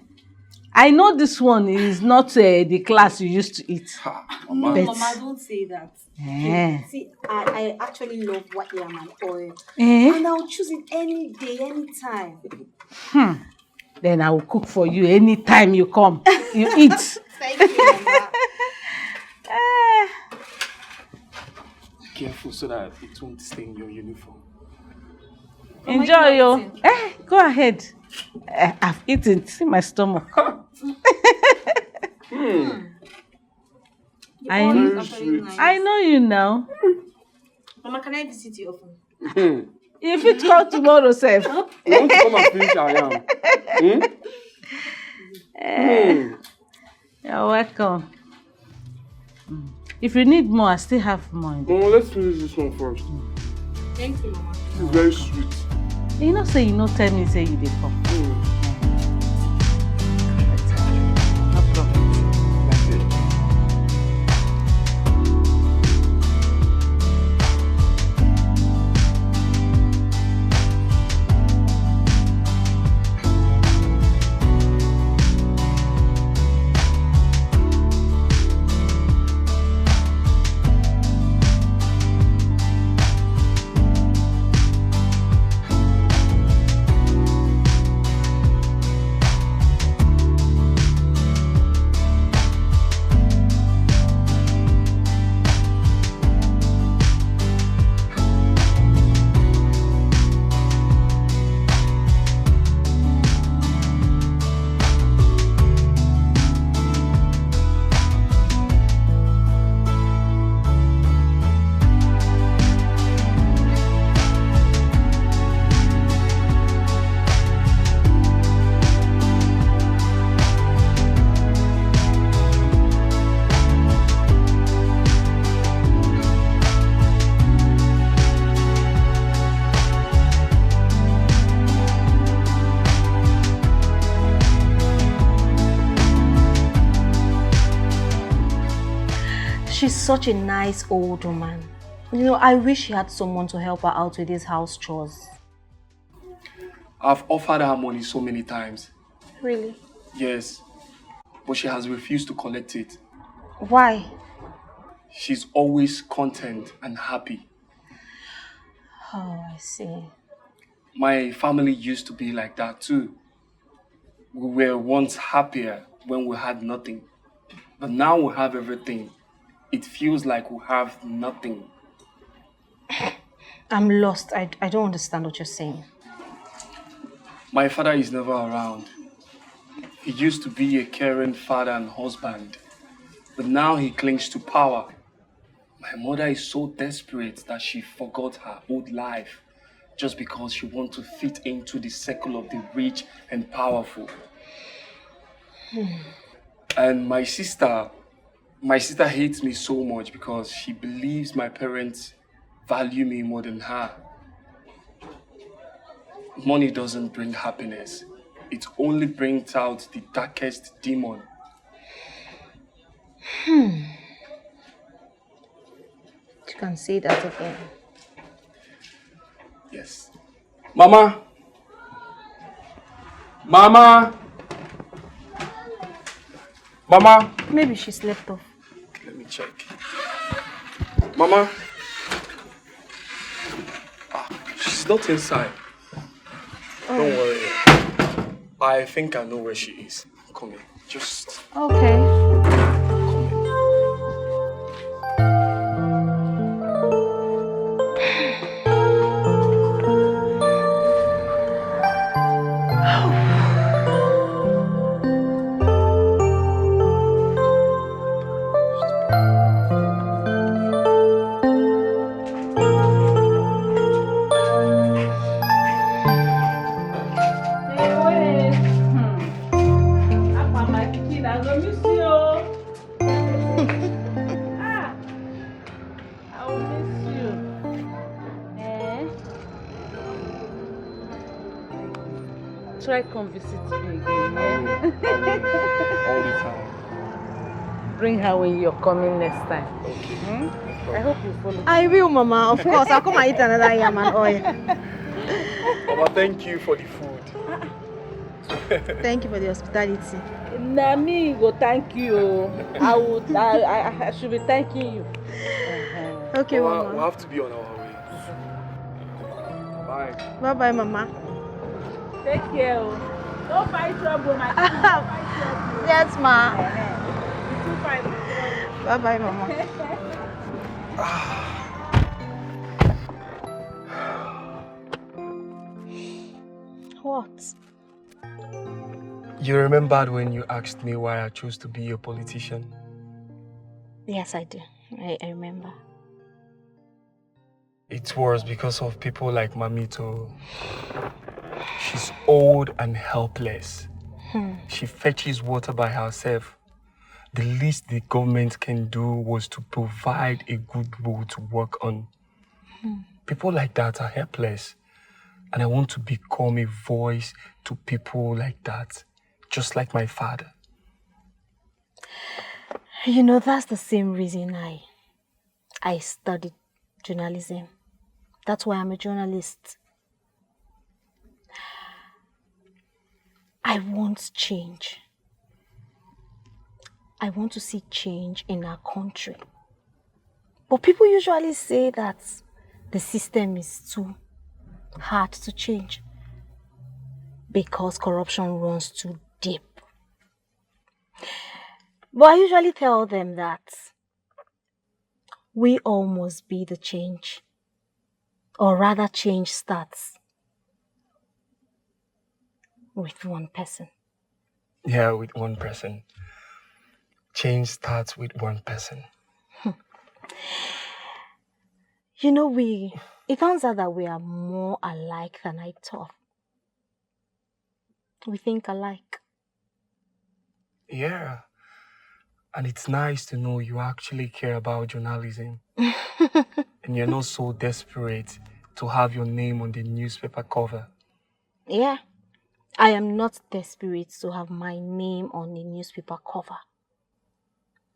I know this one is not, uh, the class you used to eat. Ha, Mama. But Mama, don't say that. Eh. See, I, I actually love white yam and oil. Eh? And I'll choose it any day, anytime. Hmm. Then I will cook for you anytime you come. You eat. Thank you, Mama. Eh. Careful so that it won't stain your uniform. Mama, enjoy you your eating. Eh, go ahead. Eh, I've eaten. See my stomach. Hmm. The I oil is actually nice. I know you now. Mama, can I visit you often? Hmm. If it call tomorrow, sef. You want to come and finish our yam? Hmm? Eh. Hmm. You're welcome. Mm. If you need more, I still have more in there. No, let's finish this one first. Thank you, Mama. It's very sweet. You know, say you no tell me, say you dey come. Mm. No problem. That's it. She's such a nice old woman. You know, I wish she had someone to help her out with these house chores. I've offered her money so many times. Really? Yes. But she has refused to collect it. Why? She's always content and happy. Oh, I see. My family used to be like that too. We were once happier when we had nothing. But now we have everything. It feels like we have nothing. I'm lost. I, I don't understand what you're saying. My father is never around. He used to be a caring father and husband, but now he clings to power. My mother is so desperate that she forgot her old life just because she wants to fit into the circle of the rich and powerful. Hmm. And my sister, my sister hates me so much because she believes my parents value me more than her. Money doesn't bring happiness. It only brings out the darkest demon. Hmm. You can say that again. Yes. Mama! Mama! Mama! Maybe she slept off. Let me check. Mama! Not inside. Don't worry. I think I know where she is. Come here. Just Okay. come here. I will miss you. Eh? Try come visit me again. Eh? All the time. Bring her when you're coming next time. Okay. Hmm? I hope you follow. I will, Mama. Of course, I'll come and eat another yam and oil. Mama, thank you for the food. Thank you for the hospitality. Na me go thank you. I would. I, I, I should be thanking you. Okay, Mama, we Mama. Have to be on our way. Bye. Bye bye, Mama. Take care. Oh. Don't find trouble, my sister. Don't find trouble. Yes, Ma. Eh, eh. You too fine, my girl. Bye bye, Mama. What? You remembered when you asked me why I chose to be a politician? Yes, I do. I, I remember. It was because of people like Mamito. She's old and helpless. She fetches water by herself. The least the government can do was to provide a good road to work on. People like that are helpless. And I want to become a voice to people like that, just like my father. You know, that's the same reason I I studied journalism. That's why I'm a journalist. I want change. I want to see change in our country. But people usually say that the system is too hard to change because corruption runs too deep. But I usually tell them that we all must be the change. Or rather, change starts with one person. Yeah, with one person. Change starts with one person. You know, we, it turns out that we are more alike than I thought. We think alike. Yeah. And it's nice to know you actually care about journalism. And you're not so desperate to have your name on the newspaper cover. Yeah. I am not desperate to have my name on a newspaper cover,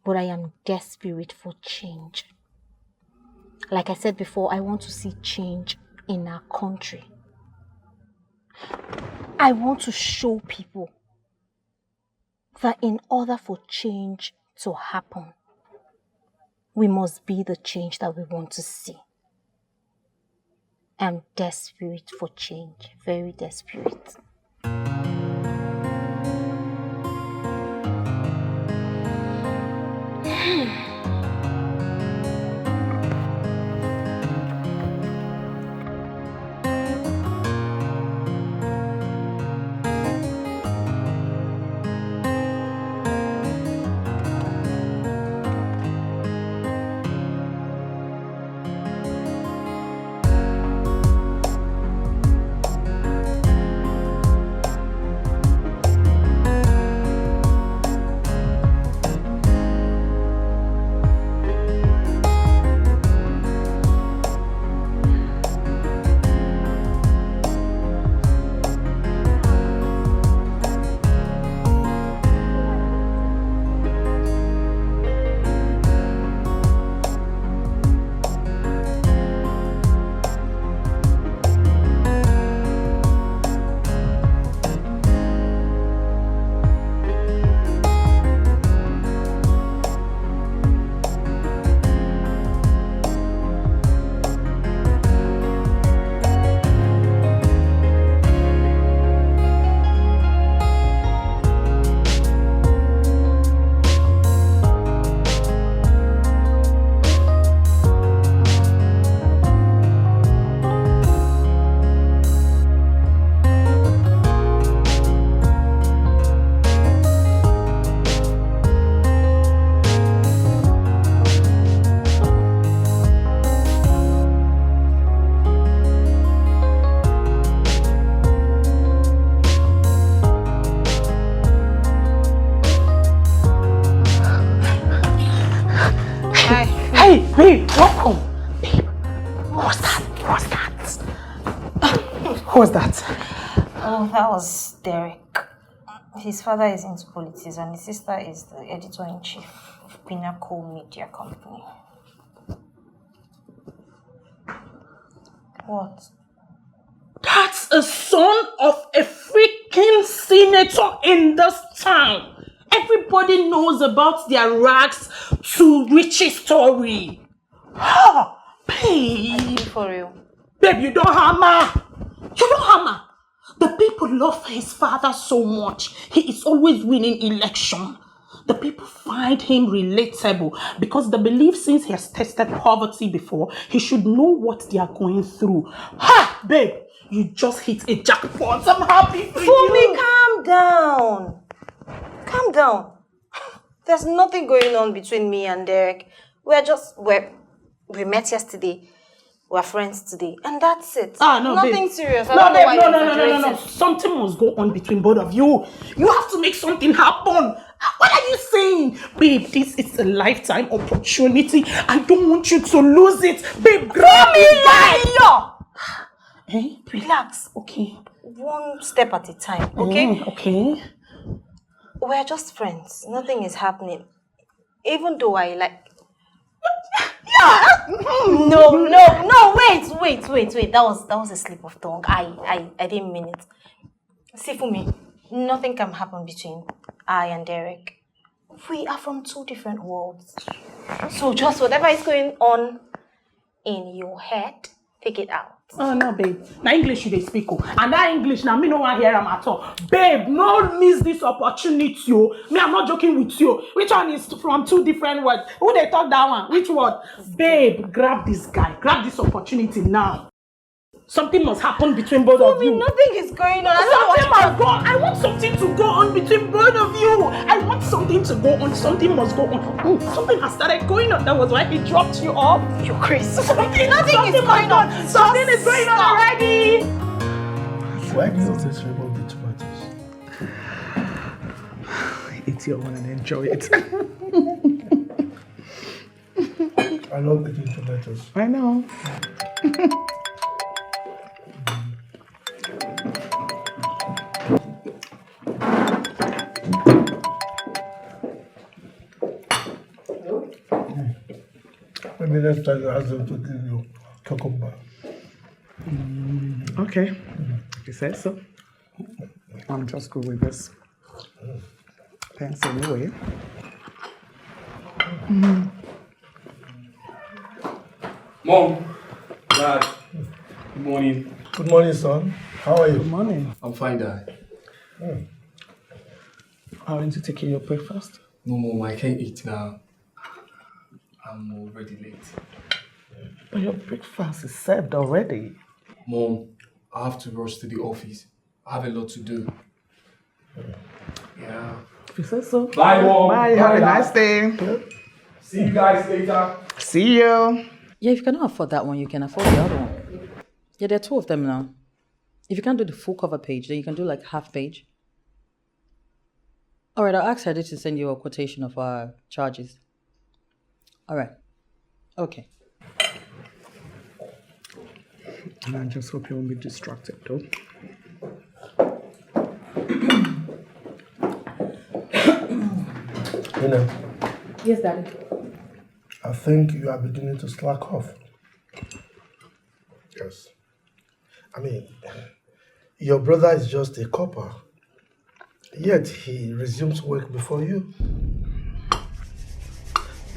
but I am desperate for change. Like I said before, I want to see change in our country. I want to show people that in order for change to happen, we must be the change that we want to see. I'm desperate for change, very desperate. What's that? Oh, that was Derek. His father is into politics and his sister is the editor in chief of Pinnacle Media Company. What? That's a son of a freaking senator in this town. Everybody knows about their rags to riches story. Ha! Babe, For real. babe, you don't hammer. You don't hammer. The people love his father so much. He is always winning election. The people find him relatable because they believe since he has tested poverty before, he should know what they are going through. Ha! Babe, you just hit a jackpot. I'm happy for Fumi, you. Calm down. Calm down. There's nothing going on between me and Derek. We're just, we're, we met yesterday. We're friends today. And that's it. Ah, no, Nothing babe. Serious. I No, don't know babe, why no, you're no, no, no, no, no. exaggerating. Something must go on between both of you. You have to make something happen. Ah, what are you saying? Babe, this is a lifetime opportunity. I don't want you to lose it. Babe, grab me. Eh? Relax. Okay. One step at a time, okay? Mm, okay. We're just friends. Nothing is happening. Even though I like. No, no, no, wait, wait, wait, wait. That was that was a slip of tongue. I, I, I didn't mean it. See, for me, nothing can happen between I and Derek. We are from two different worlds. So just whatever is going on in your head, take it out. Oh no, babe. Na English you dey speak, oh. And that English, na me no wan hear am at all. Babe, no miss this opportunity, oh. Me, I'm not joking with you. Which one is from two different words? Who dey talk that one? Which word? Babe, grab this guy. Grab this opportunity now. Something must happen between both of Fumi, you. Nothing is going on. I don't know what Something must go. I want something to go on between both of you. I want something to go on. Something must go on. Oh, something has started going on. That was why he dropped you off. You're crazy. Something, Nothing is something going must on. Something is going on already. Why do you always remove the tomatoes? Eat your own and enjoy it. I love eating tomatoes. I know. Maybe next time you ask them to give you cucumber. Okay. If you say so. I'll just go with this. Thanks anyway. Mom, Dad, good morning. Good morning, son. How are you? Good morning. I'm fine, Dad. Aren't you taking your breakfast? No, Mom, I can't eat now. I'm already late. But your breakfast is served already. Mom, I have to rush to the office. I have a lot to do. Yeah. If you say so. Bye, Mom. Bye. Have a Bye, nice day. See you guys later. See you. Yeah, if you cannot afford that one, you can afford the other one. Yeah, there are two of them now. If you can't do the full cover page, then you can do like half page. All right, I'll ask Hadi to send you a quotation of our charges. All right. Okay. And I just hope you won't be distracted, though. You know, Yes, Daddy. I think you are beginning to slack off. Yes. I mean, your brother is just a copper. Yet he resumes work before you.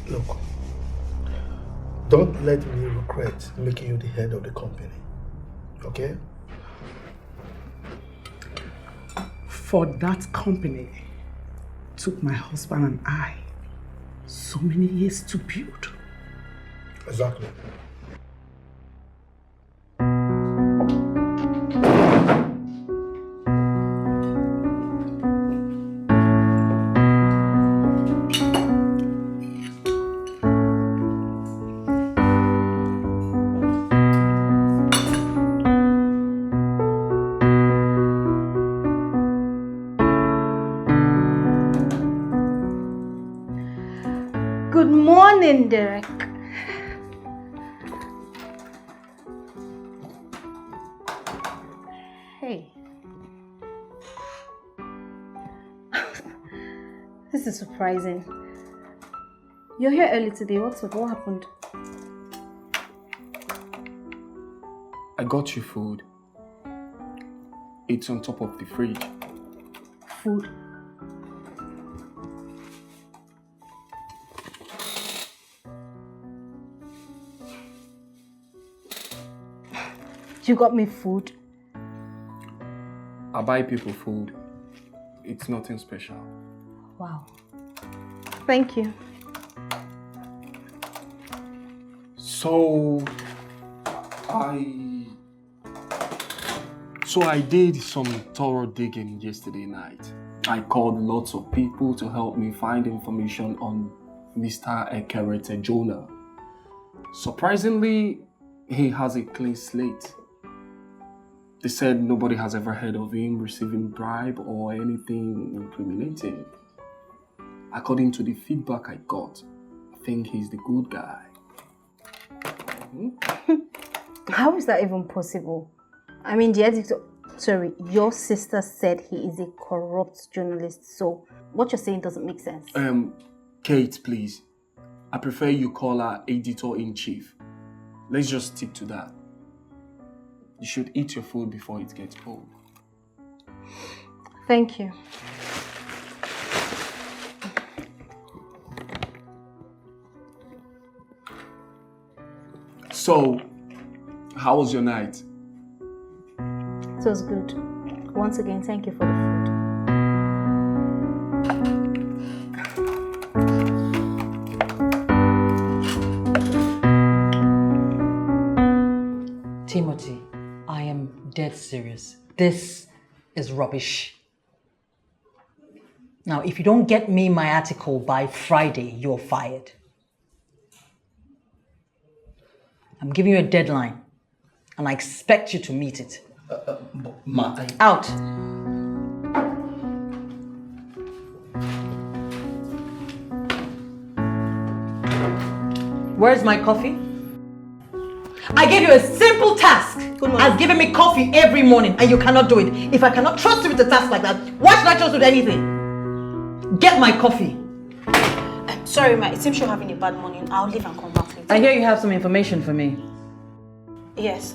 Look, don't let me regret making you the head of the company. Okay? For that company took my husband and I so many years to build. Exactly. Good morning, Derek. This is surprising. You're here early today. What's up? What happened? I got you food. It's on top of the fridge. Food. You got me food. I buy people food. It's nothing special. Wow. Thank you. So, I so I did some thorough digging yesterday night. I called lots of people to help me find information on Mister Ekerete Jonah. Surprisingly, he has a clean slate. They said nobody has ever heard of him receiving bribe or anything incriminating. According to the feedback I got, I think he's the good guy. How is that even possible? I mean, the editor, sorry, your sister said he is a corrupt journalist. So what you're saying doesn't make sense. Um, Kate, please. I prefer you call her editor in chief. Let's just stick to that. You should eat your food before it gets cold. Thank you. So, how was your night? It was good. Once again, thank you for the food. Timothy, I am dead serious. This is rubbish. Now, if you don't get me my article by Friday, you're fired. I'm giving you a deadline, and I expect you to meet it. Ma, I... Out. Where's my coffee? I gave you a simple task as giving me coffee every morning, and you cannot do it. If I cannot trust you with a task like that, why should I trust you with anything? Get my coffee. Sorry, ma. It seems you're having a bad morning. I'll leave and come back later. I hear you have some information for me. Yes.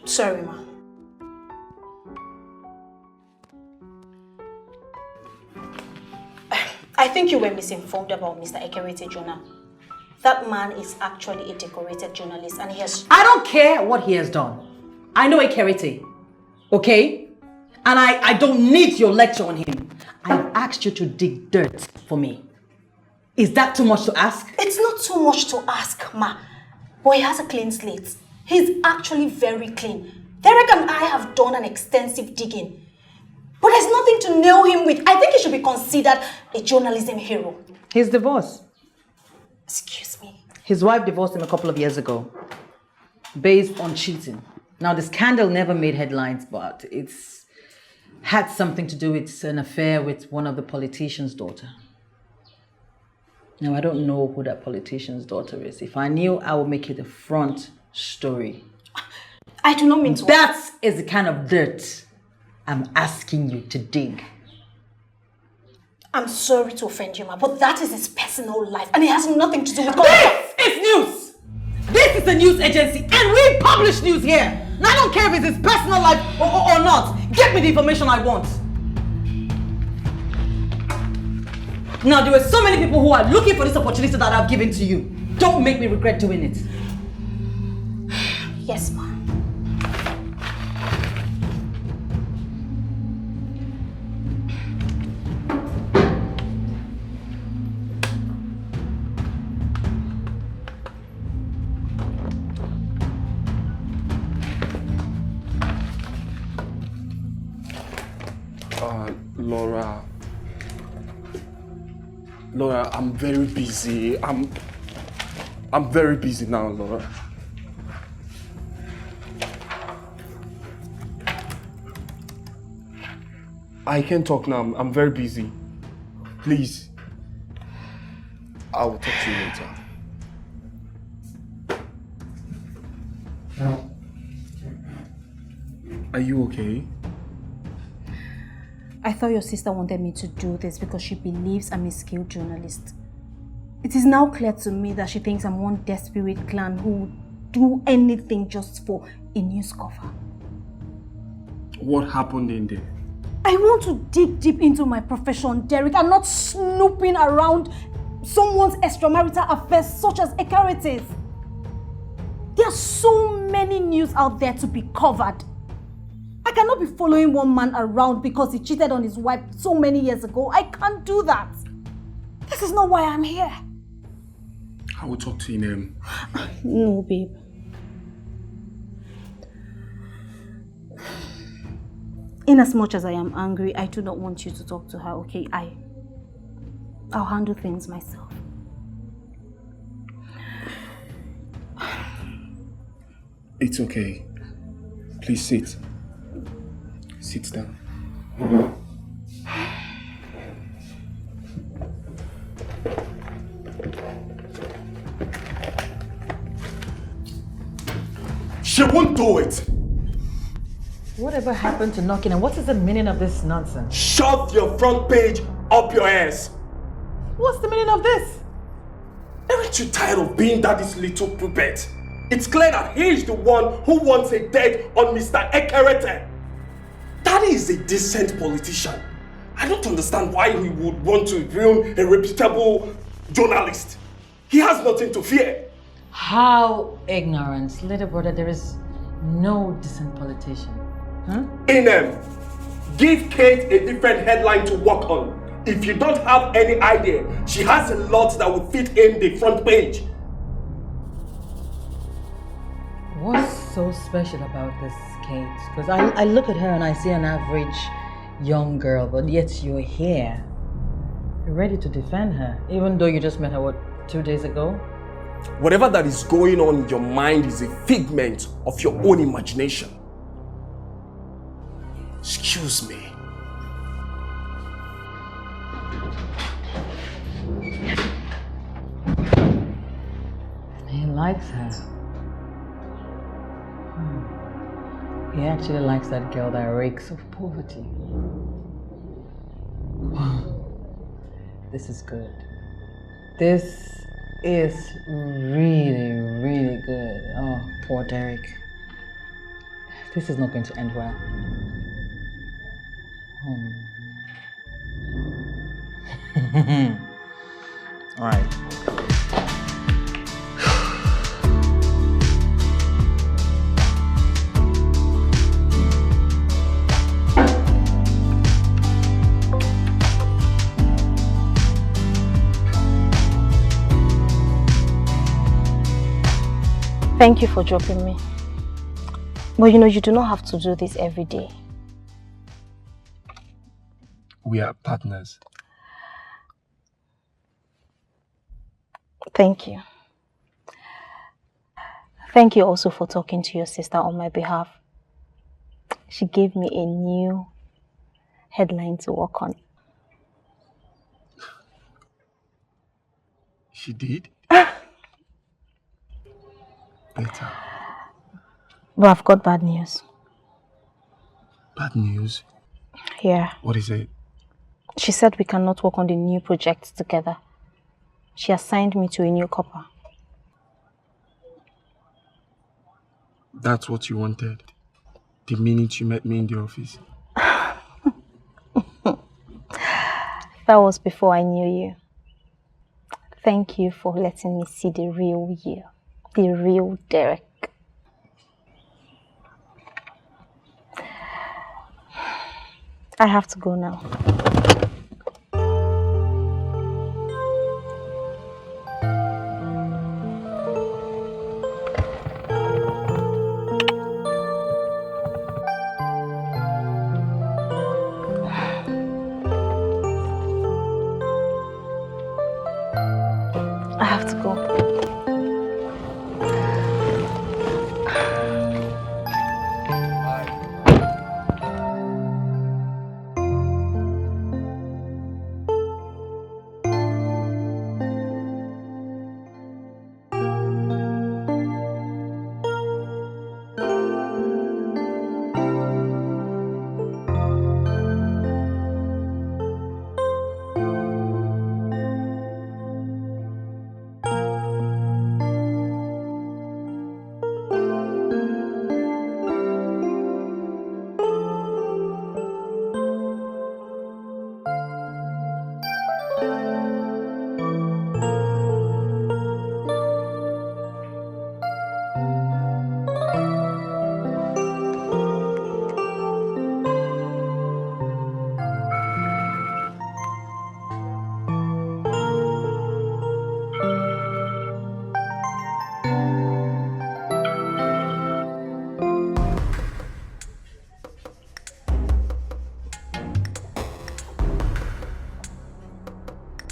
Sorry, ma. I think you were misinformed about Mister Ekerete Jonah. That man is actually a decorated journalist and he has... I don't care what he has done. I know Ekerete, okay? And I, I don't need your lecture on him. I asked you to dig dirt for me. Is that too much to ask? It's not too much to ask, ma. But he has a clean slate. He's actually very clean. Derek and I have done an extensive digging. But there's nothing to nail him with. I think he should be considered a journalism hero. He's divorced. Excuse me. His wife divorced him a couple of years ago, based on cheating. Now, the scandal never made headlines, but it's had something to do with an affair with one of the politician's daughter. Now, I don't know who that politician's daughter is. If I knew, I would make it a front story. I do not mean to. That is the kind of dirt I'm asking you to dig. I'm sorry to offend you, ma, but that is his personal life, and it has nothing to do with... This is news! This is a news agency, and we publish news here. Now, I don't care if it's his personal life or, or, or not. Get me the information I want. Now, there were so many people who are looking for this opportunity that I've given to you. Don't make me regret doing it. Yes, ma. Uh, Laura. Laura, I'm very busy. I'm I'm very busy now, Laura. I can't talk now. I'm, I'm very busy. Please. I will talk to you later. Are you okay? I thought your sister wanted me to do this because she believes I'm a skilled journalist. It is now clear to me that she thinks I'm one desperate clown who would do anything just for a news cover. What happened in there? I want to dig deep into my profession, Derek. I'm not snooping around someone's extramarital affairs such as Ekerete's. There are so many news out there to be covered. I cannot be following one man around because he cheated on his wife so many years ago. I can't do that. This is not why I'm here. I will talk to Inem. No, babe. In as much as I am angry, I do not want you to talk to her, okay? I I'll handle things myself. It's okay. Please sit. Sit down. She won't do it. Whatever happened to knocking, and what is the meaning of this nonsense? Shove your front page up your ass. What's the meaning of this? Aren't you tired of being daddy's little puppet? It's clear that he is the one who wants a dead on Mister Ekerete. Daddy is a decent politician. I don't understand why he would want to ruin a reputable journalist. He has nothing to fear. How ignorant, little brother. There is no decent politician. Huh? Inem, give Kate a different headline to work on. If you don't have any idea, she has a lot that will fit in the front page. What's so special about this Kate? Because I, I look at her and I see an average young girl, but yet you're here, ready to defend her, even though you just met her, what, two days ago? Whatever that is going on in your mind is a figment of your own imagination. Excuse me. He likes her. Hmm. He actually likes that girl that reeks of poverty. This is good. This is really, really good. Oh, poor Derek. This is not going to end well. Hmm. All right. Thank you for dropping me. But you know, you do not have to do this every day. We are partners. Thank you. Thank you also for talking to your sister on my behalf. She gave me a new headline to work on. She did? Better. But I've got bad news. Bad news? Yeah. What is it? She said we cannot work on the new project together. She assigned me to a new copper. That's what you wanted the minute you met me in the office. That was before I knew you. Thank you for letting me see the real you, the real Derek. I have to go now. I have to go.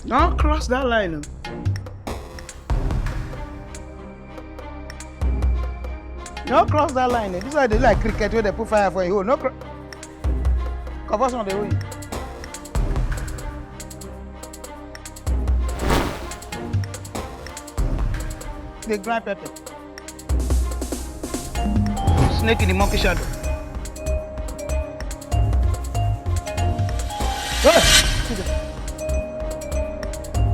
No cross that line. Oh. No cross that line. Oh. This one dey like cricket wey dey put fire for your hole. No cross. Confusion dey win. Dey grind pepper. Snake in the monkey shadow. Hey!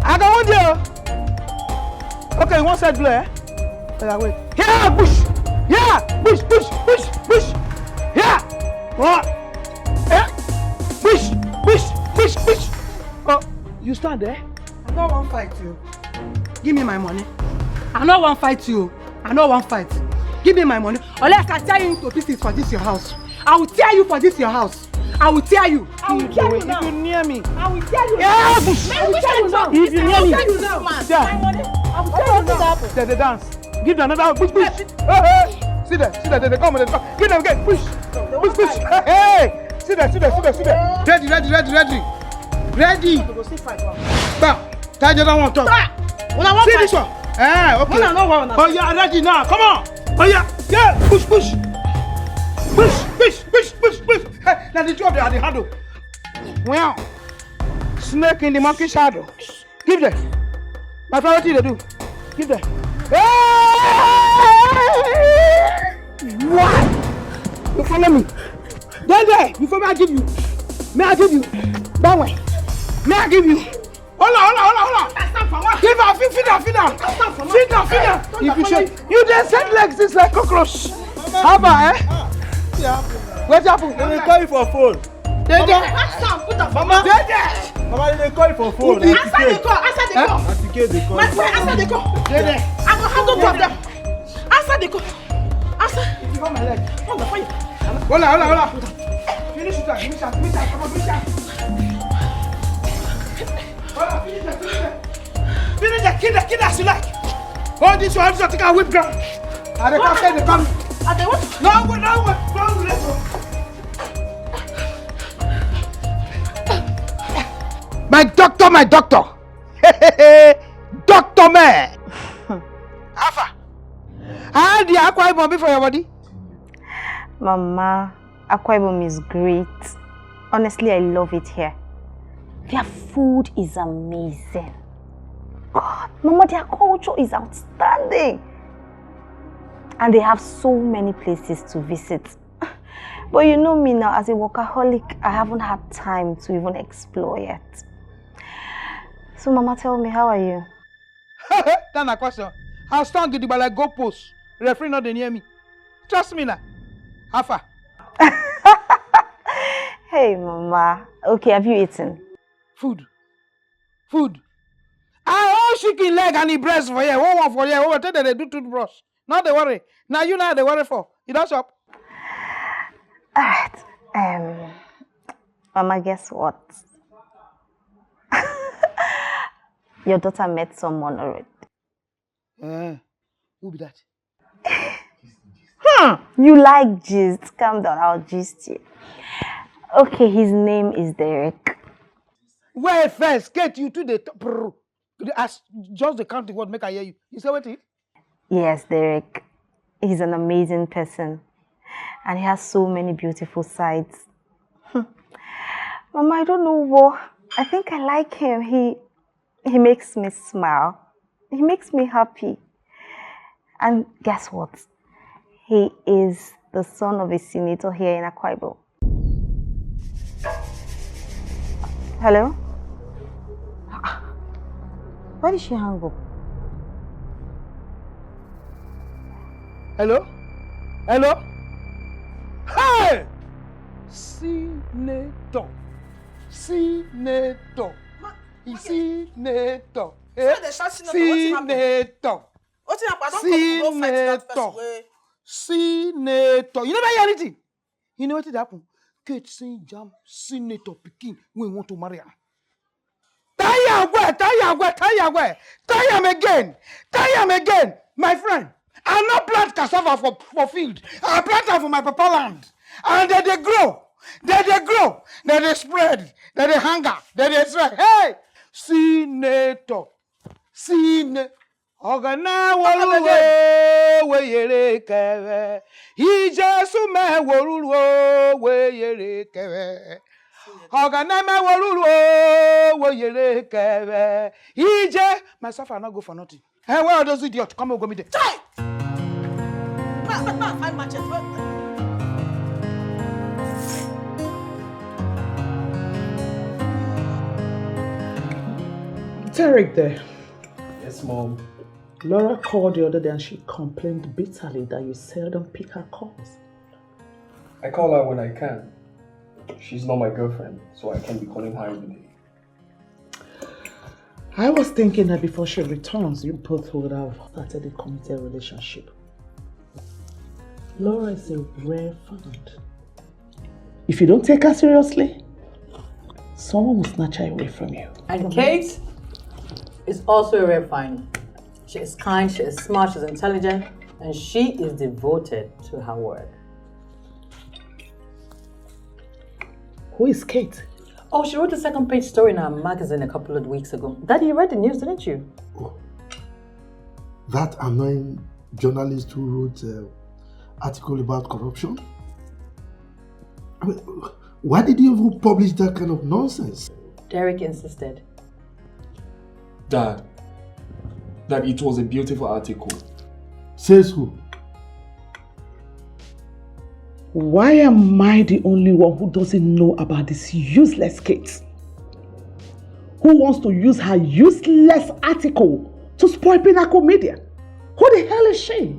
I don't want you. Okay, you want side blow, eh? Yeah, wait. Yeah, push. Yeah, push, push, push, push. Yeah. What? Yeah. Push, push, push, push. Oh, you stand there. I don't want fight you. Give me my money. I don't want fight you. I don't want fight. Give me my money. Unless I tear you into pieces for this your house. I will tear you for this your house. I will tear you. I will tear you now. If you near me. I will tear you. Yeah, now. I will tear you now. If you near me. I will tear you now. Yeah. My money. I will tear you now. They, they dance. Give them another one. Push, push. Hey, hey. See there. See there. They, they come. They come. Give them again. Push. Push, push. Hey, hey. See there. See there. See there. See there. Ready, ready, ready, ready. Ready. Bam. Tie the other one top. Ah, una wan fight? See this one. Ah, okay. Una no wan una. Oh, you are ready now. Come on. Oh, yeah. Yeah. Push, push. Push, push, push, push, push. Hey, now the two of them are the handle. Well, snake in the monkey shadow. Give them. My friend, what did they do? Give them. Hey! What? You follow me? There, there. You follow me, I give you. May I give you? That way. May I give you? Hold on, hold on, hold on, hold on. Give her, feed, feed her, feed her. Feed her, feed her. If you say, you dey set legs is like cockroach. How about, eh? What happened? They dey call you for phone. They dey. Mama, they dey. Mama, they dey call you for phone. Answer the call, answer the call. Auntie K dey call. My friend, answer the call. They dey. I go handle problem. Answer the call. Answer. If you want my leg. Hold on, fire. Hold on, hold on, hold on. Finish it, finish it, finish it, come on, finish it. Finish it, kill it, kill it as you like. All this one, this one, take a whip ground. I dey come, say they come. I dey what? No, wait, no, wait, no, wait, no. My doctor, my doctor. Doctor man. Alpha. How the Akwa Ibom be for your body? Mama, Akwa Ibom is great. Honestly, I love it here. Their food is amazing. God, Mama, their culture is outstanding. And they have so many places to visit. But you know me now, as a workaholic, I haven't had time to even explore yet. So, Mama, tell me, how are you? That's a question. I stand gidigba like goalpost. Referee not dey near me. Trust me now. How far? Hey, Mama. Okay, have you eaten? Food. Food. I own chicken leg and the breast for here. One, one for here. One, take dem dey do toothbrush. No dey worry. Now you now dey worry for. You don chop? All right. Um, Mama, guess what? Your daughter met someone already. Eh, who be that? Hmm, you like gist. Calm down, I'll gist you. Okay, his name is Derek. Wait first, Kate, you too dey t-, brr. As just dey count the word, make I hear you. You say wetin? Yes, Derek. He's an amazing person. And he has so many beautiful sides. Hmm. Mama, I don't know what. I think I like him. He he makes me smile. He makes me happy. And guess what? He is the son of a senator here in Akwa Ibom. Hello? Why did she hang up? Hello? Hello? Hey! Senator. Senator. Senator. Eh? So they shout senator. Wetin happen? Senator. Wetin happen? I don come to go fight that person wey. Senator. You never hear anything. You know wetin dey happen? Kate say jam senator pikin wey want to marry am. Tire well, tire well, tire well. Tire am again. Tire am again. My friend, I no plant cassava for, for field. I plant am for my papa land. And they dey grow. They dey grow. They dey spread. They dey hunger. They dey spread. Hey! Senator. Sine. Ọgana woruwo weyere kere. Ije sume woruwo weyere kere. Ọgana me woruwo weyere kere. Ije. My suffer no go for nothing. Hey, where are those idiots? Come on, go meet them. Chai! Ma, ma, ma, find matches. Tarek there. Yes, Mom. Laura called the other day and she complained bitterly that you seldom pick her calls. I call her when I can. She's not my girlfriend, so I can't be calling her every day. I was thinking that before she returns, you both would have started a committed relationship. Laura is a rare find. If you don't take her seriously, someone will snatch her away from you. And Kate is also a rare find. She is kind, she is smart, she's intelligent, and she is devoted to her work. Who is Kate? Oh, she wrote the second page story in our magazine a couple of weeks ago. Daddy, you read the news, didn't you? Oh, that annoying journalist who wrote an article about corruption? I mean, why did you even publish that kind of nonsense? Derek insisted. Dad, Dad, it was a beautiful article. Says who? Why am I the only one who doesn't know about this useless Kate? Who wants to use her useless article to spoil Pinnacle Media? Who the hell is she?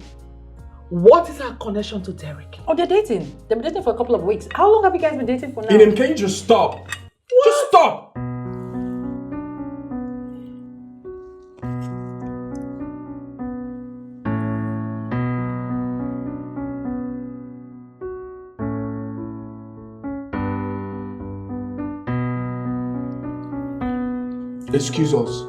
What is her connection to Derek? Oh, they're dating. They've been dating for a couple of weeks. How long have you guys been dating for now? Inem, can you just stop? Just stop! Excuse us.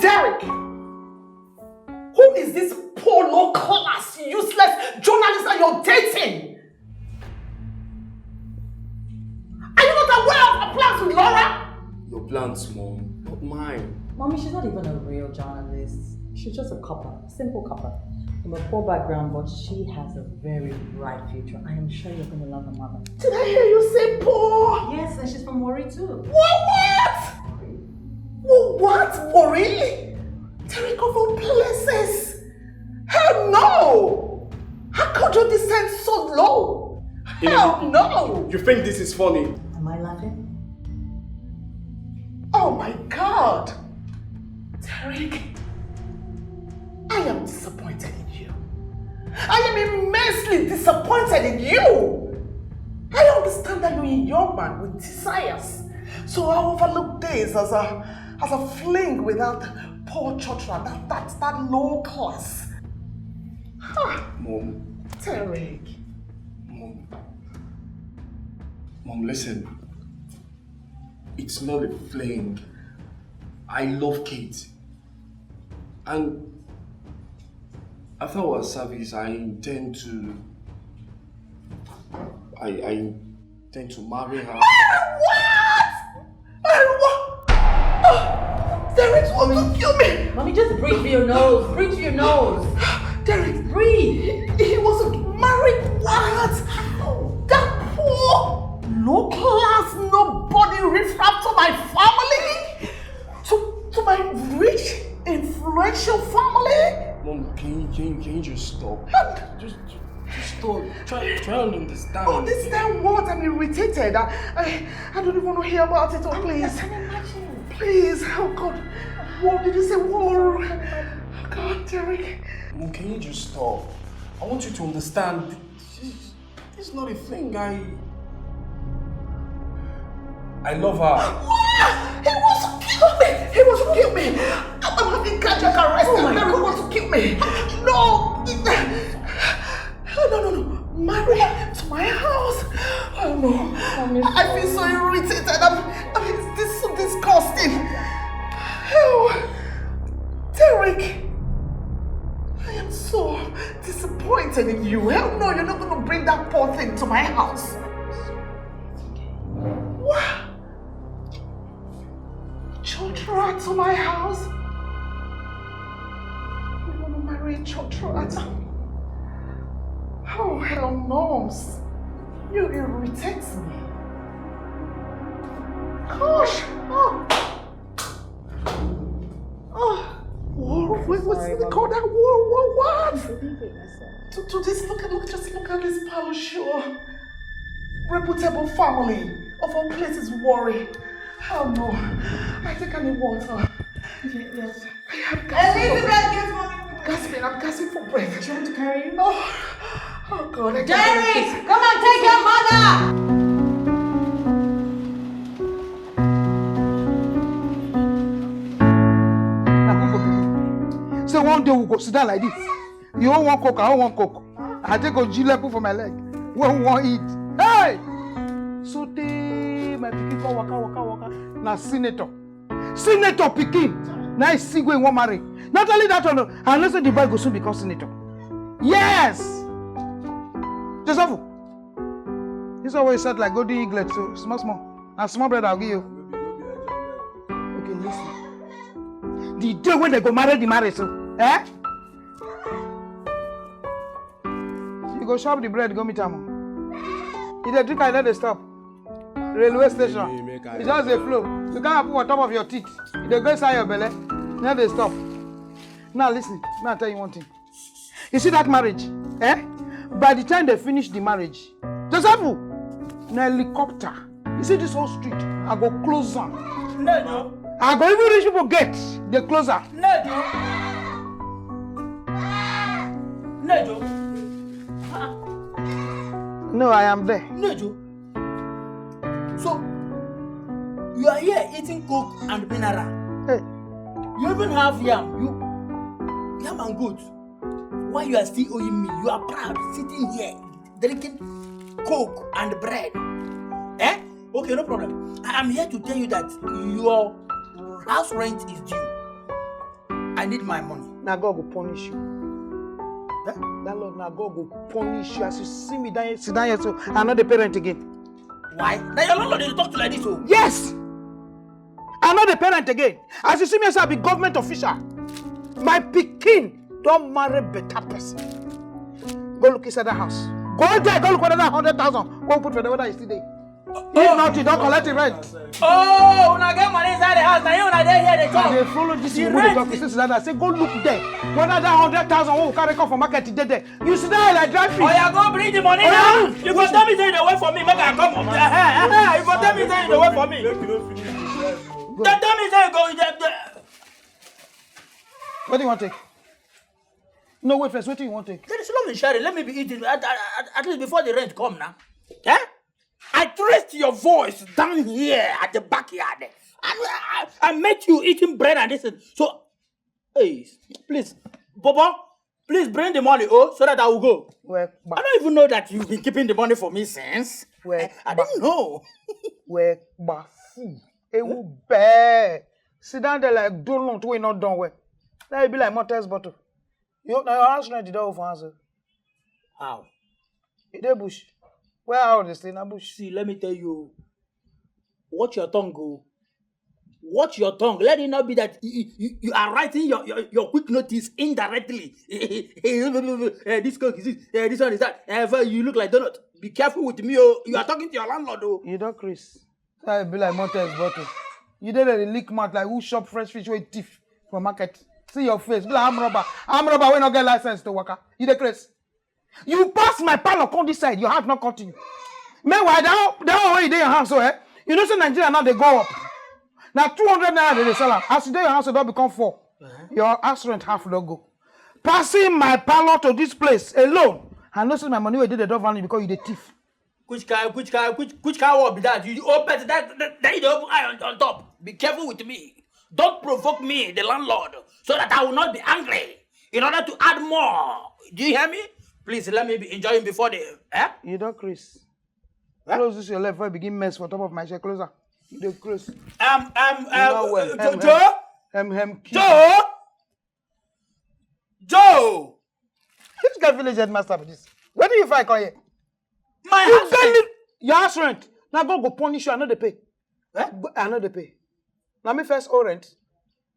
Derek! Who is this polo class, useless journalist that you're dating? Are you not aware of her plans with Laura? Your plans, Mom, not mine. Mommy, she's not even a real journalist. She's just a copper, a simple copper. From a poor background, but she has a very bright future. I am sure you're going to love her mother. Did I hear you say poor? Yes, and she's from Warri too. What? What? What? Warri? Derek, of all places. Hell no! How could you descend so low? Hell no! You think this is funny? Am I laughing? Oh my God! Derek, I am disappointed in you. I am immensely disappointed in you. I understand that you're a young man with desires. So I overlook this as a as a fling without poor churchman, that, that, that low class. Ha! Mom. Derek. Mom. Mom, listen. It's not a fling. I love Kate. And after our service, I intend to. I, I intend to marry her. What? I wa- Derek want to kill me. Mommy, just breathe through your nose. Breathe through your nose. Derek, breathe. He, he wants to marry what? That poor, low class, nobody riffraff to my family? To, to my rich, influential family? Mom, can you, can you, can you just stop? Just, just, just stop. Try, try and understand. Understand what? I'm irritated. I, I, I don't even want to hear about it. Oh, please. I can imagine. Please, oh God. What did you say? War. Oh God, Derek. Mom, can you just stop? I want you to understand. It's not a thing. I, I love her. What? He wants to kill me. He wants to kill me. I'm having cardiac arrest. Oh my God. He wants No! No, no, no. Marry to my house. Oh no. I feel so irritated. I'm, I mean, this is so disgusting. Oh, Derek, I am so disappointed in you. Hell no, you're not going to bring that poor thing to my house. What? Children to my house? You want to marry a children? Oh, hell no. You irritate me. Gosh. Oh. Oh. Whoa, wait, what's it called? That whoa, whoa, what? To, to this, look at, look, just look at this pile of show. Reputable family. Of all places, worry. Oh no. I think I need water. Yes. I have gasping for breath. Elizabeth, get mommy. Gasping, I'm gasping for breath. Do you want to carry you? Oh, oh God, I can't. Derek, come and take your mother. Na who go believe? Say one day we go sit down like this. You wan coke, I wan coke. I take a jileku for my leg. When we wan eat. Hey! So tey my pikin come waka, waka, waka. Na senator. Senator pikin. Na I see wey wan marry. Not only that one, I know say the boy go soon become senator. Yes! Joseph, this one wey you set like golden eaglet, so small, small. Na small bread I'll give you. Okay, listen. The day when they go marry the marriage, so, eh? You go shop the bread, go meet am. You dey drink, I no dey stop. Railway station. It's just a flow. You can't put on top of your teeth. You dey go inside your belly. No dey stop. Now listen, now I tell you one thing. You see that marriage? Eh? By the time they finish the marriage, Joseph, na helicopter. You see this whole street, I go close am. No, no. I go even reach people gate, they close am. No, no. No, no. No, I am there. No, no. So, you are here eating coke and mineral. Hey. You even have yam. You yam and goat. Why you are still owing me? You are proud, sitting here, drinking coke and bread. Eh? Okay, no problem. I am here to tell you that your house rent is due. I need my money. Na God go punish you. Eh? That Lord, na God go punish you as you see me down here, sit down here so I no dey pay rent again. Why? Na your landlord dey talk to like this o. Yes! I no dey pay rent again. As you see me, say I be government official. My pikin don marry better person. Go look inside that house. Go there, go look whether that hundred thousand wey we put for the, whether e still dey. If not, you don collect the rent. Oh, una get money inside the house. Na you una dey here dey talk. I dey follow this woman dey talk. Since that, I say go look there. Whether that hundred thousand wey we carry come for market dey there. You sit down like dry fish. Oya, go bring the money now. You go tell me say you dey wait for me, make I come. Eh, eh, eh, you go tell me say you dey wait for me. Go. Tell, tell me say you go. What do you want take? No, wait first. What do you want take? There is love in sharing. Let me be eating at, at, at, at least before the rent come now. Eh? I traced your voice down here at the backyard, and I, I met you eating bread and this thing. So, hey, please, Bobo, please bring the money, oh, so that I will go. Well, I don't even know that you've been keeping the money for me since. Well, I, I didn't know. Well, bafu, ewu bear. Sit down there like dolon wey not done well. Now you be like Montez bottle. You, now your house rent, you don't for answer. How? You dey bush. Where I dey stay na bush. See, let me tell you, watch your tongue, go. Watch your tongue. Let it not be that you, you, you are writing your, your, your quick notice indirectly. Eh, this coke is this, eh, this one is that. Eh, you look like donut. Be careful with me, oh. You are talking to your landlord, oh. You don't, Chris. I be like Montez bottle. You dey dey lick mouth like who shop fresh fish wey thief for market. See your face, be like arm robber. Arm robber wey no get license to waka. You dey craze. You pass my parlor, come this side, your hand not cut you. Meanwhile, that one, that one wey you dey your hand so, eh? You know say Nigeria now dey go up. Now two hundred naira they dey sell am. As you dey your house, e don become four. Uh-huh. Your house rent half don go. Passing my parlor to this place alone, I know say my money wey dey there don vanish because you dey thief. Which kind, which kind, which, which kind work be that? You open that, that, that you dey open eye on, on top. Be careful with me. Don't provoke me, the landlord, so that I will not be angry. in order to add more. Do you hear me? Please let me be enjoying before the eh? You don't craze. Close this your left before you begin mess for top of my chair. Closer. You dey close. Um, um, You know um, well. uh, Em, Joe, Em, em, kill. Joe, Joe. Which kind village headmaster be this? Where do you find come here? My You house. don't need your house rent. Now God go punish you. I know they pay. Eh? Go- I know they pay. Now me first owe rent.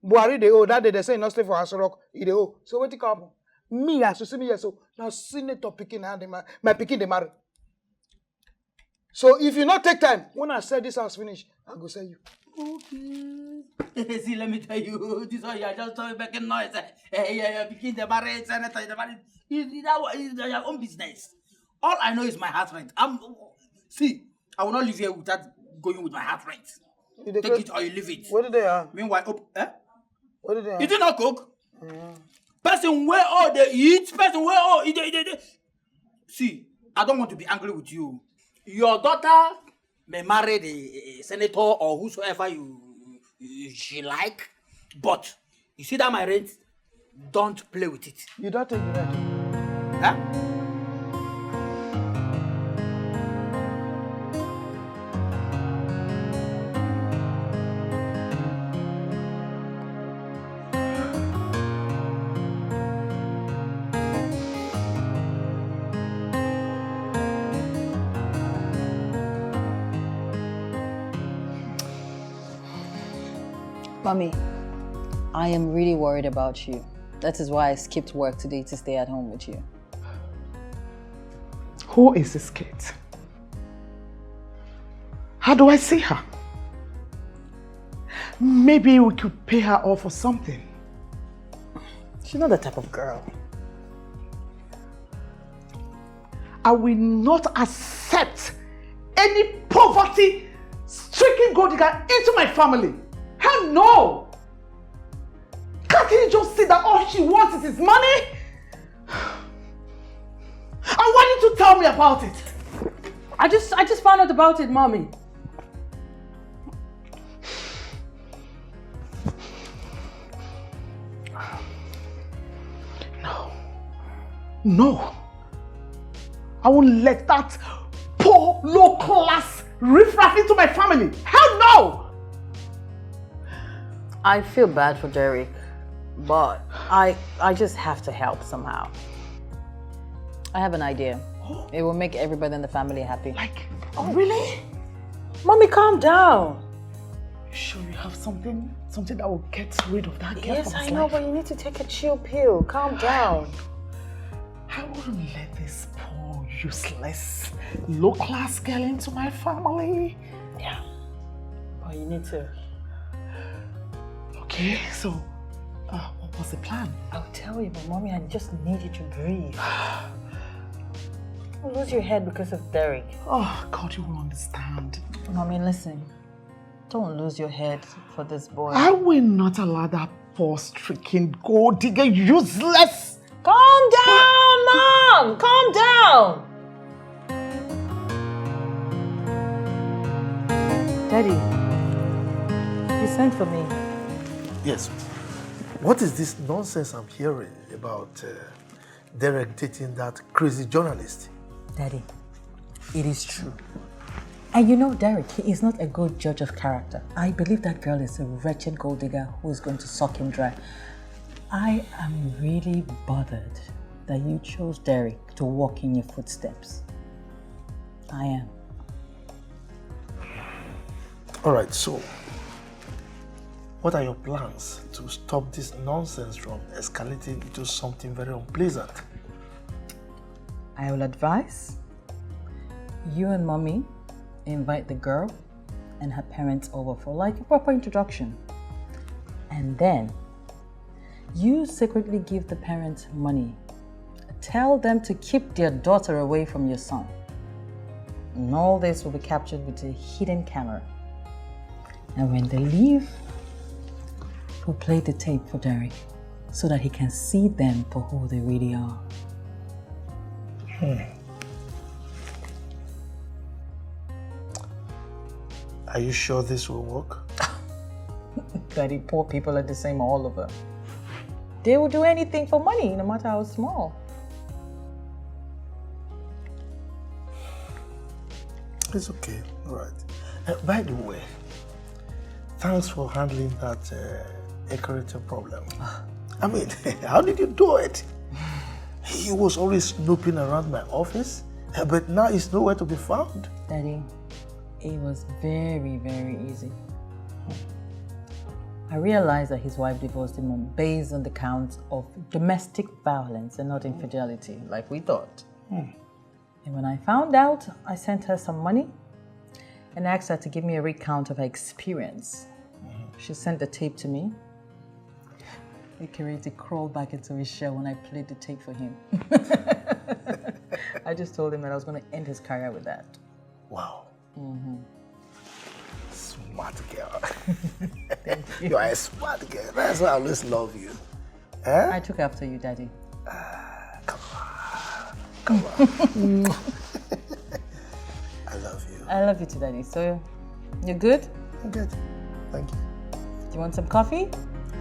Buhari dey owe. That day they say you not stay for Aso Rock. He dey owe. So what you come? Me as you see me here so now senator picking and my, my picking the marry. So if you not take time, when I sell this house finish, I go sell you. Okay. See, let me tell you, this one you are just talking making noise. Eh, eh, yeah, yeah, begin the marriage, senator, the marriage. You, you, that one is your own business. All I know is my house rent. I'm see, I will not live here without going with my house rent. You dey Take close- it or you leave it. What did they are? Meanwhile, op- eh? What did they are? You did not cook. Person where all they eat, person where all they, they, they. See, I don't want to be angry with you. Your daughter may marry the eh, senator or whosoever you, you she like, but you see that my rent, don't play with it. You don't take the rent. Huh? Mommy, I am really worried about you. That is why I skipped work today to stay at home with you. Who is this kid? How do I see her? Maybe we could pay her off for something. She's not that type of girl. I will not accept any poverty stricken gold digger into my family. Hell no! Can't he just see that all she wants is his money? And why didn't you tell me about it? I just I just found out about it, mommy. No. No. I won't let that poor, low class riffraff into my family. Hell no! I feel bad for Derek, but I I just have to help somehow. I have an idea. It will make everybody in the family happy. Like, oh, really? Mommy, calm down. You sure you have something? Something that will get rid of that girl Yes, from I his know, life? But you need to take a chill pill. Calm down. I wouldn't let this poor, useless, low class girl into my family. Yeah. But you need to. Okay, so uh, what was the plan? I'll tell you, but mommy, I just need you to breathe. Don't lose your head because of Derek. Oh, God, you won't understand. Mommy, listen. Don't lose your head for this boy. I will not allow that poor, stricken, gold digger, useless. Calm down, Mom! Calm down! Daddy, you sent for me. Yes. What is this nonsense I'm hearing about uh, Derek dating that crazy journalist? Daddy, it is true. And you know, Derek, he is not a good judge of character. I believe that girl is a wretched gold digger who is going to suck him dry. I am really bothered that you chose Derek to walk in your footsteps. I am. All right, so what are your plans to stop this nonsense from escalating into something very unpleasant? I will advise you and mommy invite the girl and her parents over for, like, a proper introduction. And then you secretly give the parents money. Tell them to keep their daughter away from your son. And all this will be captured with a hidden camera. And when they leave, we'll play the tape for Derek so that he can see them for who they really are. Are you sure this will work? Daddy, poor people are the same all over. They will do anything for money, no matter how small. It's okay. All right. Uh, by the way, thanks for handling that uh, Ekerete problem. I mean, how did you do it? He was always snooping around my office, uh, but now he's nowhere to be found. Daddy, it was very, very easy. I realized that his wife divorced him on, based on the counts of domestic violence and not infidelity, like we thought. And when I found out, I sent her some money and asked her to give me a recount of her experience. She sent the tape to me. Ekerete crawled back into his shell when I played the tape for him. I just told him that I was going to end his career with that. Wow. Smart girl. You are a smart girl. That's why I always love you. Eh? I took after you, Daddy. Come on. Come on. I love you. I love you too, Daddy. So, you're good? I'm good. Thank you. Do you want some coffee?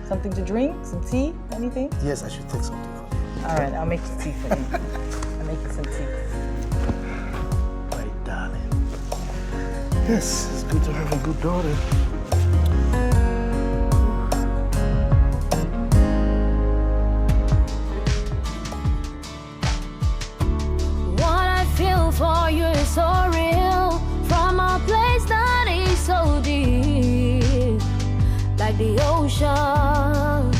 Something to drink? Some tea? Anything? Yes, I should take something from you. All right, I'll make you tea for you. I'll make you some tea. My darling. Yes, it's good to have a good daughter. What I feel for you is so real, from a place that is so deep, like the ocean.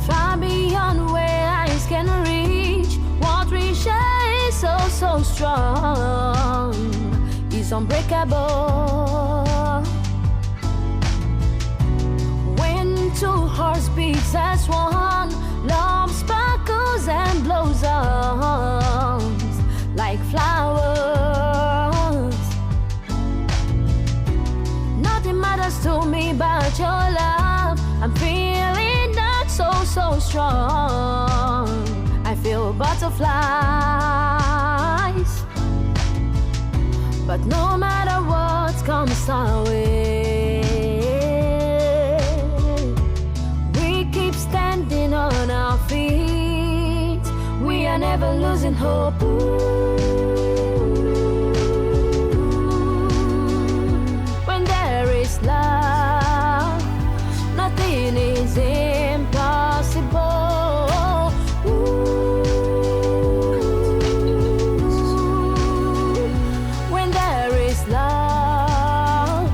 Far beyond where eyes can reach, what we share is so, so strong. It's unbreakable. When two hearts beat as one, love sparkles and blossoms like flowers. Nothing matters to me but your love. I'm feeling that so, so strong. I feel butterflies. But no matter what comes our way, we keep standing on our feet. We are never losing hope. Ooh. When there is love, nothing is impossible. Ooh. When there is love,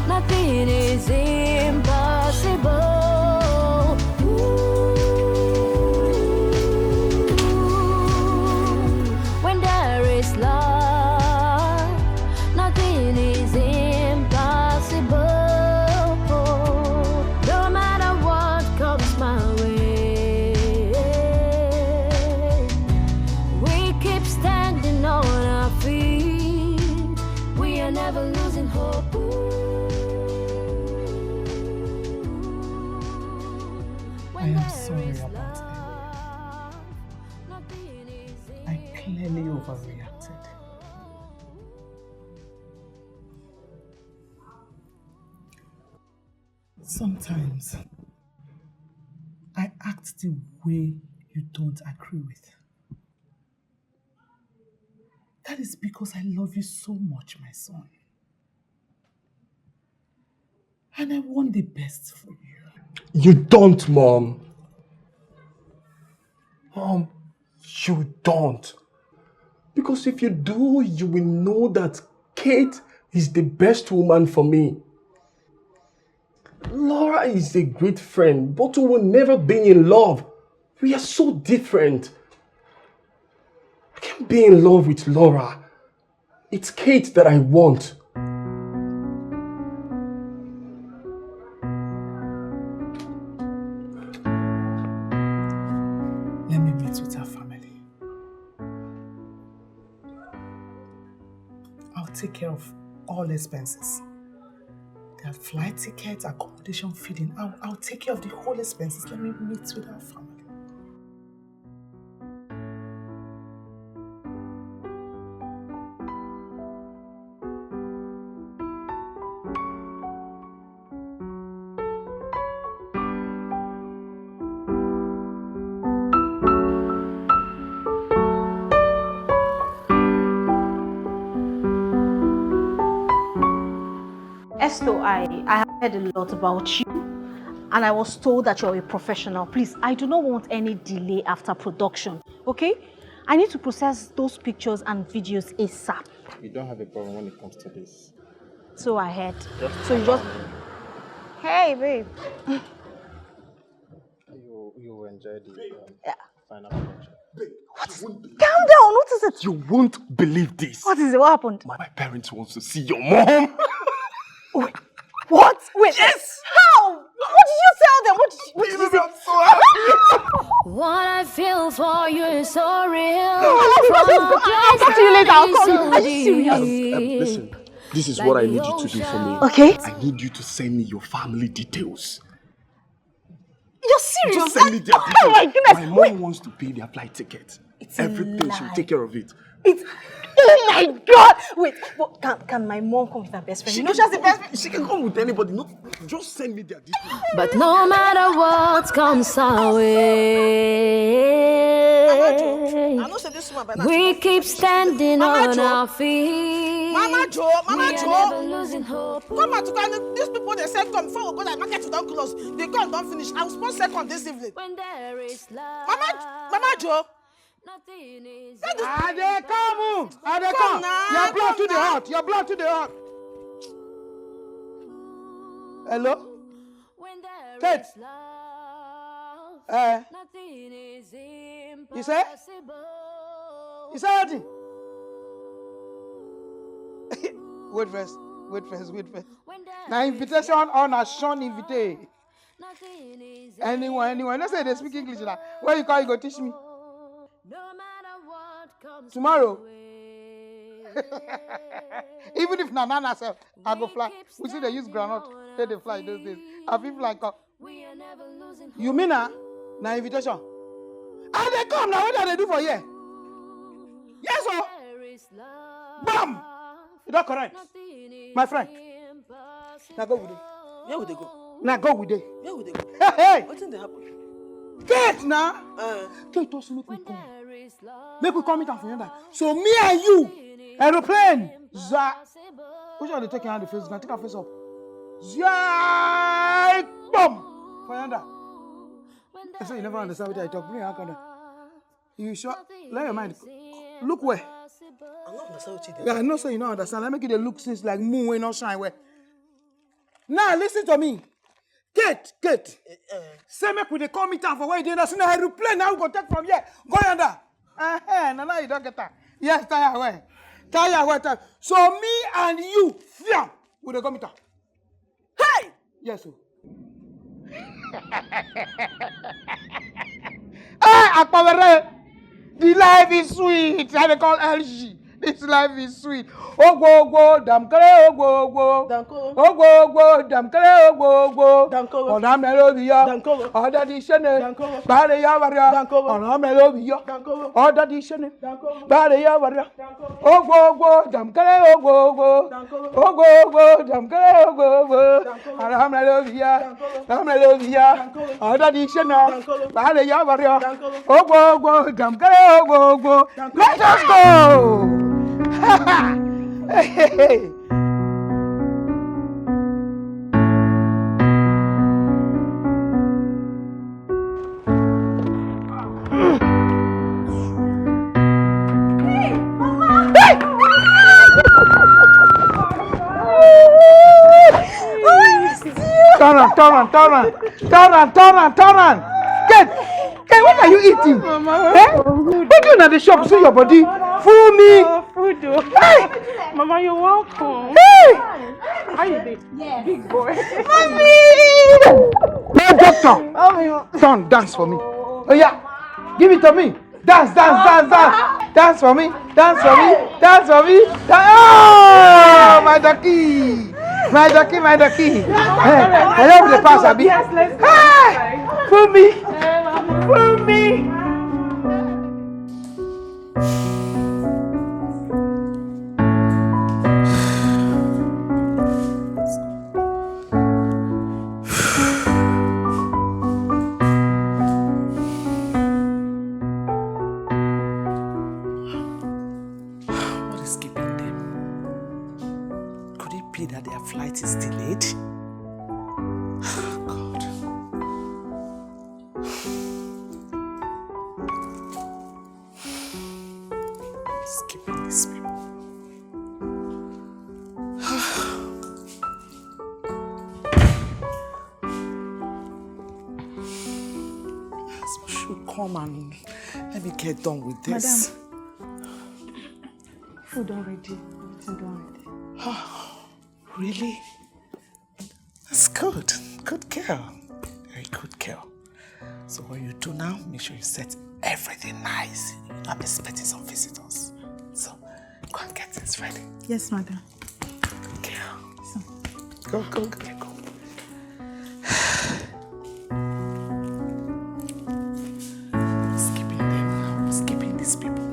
nothing is impossible. Ooh. When there is love, nothing is impossible. No matter what comes my way, we keep standing on our feet. We are never losing hope. Ooh. I am sorry about Emily. I clearly overreacted. Sometimes I act the way you don't agree with. That is because I love you so much, my son. And I want the best for you. You don't, Mom. Mom, you don't. Because if you do, you will know that Kate is the best woman for me. Laura is a great friend, but we will never be in love. We are so different. I can't be in love with Laura. It's Kate that I want. Let me meet with her family. I'll take care of all expenses. Their flight ticket, accommodation, feeding. I'll, I'll take care of the whole expenses. Let me meet with her family. Yes, so I, I have heard a lot about you, and I was told that you're a professional. Please, I do not want any delay after production, okay? I need to process those pictures and videos ASAP. You don't have a problem when it comes to this. So I heard. So you just. Hey, babe. You you will enjoy the um, Yeah. Final production. Calm down. What is it? You won't believe this. What is it? What happened? My, my parents want to see your mom. Wait, what? Wait. Yes. How? What did you tell them? What did you, what did you say? I'm so happy. What I feel for you is so real. I'll talk to you later. I'll call you. Are you serious? Um, um, listen, this is what I need you to do for me. Okay. I need you to send me your family details. You're serious? Just send me their details. Oh my goodness. My mom wants to pay their flight ticket. Everything, she will take care of it. It's, oh my God! Wait, but can, can my mom come with her best friend? You know she has a best friend. She can come with anybody. No, just send me their details. But no matter what comes our way, I know say this woman by now we keep standing on our feet. Mama Joe, Mama Joe. Come out to go. These people they said come before we go that market to don close. The corn don finish. I will spend second this evening. When there is love, Mama, Mama Joe. Nothing is I dey come. I dey come. Your blood to the heart. Your blood to the heart. Hello? When there Kate. Is love, eh? Nothing is impossible. You say? You say anything? Wait first. Wait first. Wait first. Now invitation on a Sean invite. Anyone, anyone. Let's say they speak English now. Where you call, you go teach me. Tomorrow. Even if na nana self, I go fly. We see they use granite. They dey fly those days. I feel like uh, you mean na na invitation? I dey come now. What do they do for here? Yes, sir. Bam! You don correct. My friend. Na go we dey. Where we dey go? Na go we dey. Where we dey go? Hey, hey! Wetin dey happen? Gate na. Uh, Gate also make we come. Make we come meet am for yonder. So me and you, aeroplane. Za. Which one dey take your hand the face? Na take am face up. Zai bomb for yonder. I say you never understand what I talk. Bring your hand come down. You sure? Let your mind go. Look where? I no understand what you dey. Yeah, I know say you no understand. I make you dey look since like moon wey no shine well. Now listen to me. Kate, Kate. Say make we dey come meet am for where you dey now. See na aeroplane now we go take from here. Go yonder. Uh-huh, na now you don get am. Yes, tire well. Tire well, tire. So me and you, fiam, we dey go meet am. Hey! Yes, sir. Hey, Akpawere! The life is sweet. I dey call L G. This life is sweet. Ogwo ogwo damkere ogwo ogwo. Ogwo ogwo damkere ogwo ogwo. Ona melo biya. Oda di shene. Bare ya bara. Ona melo biya. Oda di shene. Bare ya bara. Ogwo ogwo damkere ogwo ogwo. Ogwo ogwo damkere ogwo ogwo. Alhamdulillah. Alhamdulillah. Oda di shene. Bare ya bara. Ogwo ogwo damkere ogwo ogwo. Let us go. Hey, hey, hey. Turn am, turn am, turn am, turn am, turn am, turn am. Get, get, what are you eating? Mama, eh? What do you na the shop? See your body. Fool me. Oh, food. Oh. Hey! Mama, you're welcome. Hey! How you doing? Yes. Big boy. Mommy! No doctor. Mommy. Turn, dance for me. Oh yeah, give it to me. Dance, dance, dance, dance. Dance for me. Dance for me. Dance for me. Dance. Oh, my ducky. My ducky, my ducky. Hey, hello, the pass, Abi. Yes, let's go. Hey, for me. For me. What is keeping them? Could it be that their flight is delayed? should come and let me get done with this. Food don ready. Everything don ready. Really? That's good. Good girl. Very good girl. So what you do now, make sure you set everything nice. I'm expecting some visitors. So go and get things ready. Yes, madam. Good girl. Go, go, go, go. Skipping them now. Skipping these people.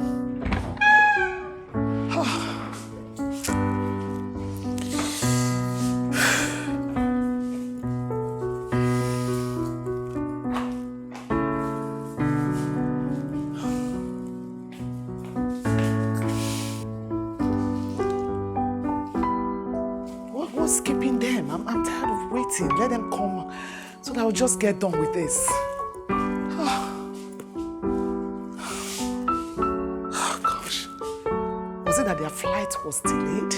What, what's keeping them? I'm, I'm tired of waiting. Let them come so that I'll just get done with this. Oh, gosh. Was it that their flight was delayed?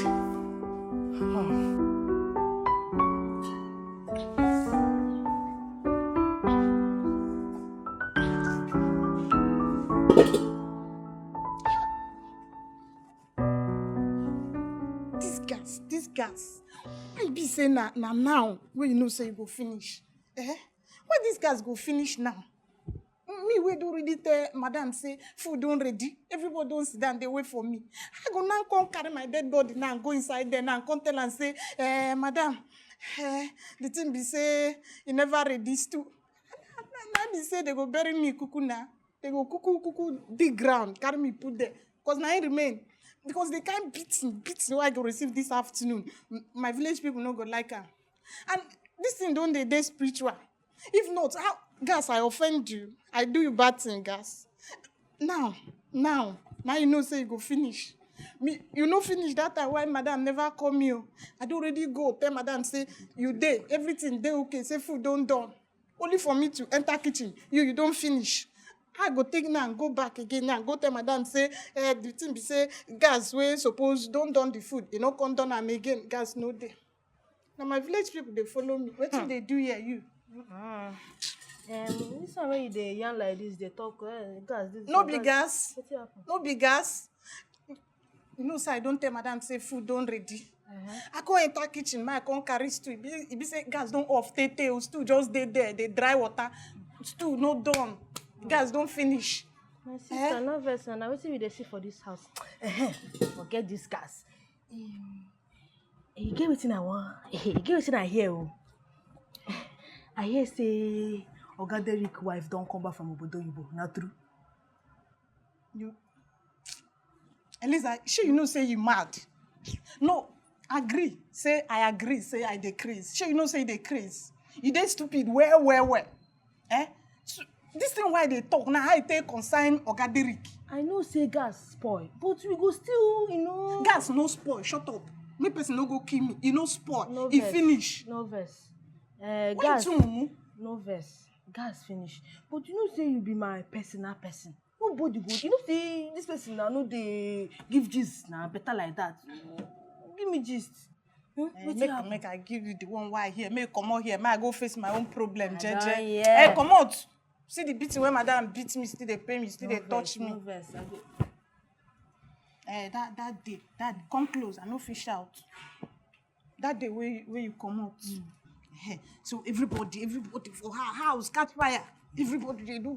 Oh. This gas, this gas. Why e be say na na now wey you know say you go finish? Eh? Why this gas go finish now? Me wey don already tell madam say food don ready, everybody don sit down dey wait for me. I go now come carry my dead body now go inside there now come tell am say, eh, madam, eh, the thing be say e never ready, stew. Na be say they go bury me kuku na. They go kuku kuku dig ground, carry me put there. Cause na im remain. Because the kind beating, beating wey I go receive this afternoon, m- my village people no go like am. And this thing don dey dey spiritual. If not, how, gas, I offend you. I do you bad thing, gas. Now, now, now you know say you go finish. Me, you no finish that time why madam never call me o. I don already go tell madam say you dey, everything dey okay, say food don done. Only for me to enter kitchen, you you don finish. I go take now and go back again now and go tell madam say, eh, the thing be say gas wey suppose don done the food, e no come done am again, gas no dey. Na my village people dey follow me. Wetin dey do here, you? Um, this one wey you dey yarn like this, dey talk, eh, gas, this No one, be gas. Wetin happen? No be gas. You know say I don tell madam say food don ready. I come enter kitchen, ma, I come carry stew. E be, e be say gas don off, tey tey o, stew just dey there, dey dry water. Stew no done. Gas don finish. My sister, no vex na, na wetin we dey see for this house. Ehem, forget this gas. Um, e get wetin I wan, e get wetin I hear o. I hear say Oga Derrick wife don come back from obodo oyibo, na true? You, Eliza, shey you know say you mad? No, agree. Say I agree. Say I dey craze. Shey you know say you dey craze? You dey stupid well, well, well. Eh? So, this thing why they talk now, how e take concern Oga Derrick? I know say gas spoil, but we go still, you know. Gas no spoil. Shut up. Make person no go kill me. E no spoil. No E vex. Finish. No vex. Uh, What gas. You do, mumu? No vex. Gas finish. But you know say you be my personal person. Nobody go. You know say this person now no dey give gist na better like that. Give me gist. Hmm? Eh, Wetin make, happen? Make I give you the one why here. Make you comot here. Make I go face my own problem, I jeje. don hear. Eh, comot. See the beating wey madam beat me, still dey pay me, still dey No touch vex, me. No vex. I go. Eh, that that day, that come close. I no fit shout. That day wey wey you comot. Eh, so everybody, everybody for her house catch fire. Everybody dey do.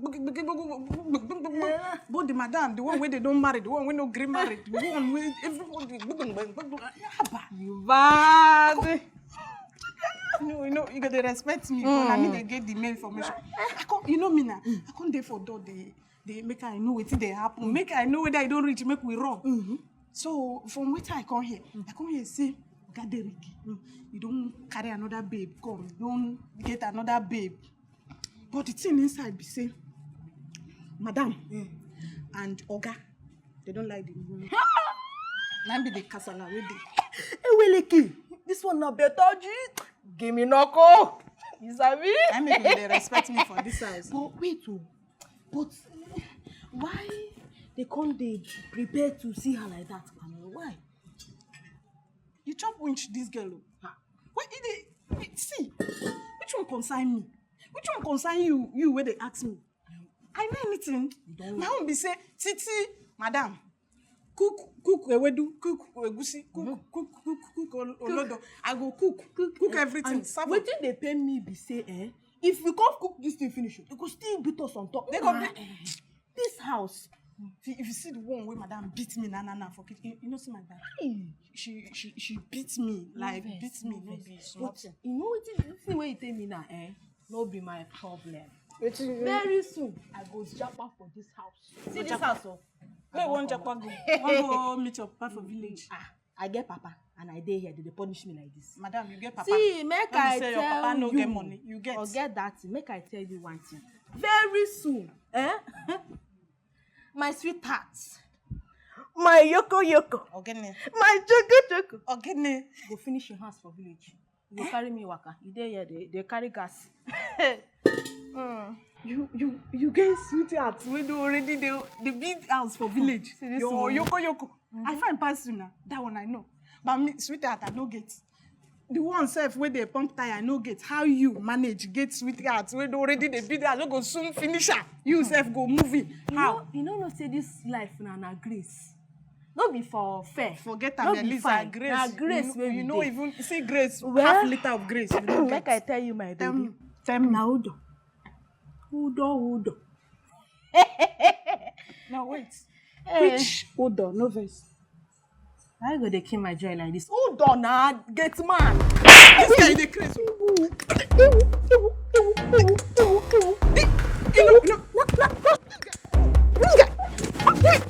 But the madam, the one wey they don't marry, the one wey no gree marry, the one wey everybody. Haba. You bad. No, you know, you go dey respect me. But na me dey get the main information. I come, you know me now. I come dey for door, dey dey make I know wetin dey happen. Make I know whether e don reach, make we run. So from wetin I come hear, I come hear say Oga Derrick, you don carry another babe come, you don get another babe. But the thing inside be say, madam and Oga, they don't like the woman. Na be the kasala wey dey. Eweleke, this one na better gist. Give me knuckle. You sabi? I make you dey respect me for this house. But wait o, but why they come dey prepare to see her like that, Pamela? Why? You chop winch this girl o. Wait, e dey see. Which one concern me? Which one concern you? You wey dey ask me? I know anything. My own be say, Titi, madam, cook, cook ewedu, cook egusi, cook, cook, cook, cook ol- olodo. I go cook, cook everything. And serve am. Wetin dey pain me be say, eh, if we come cook this thing finish, e go still beat us on top. They go Ah, beat- eh, this house. If you, if you see the one wey madam beat me na na na for kitchen, you, you know see my back. She she she beat me like beat me no be small thing. You know wetin the thing wey you tell me now, eh? No be my problem. Very soon, I go japa for this house. See this house, oh. Where you wan japa go? Wan go meet your papa for village? Ah, I get papa and I dey here. They dey punish me like this. Madam, you get papa. See, make I tell you. Your papa no get money. You get. Forget that thing. Make I tell you one thing. Very soon, eh? My sweetheart, my yoko yoko, Ogene. My joko joko, Ogene. Go finish your house for village. You go carry me waka. You dey here, they, they carry gas. Mm. You you you get sweetheart wey dey already dey dey build house for village. See this one. Your yoko yoko. I find pass you now. That one I know. But me, sweetheart, I no get. The one sef wey dey pump tire, I no get. How you manage get sweetheart wey dey already dey build house wey go soon finish am? You sef go move in. How? You no know say this life na na grace. No be for fair. Forget am, Elisa. Grace. Na grace wey we dey. You no even see grace. Well, half liter of grace. You no get. Make I tell you, my baby. Tell me. Na udo. Udo, udo. Now wait. Eh. Which udo? No vex. Why you go dey kill my joy like this? Udo na gate man. This guy dey crazy. Ewu, ewu, ewu, ewu, ewu, ewu, ewu. This, you know, you know, no, no, no. This guy.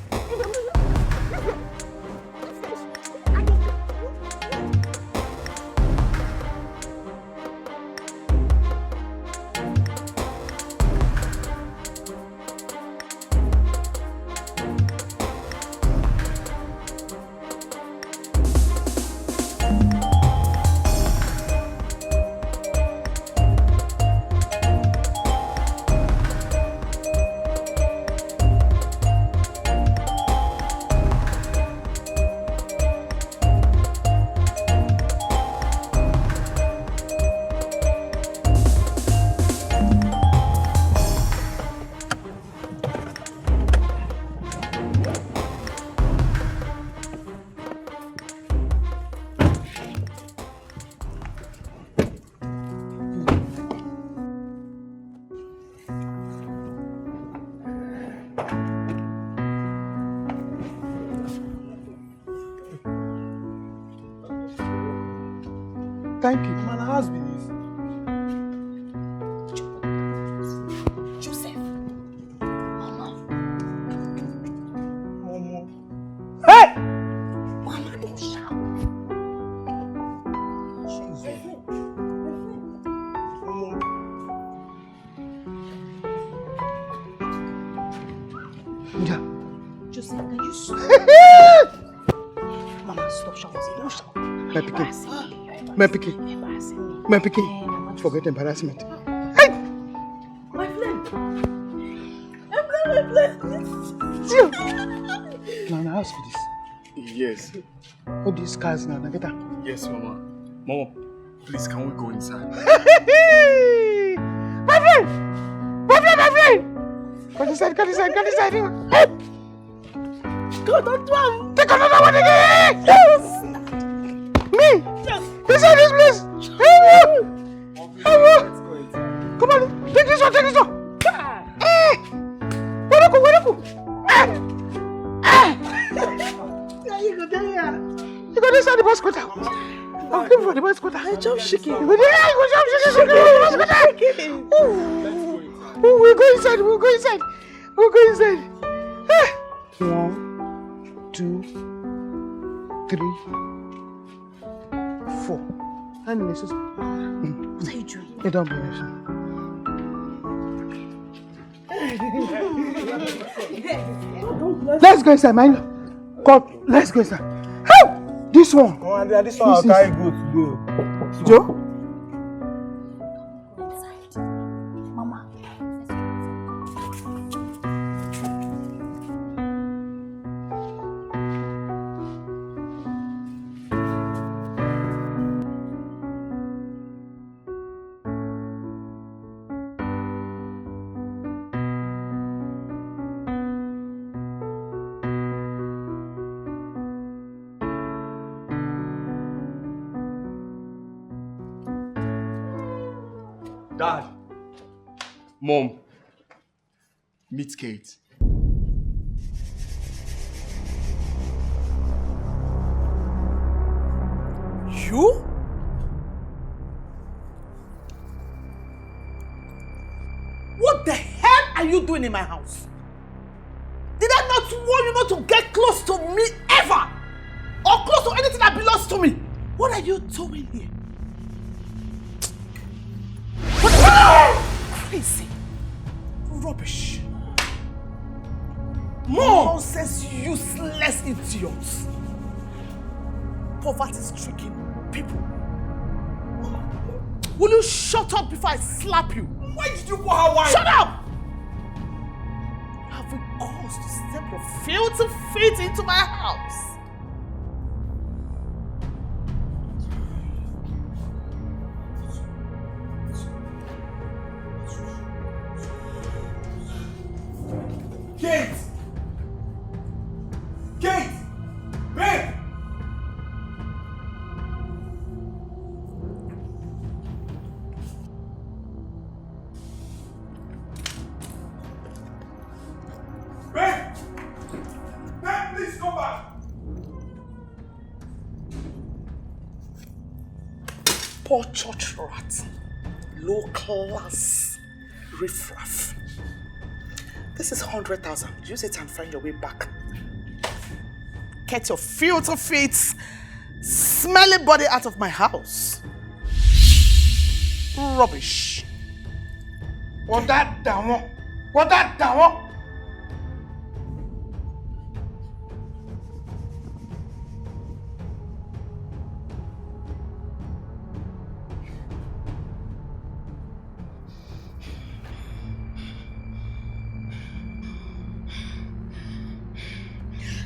Thank you. Man, how's business? Joseph. Mama. Momo. Hey! Mama, don't shout. Jesus. Momo. Nja. Joseph, can you stop? Mama, stop shouting. Don't shout. My pikin. You're embarrassing me. My pikin. You're embarrassing me. My pikin. Eh, Mama. Forget embarrassment. Hey! My friend. My friend, my friend. See. Now, now, ask for this. Yes. All these cars now, na get am. Yes, Mama. Mama, please, can we go inside? My friend! My friend, my friend! Come inside, come inside, come inside. Hey! God, don't do am. Take another one again. Yes! Me? Yes. Inside this place. Hey! Come on, take this one, take this one. Eh! Where you go, where you go? Eh! Eh! Now you go there. You go inside the bus quarter. I'm looking for the bus quarter. I chop chicken. You go there, you go chop chicken, you go chop chicken. Ooh. Ooh, we go inside, we go inside. We go inside. Eh! One, two, three, four. How many sisters? What are you doing? They don't believe you. Let's go inside, man. Come, let's go inside. Help! This one. Oh, and this one I'll carry go to go. Joe? Inside. Mama. Dad, Mom, meet Kate. You? What the hell are you doing in my house? Did I not warn you not to get close to me ever? Or close to anything that belongs to me? What are you doing here? What? Crazy. Rubbish. More nonsense, useless idiots. Poverty-stricken people. Will you shut up before I slap you? Why did you pour her wine? Shut up! Have the cause to step your filthy feet into my house. Kate! Kate! Babe! Babe! Babe, please come back! Poor church rat. Low class. Riffraff. This is hundred thousand. Use it and find your way back. Get your filthy feet, smelly body out of my house. Rubbish. What that down? What that down?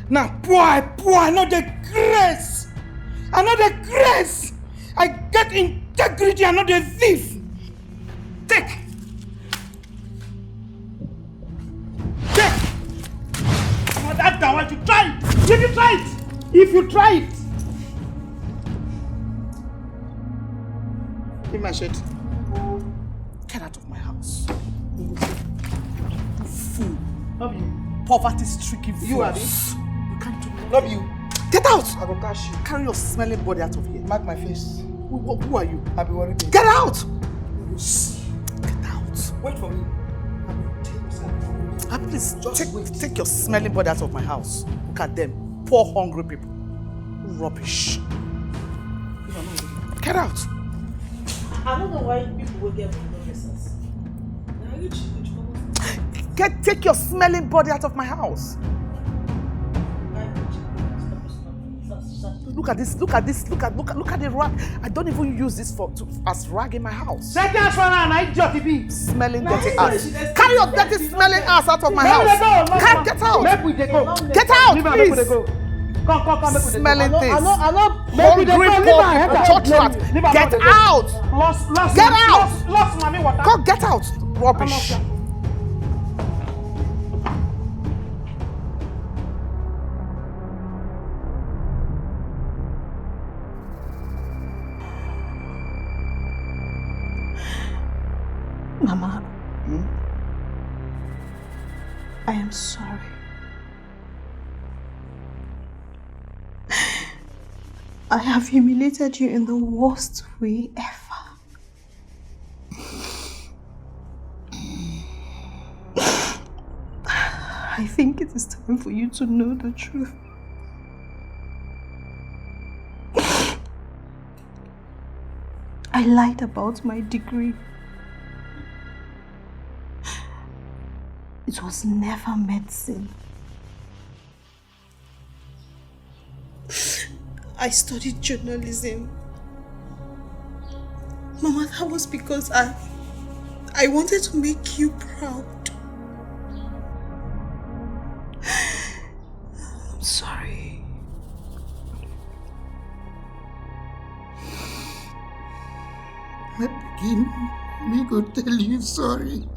Na poor I poor, I no dey grace. I no dey grace. I get integrity, I no dey thief. Take. Take. Mother, that one, you try it. If you try it. If you try it. Give my shirt. Get out of my house. Fool. Love you. Poverty-stricken fool. You, Abby? You can't do nothing. Love you. Get out! I go catch you. Carry your smelling body out of here. Mark my face. Who, who, who are you? I be worried. Get out! You see. Get out. Wait for me. I will tell you something. Ah, please, just take, wait. Take your smelling body out of my house. Look at them. Poor, hungry people. Rubbish. Get out. I don't know why people will get my nonsense. Now you cheat with trouble. Get, take your smelling body out of my house. Look at this, look at this, look at, look at, look at the rag. I don't even use this for, to, as rag in my house. Second one, an idiot, e be. Smelling dirty ass. Carry your dirty smelling ass out of my house. Come, get out. Make we dey go. Get out, please. Come, come, come, make we dey go. Smelling things. Hungry, poor people, church rat. Get out. Get out. Come, get out. Rubbish. Mama, I am sorry. I have humiliated you in the worst way ever. I think it is time for you to know the truth. I lied about my degree. It was never medicine. I studied journalism. Mama, that was because I I wanted to make you proud. I'm sorry. My pikin, me go tell you sorry.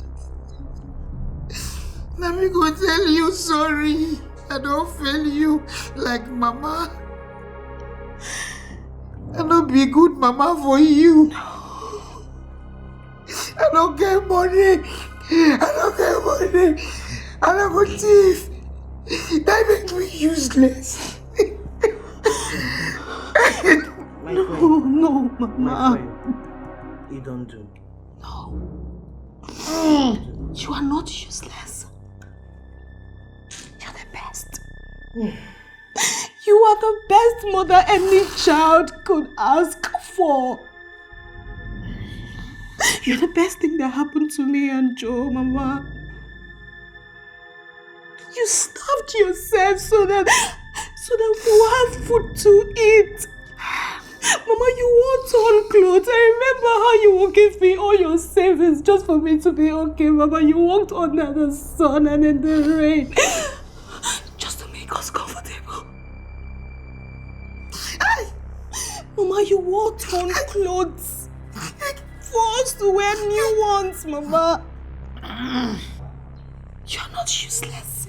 Let me go tell you sorry. I don't fail you like mama. I no be good mama for you. I don't get money. I don't get money. I don't go thief. That make me useless. No, no, mama. My friend, you don't do. No. You are not useless. You're the best. You are the best mother any child could ask for. You're the best thing that happened to me and Joe, Mama. You starved yourself so that so that we have food to eat. Mama, you wore torn clothes. I remember how you will give me all your savings just for me to be okay. Mama, you walked under the sun and in the rain just to make us comfortable. Mama, you wore torn clothes for us to wear new ones, Mama. You're not useless.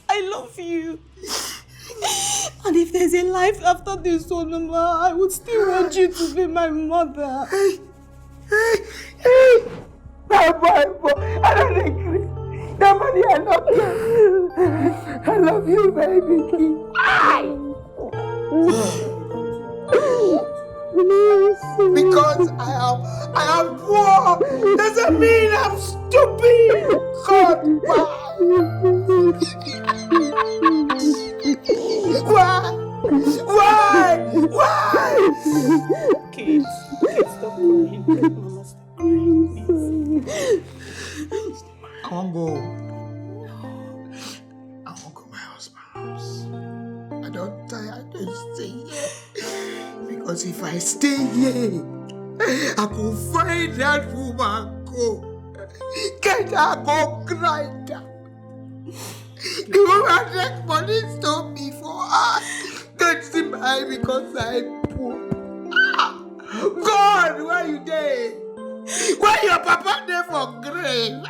I love you. And if there's a life after this one, Mama, I would still want you to be my mother. Hey, hey, hey. That boy, boy, I don't agree. That money I love you. I love you, baby. Because I am, I am poor doesn't mean I'm stupid. God, why? Why? Why? Why? Kids, kids, stop crying. Mama, stop crying, please. I won't go. I won't go my husband house. I don't tire to stay here. Because if I stay here, I go find that woman go. Get her go grind her. The woman take money stole me for her. Don't see my because I poor. Ah, God, where you dey? Where your papa dey for grave?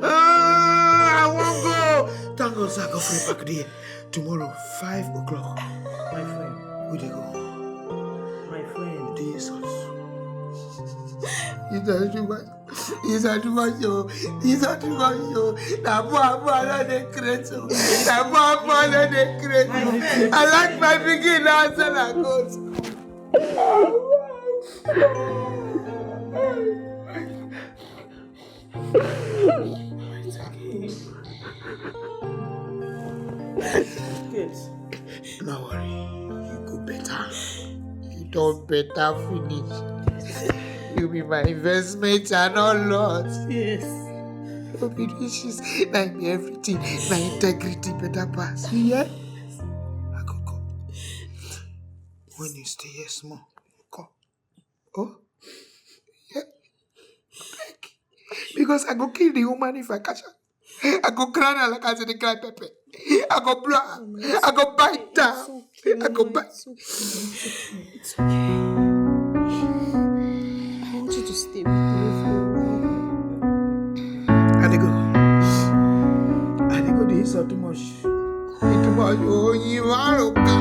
Ah, I wan go. Thank God say I go free back there. Tomorrow, five o'clock. My friend. We dey go. My friend. Jesus. You don't do what? He's a too much, yo. He's a too much, yo. Na boy, boy, no dey create, yo. Na boy, boy, no dey create, yo. I like my pikin now, so na God. Good. No worry, you go better. You don better finish. You be my investment and all lot. Yes. No be riches, na be everything. My integrity better pass. You hear? I go come. When you stay here small, come. Oh? Yeah. Beg. Because I go kill the woman if I catch her. I go cry her like I say dey cry pepper. I go blow her. I go bite her. I go bite. It's okay. I want you to stay with me for a while. I dey go. I dey go. Dey insult too much. Too much. Oh, you are okay.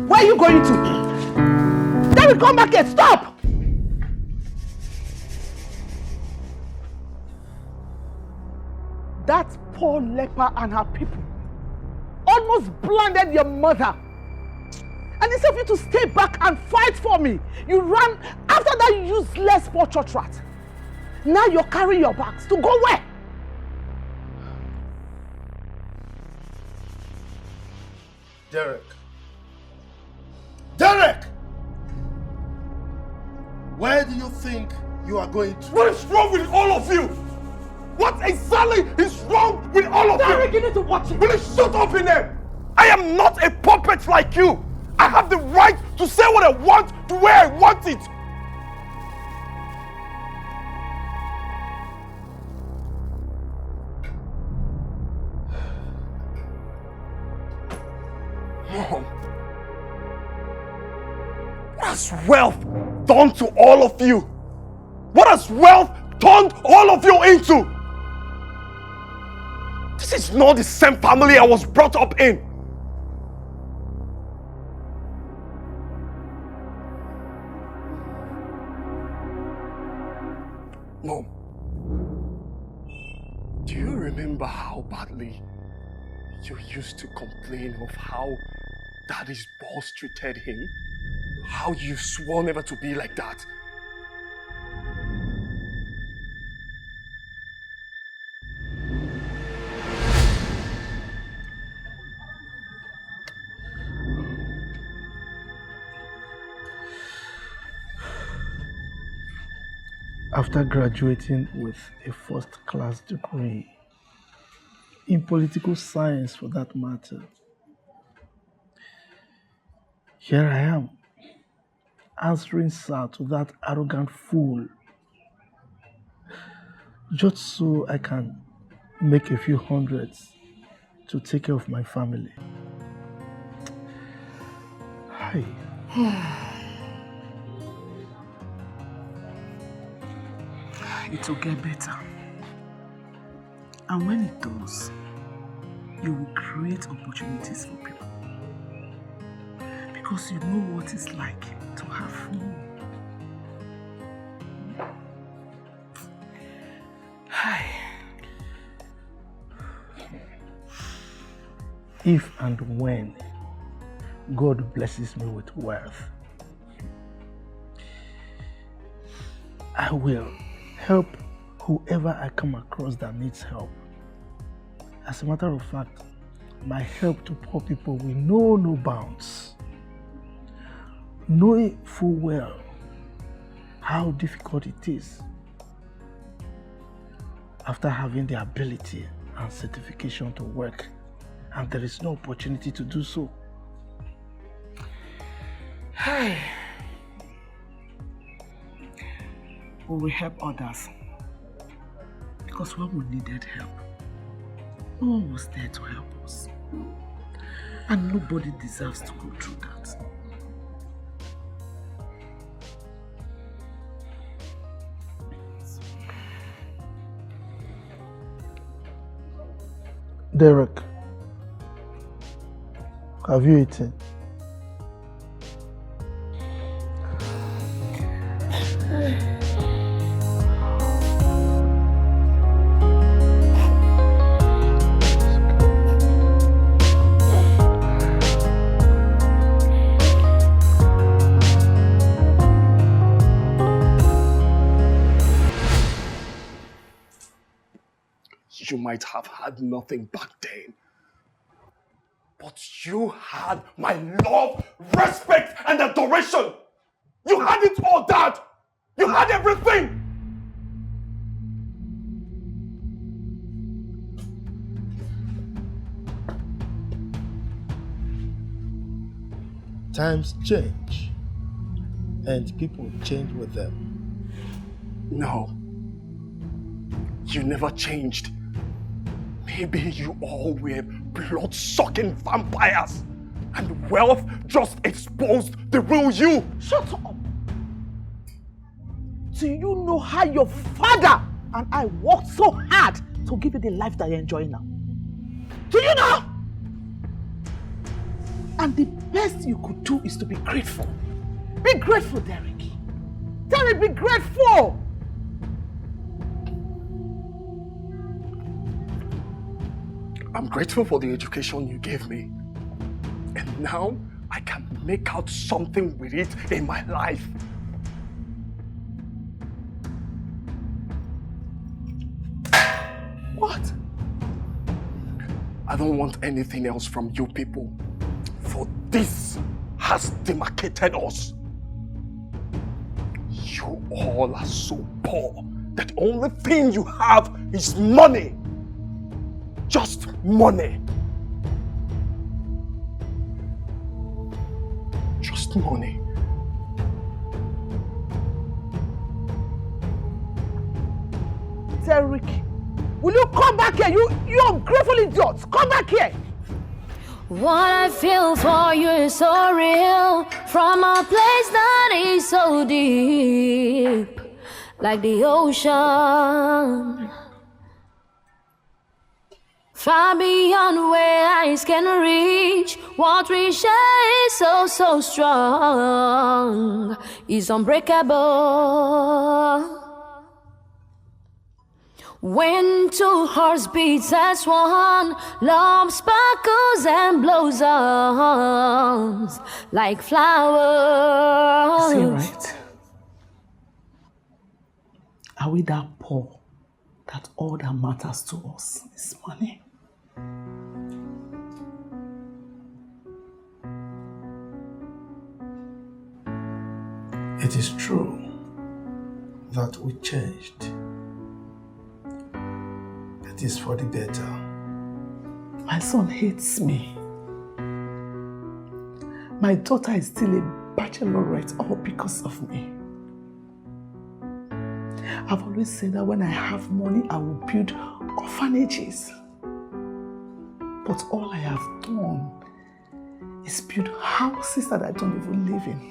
Where are you going to? Then we come back here. Stop! That poor leper and her people almost blinded your mother. And instead of you to stay back and fight for me, you ran after that useless poor church rat. Now you're carrying your bags to go where? Derek. Derek! Where do you think you are going to? What is wrong with all of you? What exactly is wrong with all of you? Derek, you need to watch it. Will you shut up in there? I am not a puppet like you. I have the right to say what I want the way I want it. Mom, what has wealth done to all of you? What has wealth turned all of you into? This is not the same family I was brought up in. Mom, do you remember how badly you used to complain of how Daddy's boss treated him? How you swore never to be like that? After graduating with a first class degree in political science, for that matter, here I am answering sir to that arrogant fool just so I can make a few hundreds to take care of my family. Hi. It will get better. And when it does, you will create opportunities for people. Because you know what it's like to have no. Hi. If and when God blesses me with wealth, I will help whoever I come across that needs help. As a matter of fact, my help to poor people will know no bounds. Knowing full well how difficult it is after having the ability and certification to work, and there is no opportunity to do so. Hey. We will help others. Because when we needed help, no one was there to help us. And nobody deserves to go through that. Derek, have you eaten? You might have had nothing back then, but you had my love, respect, and adoration. You had it all, Dad. You had everything. Times change, and people change with them. No. You never changed. Maybe you all were blood-sucking vampires, and wealth just exposed the real you. Shut up! Do you know how your father and I worked so hard to give you the life that you're enjoying now? Do you know? And the best you could do is to be grateful. Be grateful, Derek. Derek, be grateful. I'm grateful for the education you gave me. And now I can make out something with it in my life. What? I don't want anything else from you people, for this has demarcated us. You all are so poor that the only thing you have is money. Just money. Just money. Derek, will you come back here? You, you ungrateful idiot! Come back here! What I feel for you is so real. From a place that is so deep, like the ocean. Far beyond where eyes can reach, what we share is so, so strong, is unbreakable. When two hearts beats as one, love sparkles and blossoms like flowers. Is it right? Are we that poor that all that matters to us is money? It is true that we changed, it is for the better. My son hates me. My daughter is still a bachelorette, all because of me. I've always said that when I have money, I will build orphanages. But all I have done is build houses that I don't even live in.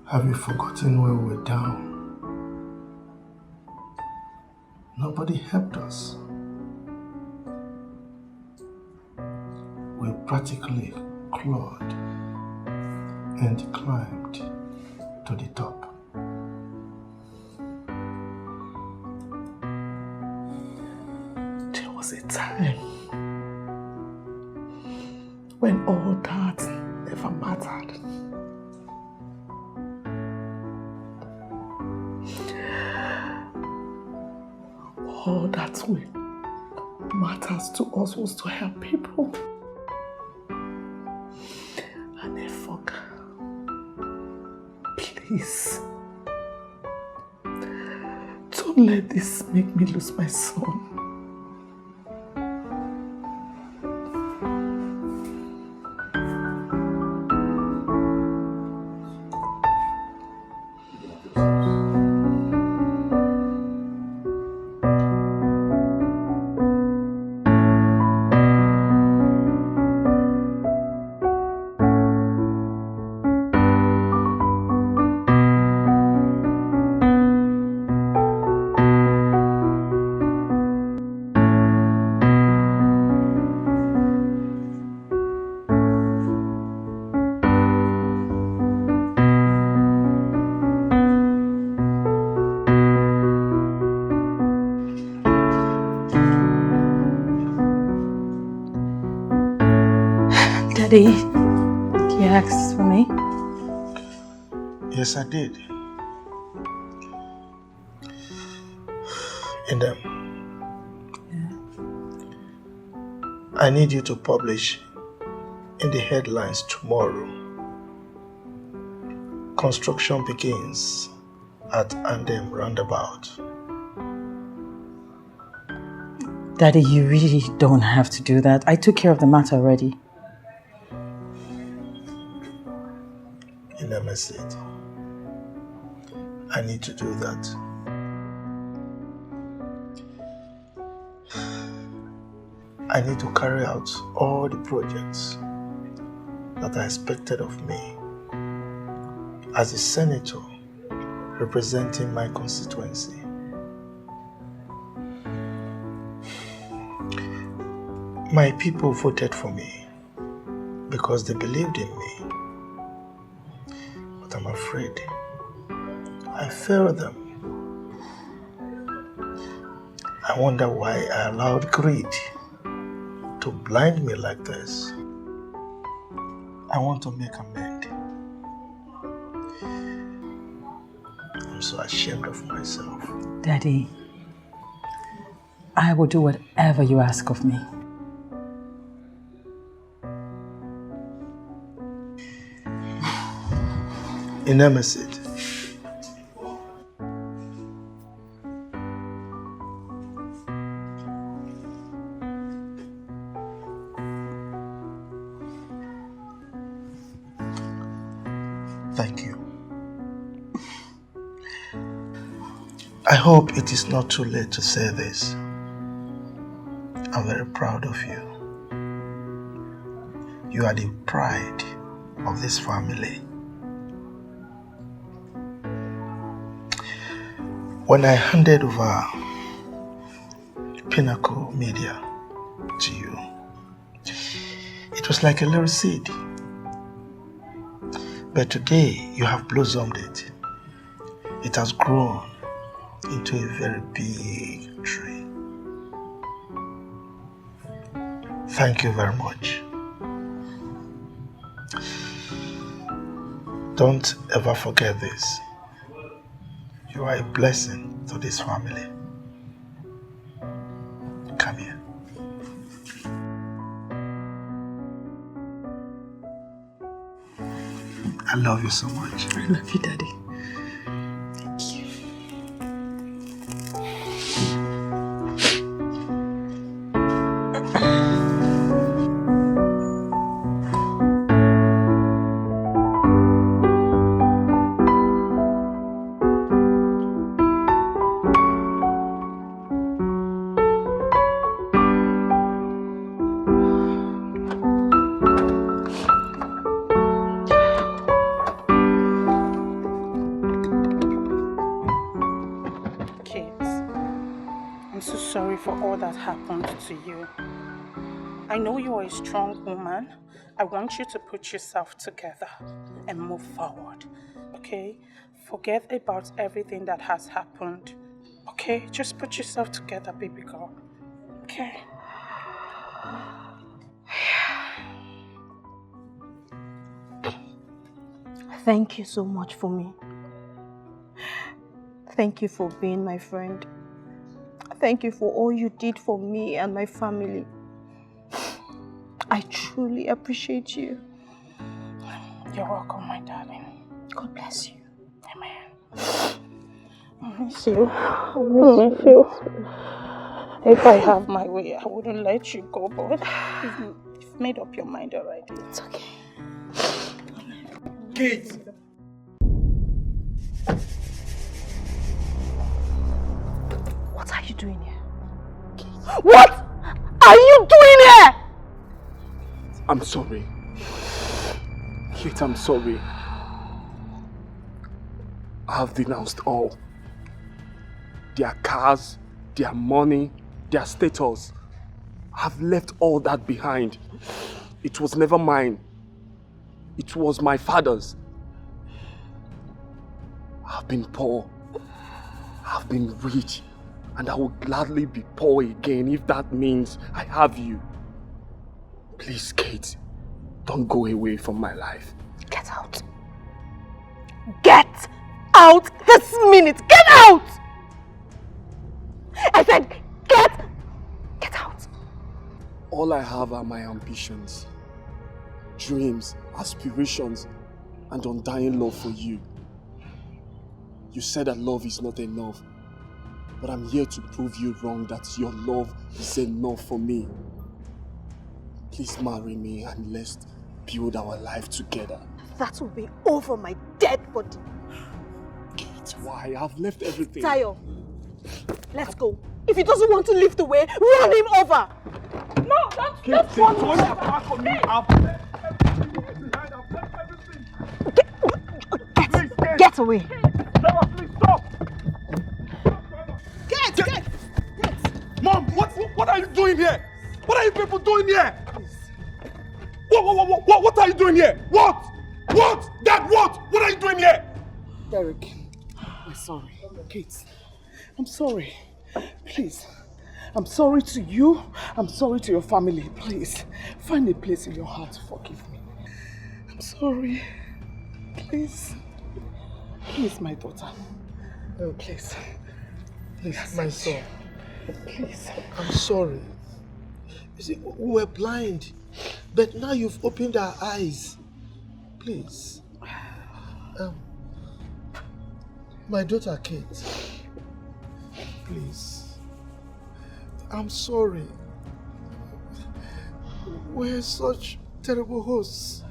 Have you forgotten when we were down? Nobody helped us. We practically clawed and climbed to the top. There was a time when all that never mattered. All that we matters to us was to help people. And I forgot. Please, don't let this make me lose my son. Daddy, you asked for me? Yes, I did. And um, I need you to publish in the headlines tomorrow. Construction begins at Andem Roundabout. Daddy, you really don't have to do that. I took care of the matter already. Inemesit, I need to do that. I need to carry out all the projects that are expected of me as a senator representing my constituency. My people voted for me because they believed in me. But I'm afraid I failed them. I wonder why I allowed greed to blind me like this. I want to make amend. I'm so ashamed of myself. Daddy, I will do whatever you ask of me. Inemesit. Thank you. I hope it is not too late to say this. I'm very proud of you. You are the pride of this family. When I handed over Pinnacle Media to you. It was like a little seed, but today you have blossomed it. It has grown into a very big tree. Thank you very much. Don't ever forget this. You are a blessing to this family. Come here. I love you so much. I love you, Daddy. Thank you. Kate, I'm so sorry for all that happened to you. I know you are a strong woman. I want you to put yourself together and move forward, okay? Forget about everything that has happened, okay? Just put yourself together, baby girl, okay? Thank you so much for me. Thank you for being my friend. Thank you for all you did for me and my family. I truly appreciate you. You're welcome, my darling. God bless you. Amen. I miss you. I miss you. If I have my way, I wouldn't let you go, but you've, you've made up your mind already. It's okay. Kate! What are you doing here? What are you doing here? I'm sorry. Kate, I'm sorry. I have denounced all. Their cars, their money, their status. I've left all that behind. It was never mine. It was my father's. I've been poor. I've been rich. And I will gladly be poor again if that means I have you. Please, Kate, don't go away from my life. Get out. Get out this minute. Get out! I said, get, get out. All I have are my ambitions, dreams, aspirations, and undying love for you. You said that love is not enough, but I'm here to prove you wrong, that your love is enough for me. Please marry me and let's build our life together. That will be over my dead body. Kate. Why? I've left everything. Tayo, let's go. If he doesn't want to lift the way, run him over. No, don't, Kate, don't run me over. Back on me. I've left everything behind. I've left everything. Get, get, get away. Stella, please stop. Get, get, get. Mom, what, what, what are you doing here? What are you people doing here? What, what, what, what, what are you doing here? What? What? Dad, what? What are you doing here? Derek, I'm sorry. Kate, I'm sorry. Please. I'm sorry to you. I'm sorry to your family. Please, find a place in your heart to forgive me. I'm sorry. Please. Please, my daughter. Oh, please. Please, my son. Please. I'm sorry. You see, we were blind, but now you've opened our eyes. Please. Um, my daughter Kate, please. I'm sorry. We're such terrible hosts.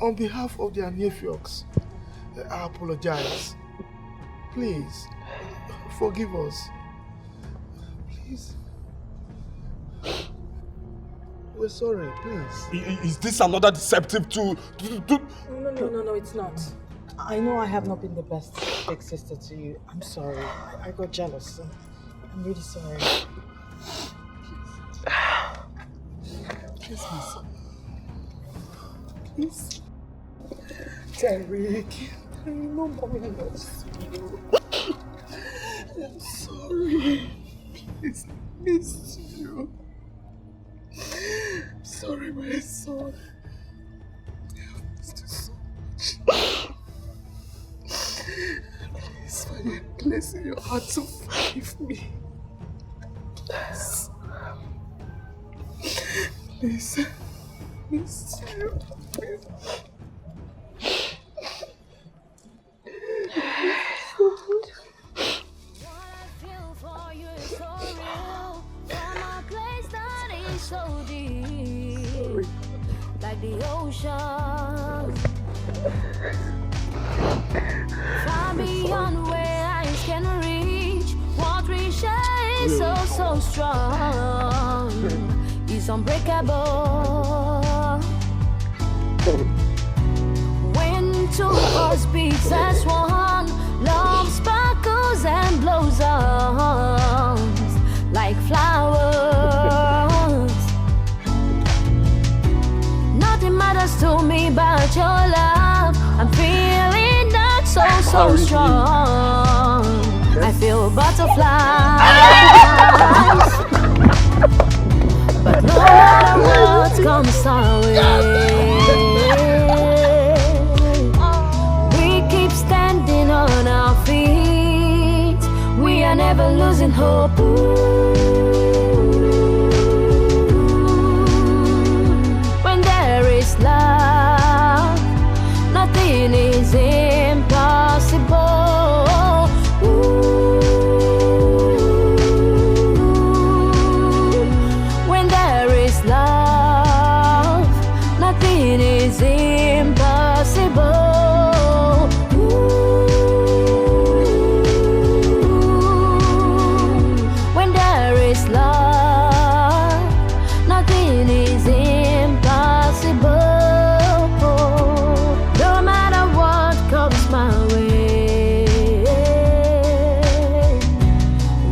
On behalf of the Aniefios, I apologize. Please, forgive us. Please. We're sorry, please. I- i- Is this another deceptive to, to, to... No, no, no, no, no, it's not. I know I have not been the best big sister to you. I'm sorry. I, I got jealous. I'm I'm really sorry. Please, my son. Please. Derek, I know mommy loves you. I'm sorry. Please, I miss you. I'm sorry, my son. I have missed you so much. Please find a place in your heart to forgive me. Please. Please. Miss you. What I feel for you is so real. From a place that is so deep, like the ocean. Far beyond where eyes can reach, what we share is so, so strong. Is unbreakable. When two hearts beats as one, love sparkles and blossoms like flowers. Nothing matters to me but your love. I'm feeling that so, so strong. I feel butterflies. But no matter what comes our way, we keep standing on our feet. We are never losing hope. Ooh. When there is love, nothing is impossible. Ooh. When there is love, nothing is impossible. Ooh. When there is love, nothing is impossible. No matter what comes my way,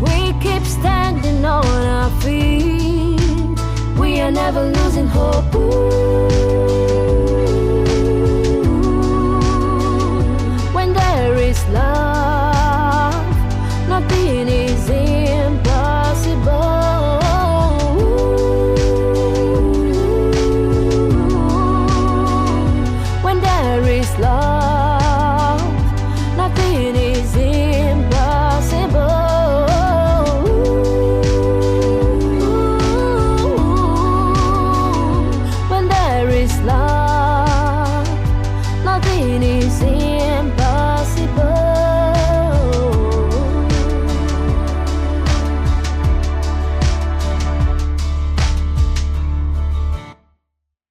we keep standing on our feet. We are never losing hope. Ooh. When there is love, nothing is impossible. Ooh. When there is love,